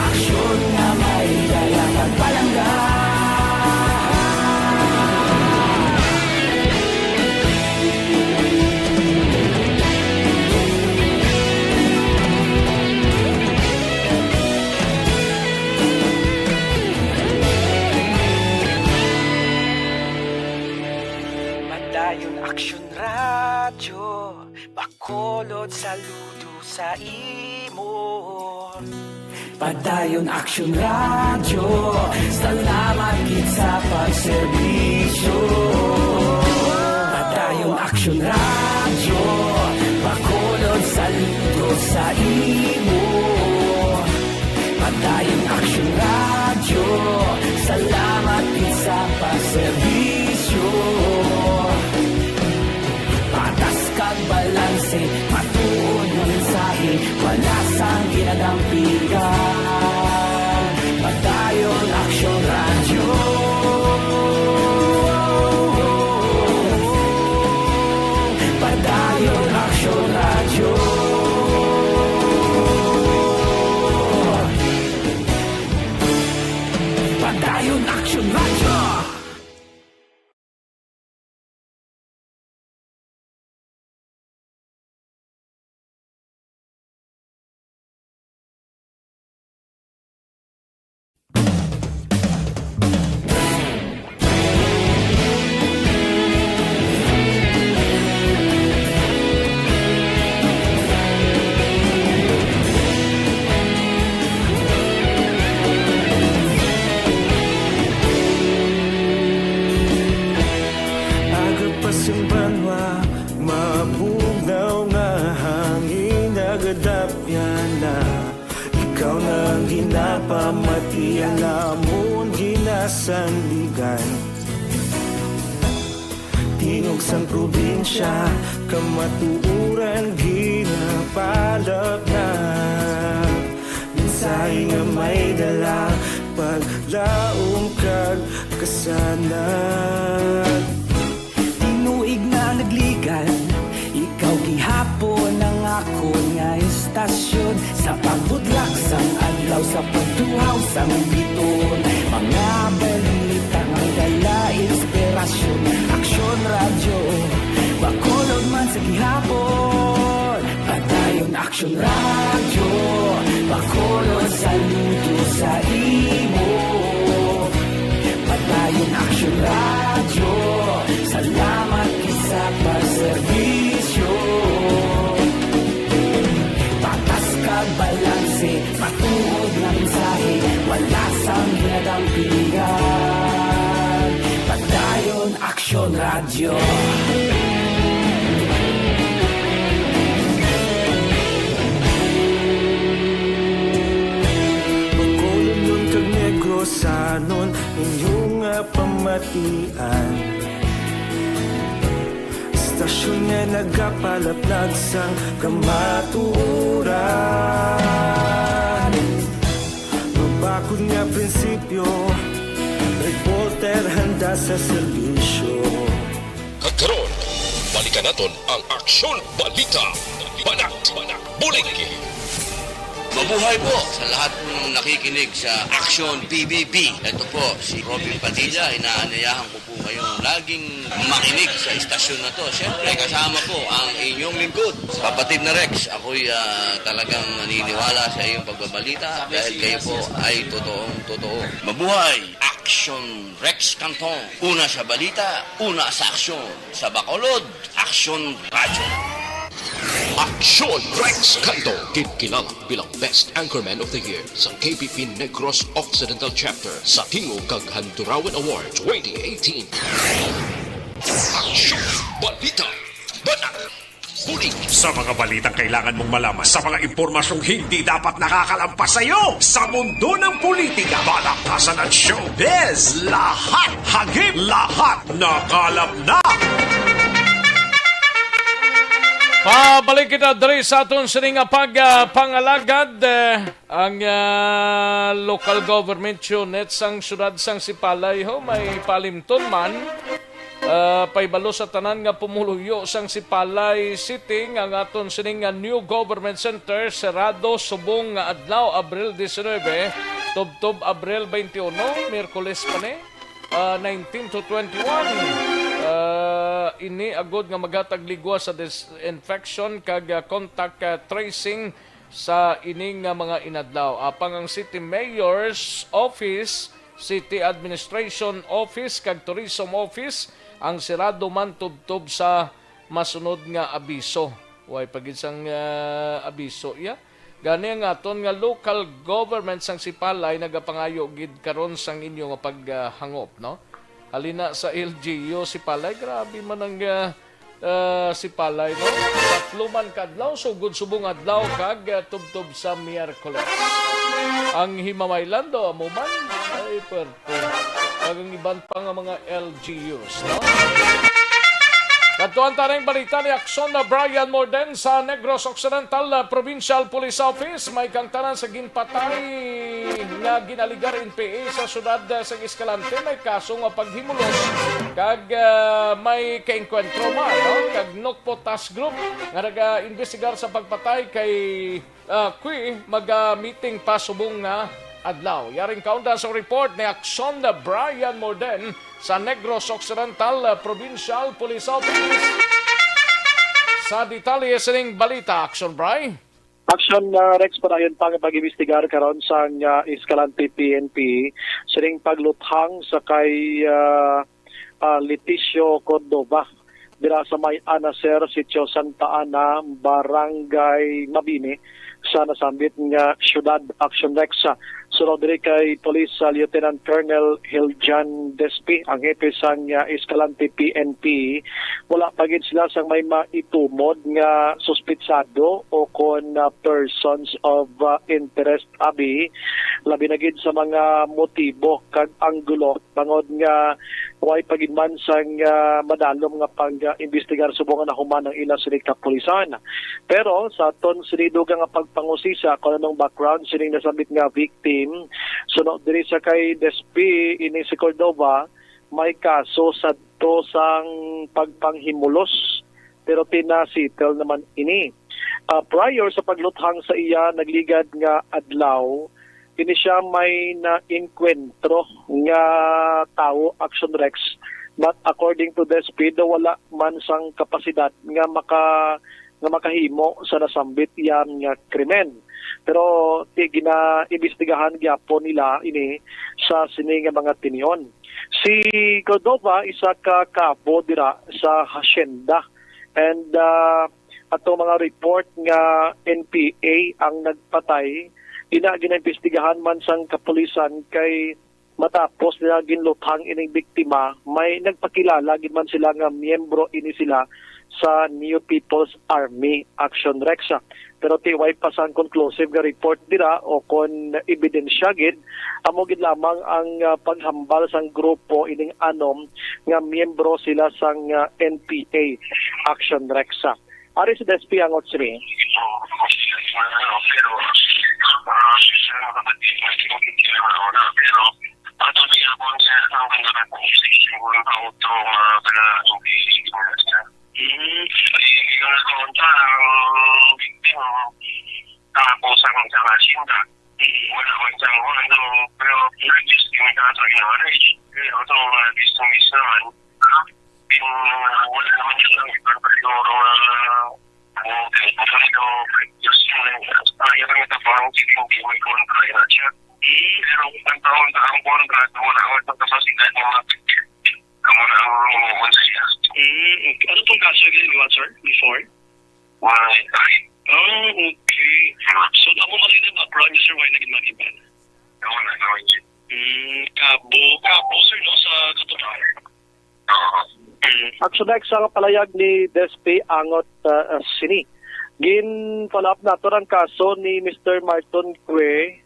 aksyon nga may dala kag palangga. Padayon Aksyon Radyo, Bacolod, saludo sa imo. Padayon Aksyon Radyo, salamat gid sa pagserbisyo. Padayon Aksyon Radyo, Bacolod, saludo sa imo. Padayon Aksyon Radyo, salamat gid sa pagserbisyo. Patas kag balanse, matuod nga mensahe, wala sang ginadampigan. Padayon Aksyon Radyo. Padayon Aksyon Radyo. Padayon Aksyon Radyo. Aga pa sing banwa, mabugnaw nga hangin, nagadapyan na. Ikaw na ang ginapamatian, amon ginasandigan. Tingog sang probinsya, kamatuoran ginapalapnag. Mensahe nga may dala, paglaom kag kasanag. Tinuig na nagligan, ikaw gihapon ang akon nga istasyon. Sa pagbudlak sang adlaw, sa pagtuhaw sang biton, mga balita nga dala inspirasyon. Aksyon Radyo, Bacolod man sa gihapon. Padayon Aksyon Radyo, Bacolod, saludo sa imo. Padayon Aksyon Radyo, salamat gid sa pagserbisyo. Patas kag balanse, matuod nga mensahe, wala sang ginadampigan. Padayon Aksyon Radyo. Bacolodnon kag Negrosanon, inyo nga pamatian. Istasyon nga nagapalapnag sang kamatuoran. Mabakod nga prinsipyo, reporter handa sa serbisyo. Kag karon, balikan naton ang Aksyon Balita. Banat, bulig. Mabuhay po sa lahat po ng nakikinig sa Aksyon P B B. Ito po si Robin Padilla. Inaanyayahan ko po kayong laging makinig sa istasyon na to. Siyempre, kasama po ang inyong lingkod, Kapatid na Rex. Ako'y, ah, talagang naniniwala sa iyong pagbabalita dahil kayo po ay totoong totoo. Mabuhay! Aksyon Rex Canton. Una sa balita, una sa aksyon. Sa Bacolod, Aksyon Radyo. Aksyon Rex Canton, ginkilala bilang Best Anchorman of the Year sa K P P Negros Occidental Chapter sa Tingog kag Handurawan Award twenty eighteen. Aksyon! Balita! Banat! Huli! Sa mga balitang kailangan mong malaman, sa mga impormasyong hindi dapat nakakalampas sa iyo, sa mundo ng politika, balaktasan at showbiz, lahat hagip, lahat nakalap na! Pabalik kita diri sa aton sini nga pag, ah, pangalagad, eh, ang, ah, local government unit sang siyudad sang Sipalay ho may palimton man. Ah, pahibalo sa tanan nga pumuluyo sang Sipalay City nga ang aton sining nga new government center serado subong nga adlaw, Abril diecinuebe, tubtob Abril twenty-one, Miyerkules pa ni, ah, nineteen to twenty-one. Ah, ini agod nga maghatag ligwa sa disinfection kag, ah, contact, ah, tracing sa ini nga mga inadlaw. Apang ang City Mayor's Office, City Administration Office kag Tourism Office ang sirado man tubtob sa masunod nga abiso. Way pa gid sang, ah, abiso iya. Gani ang aton nga local government sang Sipalay nagapangayo gid karon sang inyo nga paghangop, no? Halina sa L G U Sipalay, grabe man ang, ah, ah, Sipalay, no? Tatlo man ka adlaw, sugod subong adlaw, kag, ah, tubtob sa Miyerkules. Ang Himamaylan daw, amo man, ay, pwerte. Kag ang iban pa nga mga L G Us, no? Kadtuan ta ning balita ni Aksyon na Brian Morden sa Negros Occidental, ah, Provincial Police Office. May kangtanan sa ginpatay nga ginaligar N P A sa siyudad, ah, sa Escalante. May kaso nga paghimulos kag, ah, may kaengkwentro man, no? Kag Nokpo Task Group nga naga-imbestigar sa pagpatay kay, ah, Qui maga-meeting pa subong nga adlaw. Yaring kaunda sa report ni Aksyon na Brian Morden sa Negros Occidental, ah, Provincial Police Office. Sa detalye sining balita, Aksyon Bry. Aksyon, ah, Rex, padayon pa nga pag-imbestigar karon sang, ah, Escalante P N P sining pagluthang sa kay, ah, ah, Leticio Cordova dira sa may Anacer, Sitio Santa Ana, Barangay Mabini, sa nasambit nga siyudad. Aksyon, Rex, ah, sunod diri kay Police, ah, Lieutenant Colonel Hiljan Despi, ang hepe sang, ah, Escalante P N P, wala pa gid sila sang may maitumod nga suspitsado o kon, ah, persons of, ah, interest abi, labi na gid sa mga motibo kag anggulo, bangod nga way pa gid man sang, ah, madalom nga pag-imbestigar subong nga nahuman ang ila sini kapulisan. Pero sa aton sini dugang nga pagpangusisa kung anong background sining nasambit nga victim, suno diri sa kay Despi, ini si Cordova may kaso sadto sang pagpanghimulos, pero pina-settle naman ini. Ah, prior sa pagluthang sa iya nagligad nga adlaw, ini siya may naengkwentro nga tawo, Action Rex, but according to the S P daw, wala man sang kapasidad nga maka-, nga makahimo sa nasambit yan nga krimen. Pero ti-, ginaimbestigahan gyapon nila ini sa sini nga mga tinion. Si Cordova, isa ka kabo dira sa hacienda, and, ah, ato mga report nga N P A ang nagpatay, ina ginaimbestigahan man sang kapulisan kay matapos nila ginluthang ining biktima, may nagpakilala gid man sila nga miyembro ini sila sa New People's Army, Action Rex. Pero ti way pa sang conclusive nga report dira o kon ebidensya gid, amo gid lamang ang, ah, paghambal sang grupo ining anom nga miyembro sila sang, ah, N P A, Action Rex. Ari si Despi ang Otsri. Pero ato niya kung sa ang ganda ng kung sa isang auto, mga taga N P A. Hmm. Ay, hindi ko na kaunta ang victim. Tapos ang sa hacienda. Wala man sa ano, pero just yung kaso yung ano, eh. Pero ito, mga business naman. Yung, ah, wala naman siya. Pero, ah, ano, kay Bukayo, just yung, ah, yung ito, parang hindi may kontra na siya. Pero ang taon, ang kontra, wala naman sa kapasidad ng mga, ang mga, ang mga siya. Hmm, okay. Ano pong kaso yung ginawa, sir, before? Mga, ay, Ah, okay. So, amo man rin ang background niya, sir, why naging magiban? Wala naman yun. Hmm, kabo, kabo, sir, no, sa katunayan. Oo. Action Rex, ang palayag ni Despi Angot, ah, sini. Gin-follow up nato ang kaso ni Mister Marton Cue.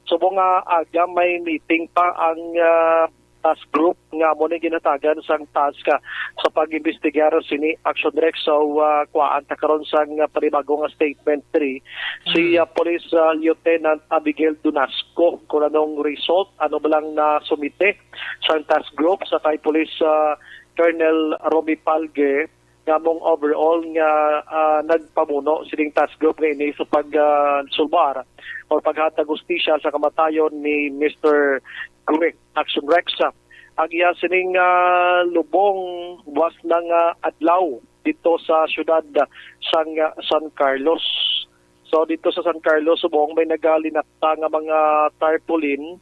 Subong nga aga may meeting pa ang, ah, task group nga amo ni ginhatagan sang task, ah, sa pag-imbestigar sini, Action Rex. So, ah, kuhaan ta karon sang, ah, panibago nga statement diri si, Hmm. ah, Police, ah, Lieutenant Abigail Dunasco kung anong result, ano ba lang na sumite sang task group sa kay Police, ah, Colonel Romy Palge, nga mong overall nga, ah, nagpamuno sining task group nga ini sa pag, ah, sulbar o paghatag hustisya sa kamatayon ni Mister Quick Action Rex. Ang iya sining, ah, lubong was na nga adlaw dito sa siyudad sang, ah, San Carlos. So, dito sa San Carlos, subong may nagalinakta nga mga tarpaulin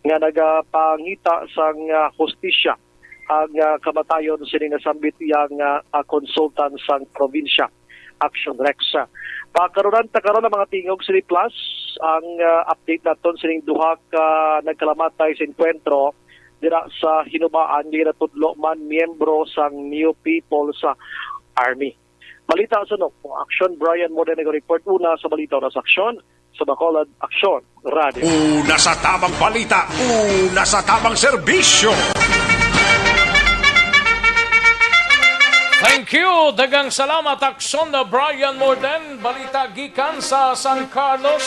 nga nagapangita sang, ah, hustisya ang, ah, kamatayon sining nasambit iya nga, ah, konsultan sang probinsya, Action Rex. Pakarunan ta karon ang mga tingog sini plus ang, ah, update naton sining duha ka nagkalamatay sa enkwentro dira sa Hinubaan nga ginatudlo man miyembro sang New People's Army. Balita sa Nokpo Action, Brian Modena nag-report una sa balita, una sa aksyon, sa Bacolod Aksyon Radio. Una sa tamang balita, una sa tamang serbisyo. Thank you. Daghang salamat, Aksyon na Brian Morden. Balita gikan sa San Carlos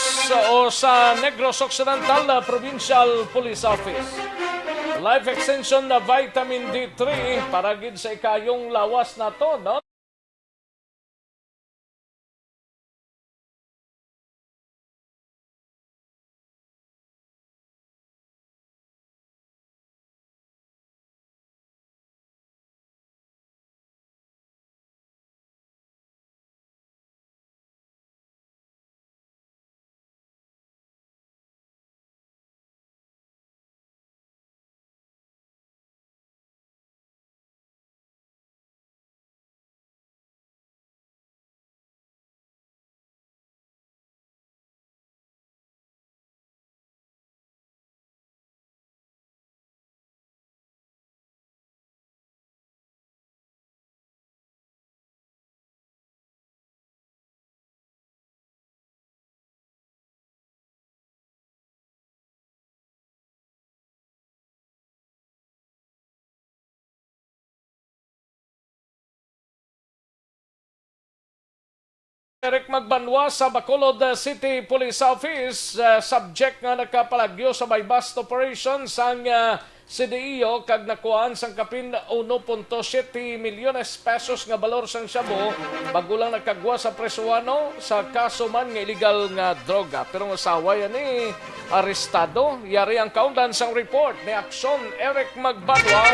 o sa Negros Occidental na Provincial Police Office. Life Extension na Vitamin D three para gid sa ikayong lawas nato, no? Eric Magbanwa sa Bacolod City Police Office, ah, subject nga nakapalagyo sa buy-bust operation sang, ah, C D E O kag nakuhaan sang kapin uno punto siyete milyones pesos nga balor sang shabu, bag-o lang nakagwa sa preso, ano, sa kaso man nga iligal nga droga. Pero ang asawa ya ni arestado. Yari ang kaundan sang report ni Action Eric Magbanwa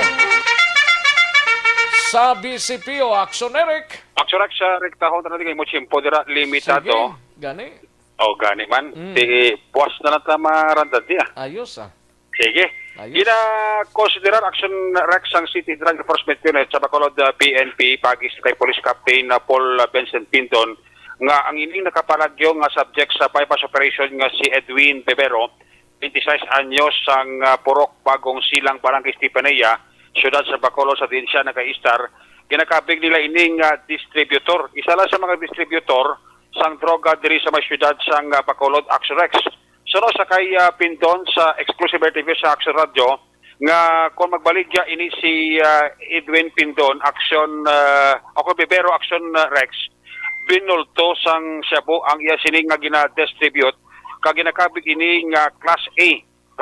sa B C P O. Action Eric. Action Eric, sa rektahon tanan kay mo tiyempo dira limitado. Sige, gani. O, gani man. Mm. Sige, buwas na lang ta marandad niya. Ayos, ah. Sige. Ayos. Gina-considerar Action Rex ang City Drug Enforcement Unit sa Bacolod, ah, P N P, paagi sa kay Police Captain, ah, Paul, ah, Vincent Pinton, nga ang ining nakapalagyo nga subject sa buy-bust operation nga si Edwin Bebero, twenty-six anyos, sang, ah, Purok Bagong Silang, Barangay Estefanía, Siyudad sa Bacolod, sa diin siya nagaistar. Ginakabig nila ining, ah, distributor. Isa lang sa mga distributor sang droga diri sa may siyudad sang, ah, Bacolod, Action Rex. Suno sa kay, ah, Pindon sa exclusive interview sa Action Radio nga kung magbaligya ini si, ah, Edwin Pindon, Action, ah, ako, Bebero, Action, ah, Rex, binulto sang shabu ang iya sini nga gina-distribute, kag ginakabig ini nga Class A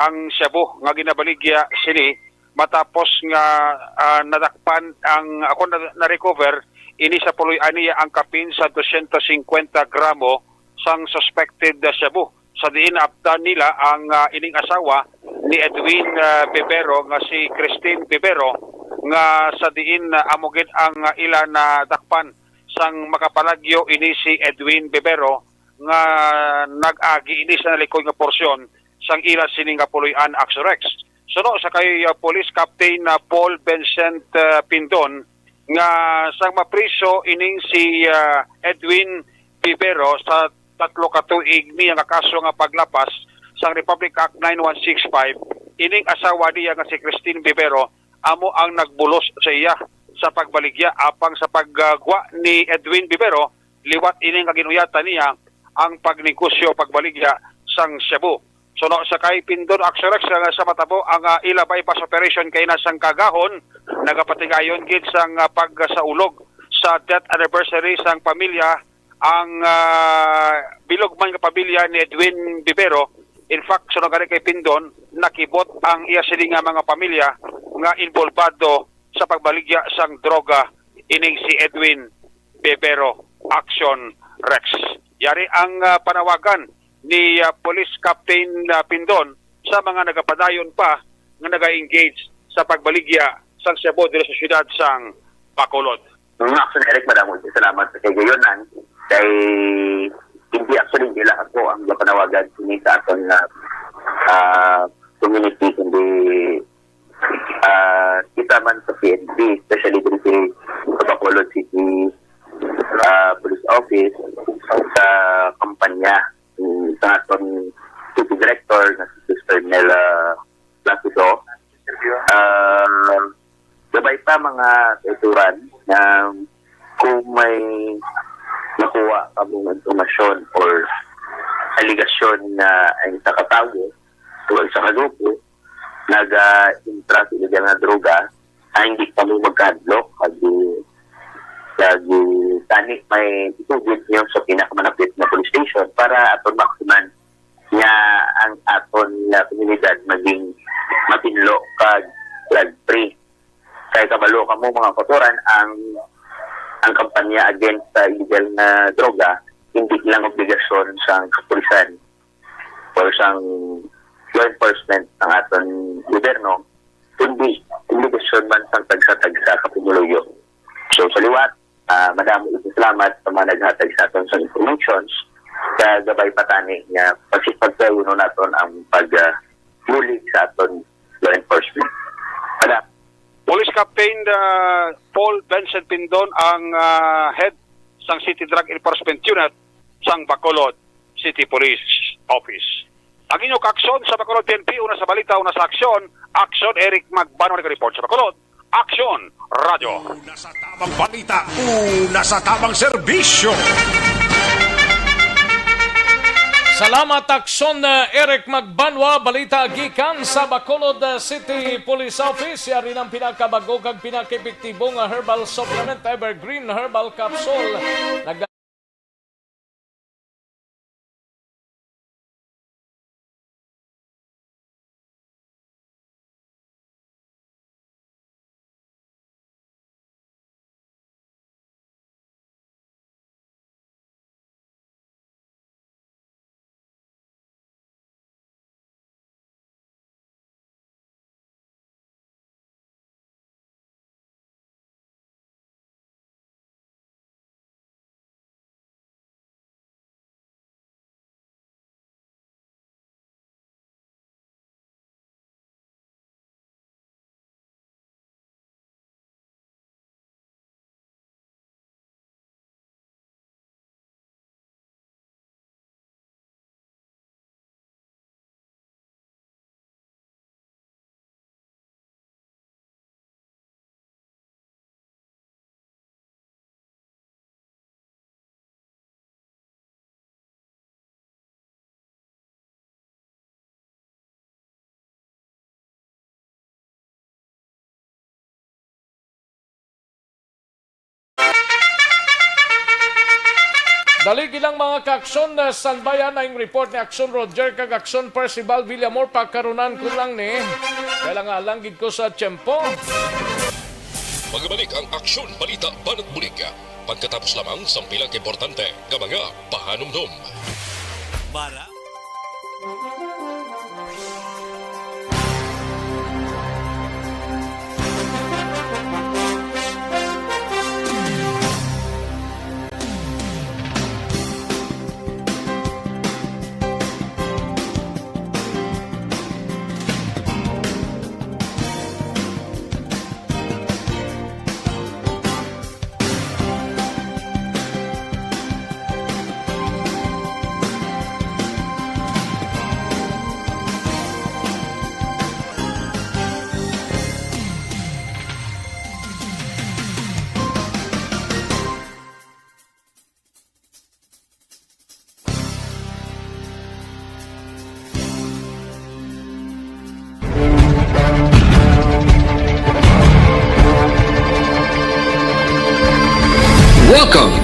ang shabu nga ginabaligya sini matapos nga, ah, nadakpan ang, ako, na, na-recover ini sa puloy-an niya ang kapin sa dosyentos singkwenta gramo sang suspected, ah, shabu. Sa diin naabtan nila ang, ah, ining asawa ni Edwin, ah, Bebero nga si Christine Bebero, nga sa diin, ah, amo gid ang, ah, ila nadakpan sang makapalagyo ini si Edwin Bebero nga nag-agi ini sa nalikod nga porsyon sang ila sini nga puloy-an, Action Rex. Suno sa kay, ah, Police Captain, ah, Paul Vincent, ah, Pindon, nga sang mapriso ining si, ah, Edwin Bibero sa tatlo ka tuig niya nga kaso nga paglapas sang Republic Act nine one six five, ining asawa niya nga si Christine Bibero amo ang nagbulos sa iya. sa pagbaligya apang sa paggwa ni Edwin Bibero liwat ining kaginuyatan niya ang pagnegosyo pagbaligya sang shabu. Suno sa kay Pindon, Action Rex, nga sa matabo ang, ah, ila buy-bust operation kay na sang kagahon nagapatigayon gid sang, ah, pagsaulog sa death anniversary sang pamilya ang, ah, bilog man nga pamilya ni Edwin Bibero. In fact, suno gani kay Pindon, nakibot ang iya sini nga mga pamilya nga involbado sa pagbaligya sang droga ining si Edwin Bibero. Action Rex. Yari ang, ah, panawagan ni, ah, Police Captain, ah, Pindon sa mga nagapadayon pa nga naga-engage sa pagbaligya sang shabu diri sa siyudad sang Bacolod. Mga Action Eric, madamo nga salamat sa kagayonan. Kay hindi, actually, hindi lang ako ang gapanawagan sini sa aton nga, ah, community, kundi, ah, kita man sa P N P, especially diri sa Bacolod City, ah, Police Office, sa kampanya, mm, sa aton City Director nga si Sister Nella Placido. Ah, gabay pa, mga kaituran, nga kung may nakuha kamong impormasyon or alegasyon nga ang isa ka tawo o isa ka grupo naga-intra sa illegal nga droga, ay hindi kamo magkahadlok. Kag, kag tani may isugid niyo sa pinakamalapit na police station para aton makunan nga ang aton nga komunidad maging matinlo kag drug free. Kay kabalo kamo, mga kautoran, ang, ang kampanya against sa illegal nga droga hindi lang obligasyon sang kapulisan or sang law enforcement ng aton gobyerno, kundi obligasyon man sang tagsa-tagsa ka pumuluyo. So, sa liwat, ah, madamo gid salamat sa mga naghatag sa aton sa informations. Sa gabay pa tani nga pagsipagpayuno naton ang pag, ah, bulig sa aton law enforcement. Madam. Police Captain, ah, Paul Vincent Pindon ang, ah, head sang City Drug Enforcement Unit sang Bacolod City Police Office. Ang inyo kaaksyon sa Bacolod P N P, una sa balita, una sa aksyon, Aksyon Eric Magbanwa nagareport sa Bacolod. Aksyon Radyo. Una sa tamang balita, una sa tamang serbisyo. Salamat, Aksyon, uh, Eric Magbanwa. Balita gikan sa Bacolod, uh, City Police Office. Yari ang pinakabag-o kag pinakaepektibo nga herbal supplement, Evergreen Herbal Capsule. Nag- Dali gid lang, mga kaaksyon, uh, Sanbayan, ang report ni Aksyon Roger kag Aksyon Percival Villamor. Pakarunan ko lang ni. Kailangan lang gid ko sa tiyempo. Magbalik ang Aksyon Balita Banat Bulig pagkatapos lamang sang pila ka importante nga mga pahanumdom. Mara.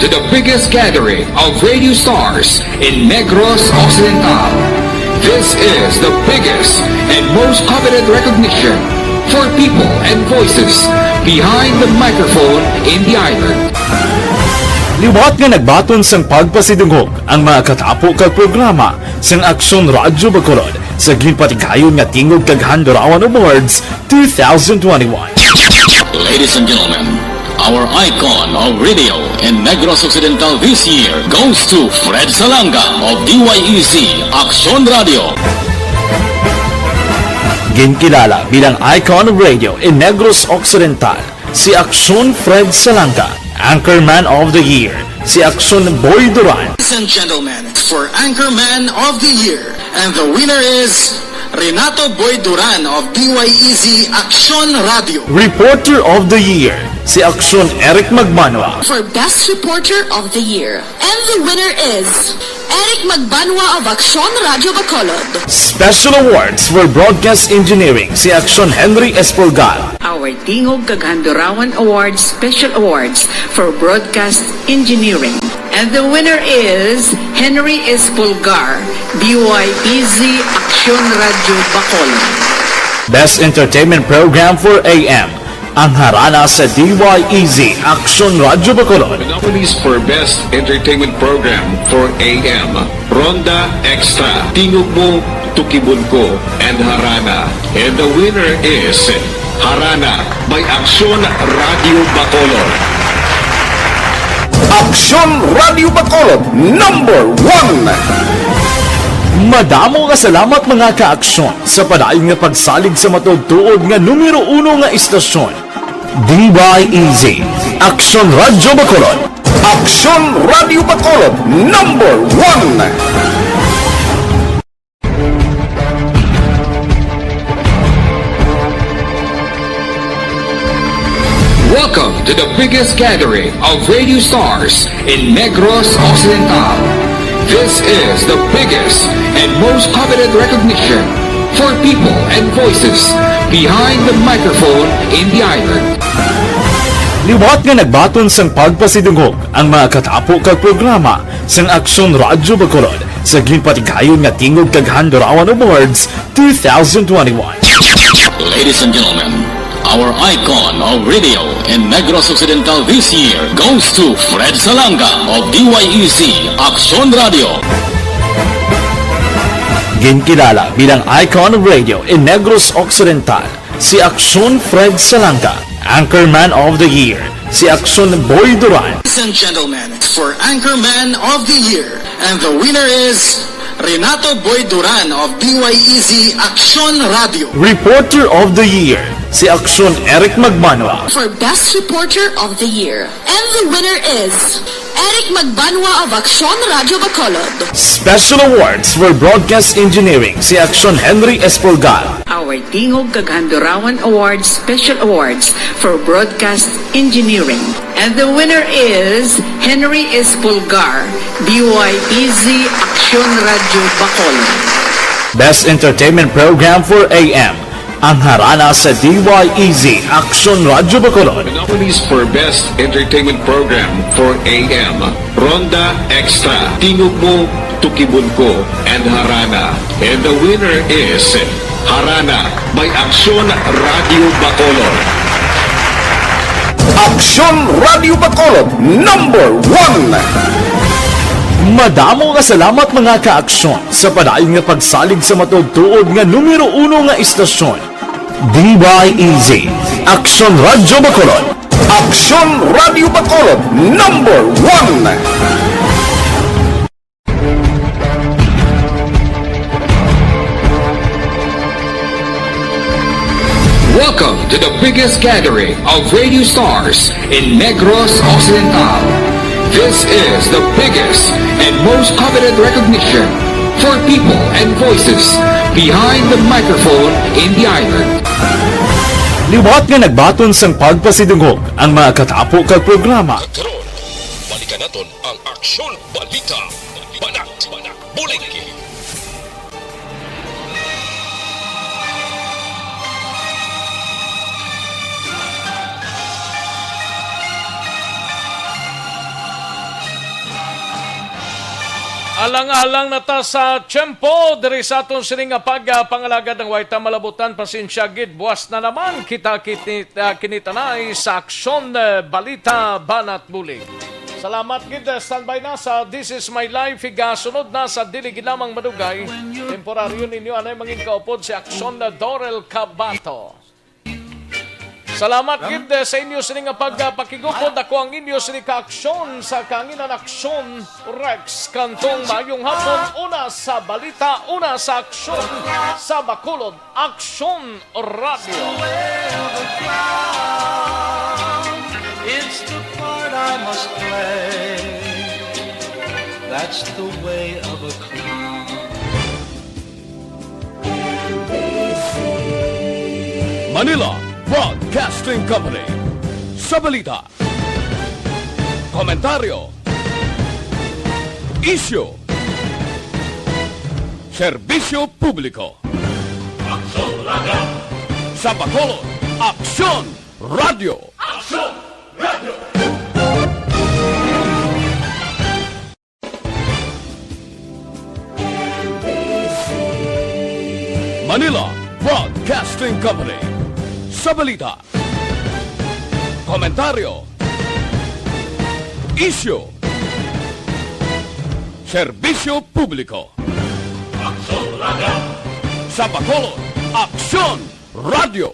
to the biggest gathering of radio stars in Negros Occidental. This is the biggest and most coveted recognition for people and voices behind the microphone in the island. Liwat nga nagbaton sang pagpasidungog ang mga katapo kag programa sang Aksyon Radyo Bacolod sa ginpatigayon nga Tingog kag Handurawan Awards two thousand twenty-one. Ladies and gentlemen, our icon of radio in Negros Occidental this year goes to Fred Salanga of D Y E Z Aksyon Radio. Ginkilala bilang icon of radio in Negros Occidental si Aksyon Fred Salanga, Anchorman of the Year si Aksyon Boy Duran. Ladies and gentlemen, for Anchorman of the Year, and the winner is Renato Boy Duran of D Y E Z Aksyon Radio. Reporter of the Year si Aksyon Eric Magbanwa. For Best Reporter of the Year, and the winner is Eric Magbanwa of Aksyon Radio Bacolod. Special Awards for Broadcast Engineering si Aksyon Henry Espolgar. Our Tingog kag Handurawan Awards Special Awards for Broadcast Engineering. And the winner is Henry Espolgar, D Y E Z Aksyon Radio Bacolod. Best Entertainment Program for A M, ang harana sa D Y E Z Aksyon Radio Bacolod. The nominees for Best Entertainment Program for A M, Ronda Extra, Tingog Mo, Tukibon Ko, and Harana. And the winner is Harana by Aksyon Radio Bacolod. Aksyon Radio Bacolod, number one. Madamo nga salamat, mga ka-aksyon, sa padayon nga pagsalig sa matuod-tuod nga numero uno nga istasyon, D Y E Z, Aksyon Radyo Bacolod. Aksyon Radyo Bacolod, number one. Welcome to the biggest gathering of radio stars in Negros Occidental. This is the biggest and most coveted recognition for people and voices behind the microphone in the island. Liwat nga nagbaton sang pagpasidungog ang mga katapo kag programa sang Aksyon Radyo Bacolod sa ginpatigayon nga Tingog kag Handurawan Awards two thousand twenty-one. Ladies and gentlemen, our icon of radio in Negros Occidental this year goes to Fred Salanga of D Y E Z Aksyon Radio. Ginkilala bilang icon of radio in Negros Occidental si Aksyon Fred Salanga, Anchorman of the Year si Aksyon Boy Duran. Ladies and gentlemen, for Anchorman of the Year, and the winner is Renato Boy Duran of D Y E Z Aksyon Radio. Reporter of the Year si Aksyon Eric Magbanwa. For Best Reporter of the Year, and the winner is Eric Magbanwa of Aksyon Radio Bacolod. Special Awards for Broadcast Engineering si Aksyon Henry Espolgar. Our Tingog kag Handurawan Awards Special Awards for Broadcast Engineering. And the winner is Henry Espolgar, D Y E Z Aksyon Radio Bacolod. Best Entertainment Program for A M, ang harana sa D Y E Z Aksyon Radyo Bacolod. The nominees for Best Entertainment Program for A M, Ronda Extra, Tingog Mo, Tukibon Ko, and Harana. And the winner is Harana by Aksyon Radio Bacolod. Aksyon Radio Bacolod, number one. Madamo nga salamat, mga ka-aksyon, sa padayon nga pagsalig sa matuod-tuod nga numero uno nga istasyon, D Y E Z, Aksyon Radyo Bacolod. Aksyon Radyo Bacolod, number one. Welcome to the biggest gathering of radio stars in Negros Occidental. This is the biggest and most coveted recognition for people and voices behind the microphone in the island. Liwat nga nagbaton sang pagpasidungog ang mga katapo kag programa. Karon, balikan naton ang Aksyon Balita. Banat, Banat, Buligi. Alang-alang na ta sa tiyempo diri sa aton sini nga pagpangalagad. Ang way ta malabutan, pasensya gid, buwas na naman kita kini, ah, kini tanay sa Aksyon, eh, Balita, Banat Bulig. Salamat gid, eh, standby na sa This Is My Life. Igasunod na sa dili gid lamang madugay. Temporaryo ninyo anay mangin kaupod si Aksyon, eh, Dorel Cabato. Salamat gid, eh, sa inyo sini nga pagpakigupod. Ako ang inyo sini ka Aksyon sa Kanginan, Aksyon Rex Cantong. Maayong hapon, una sa balita, una sa aksyon, sa Bacolod Aksyon Radio. It's the part I must play. That's the way of a clown. Manila Broadcasting Company. Sa balita, komentaryo, isyu, serbisyo publiko. Aksyon Radio. Sa Bacolod, Aksyon Radio. Aksyon Radio. Manila Broadcasting Company. Sa balita, komentaryo, isyu, serbisyo publiko. Aksyon Radio. Sa Bacolod, Aksyon Radio.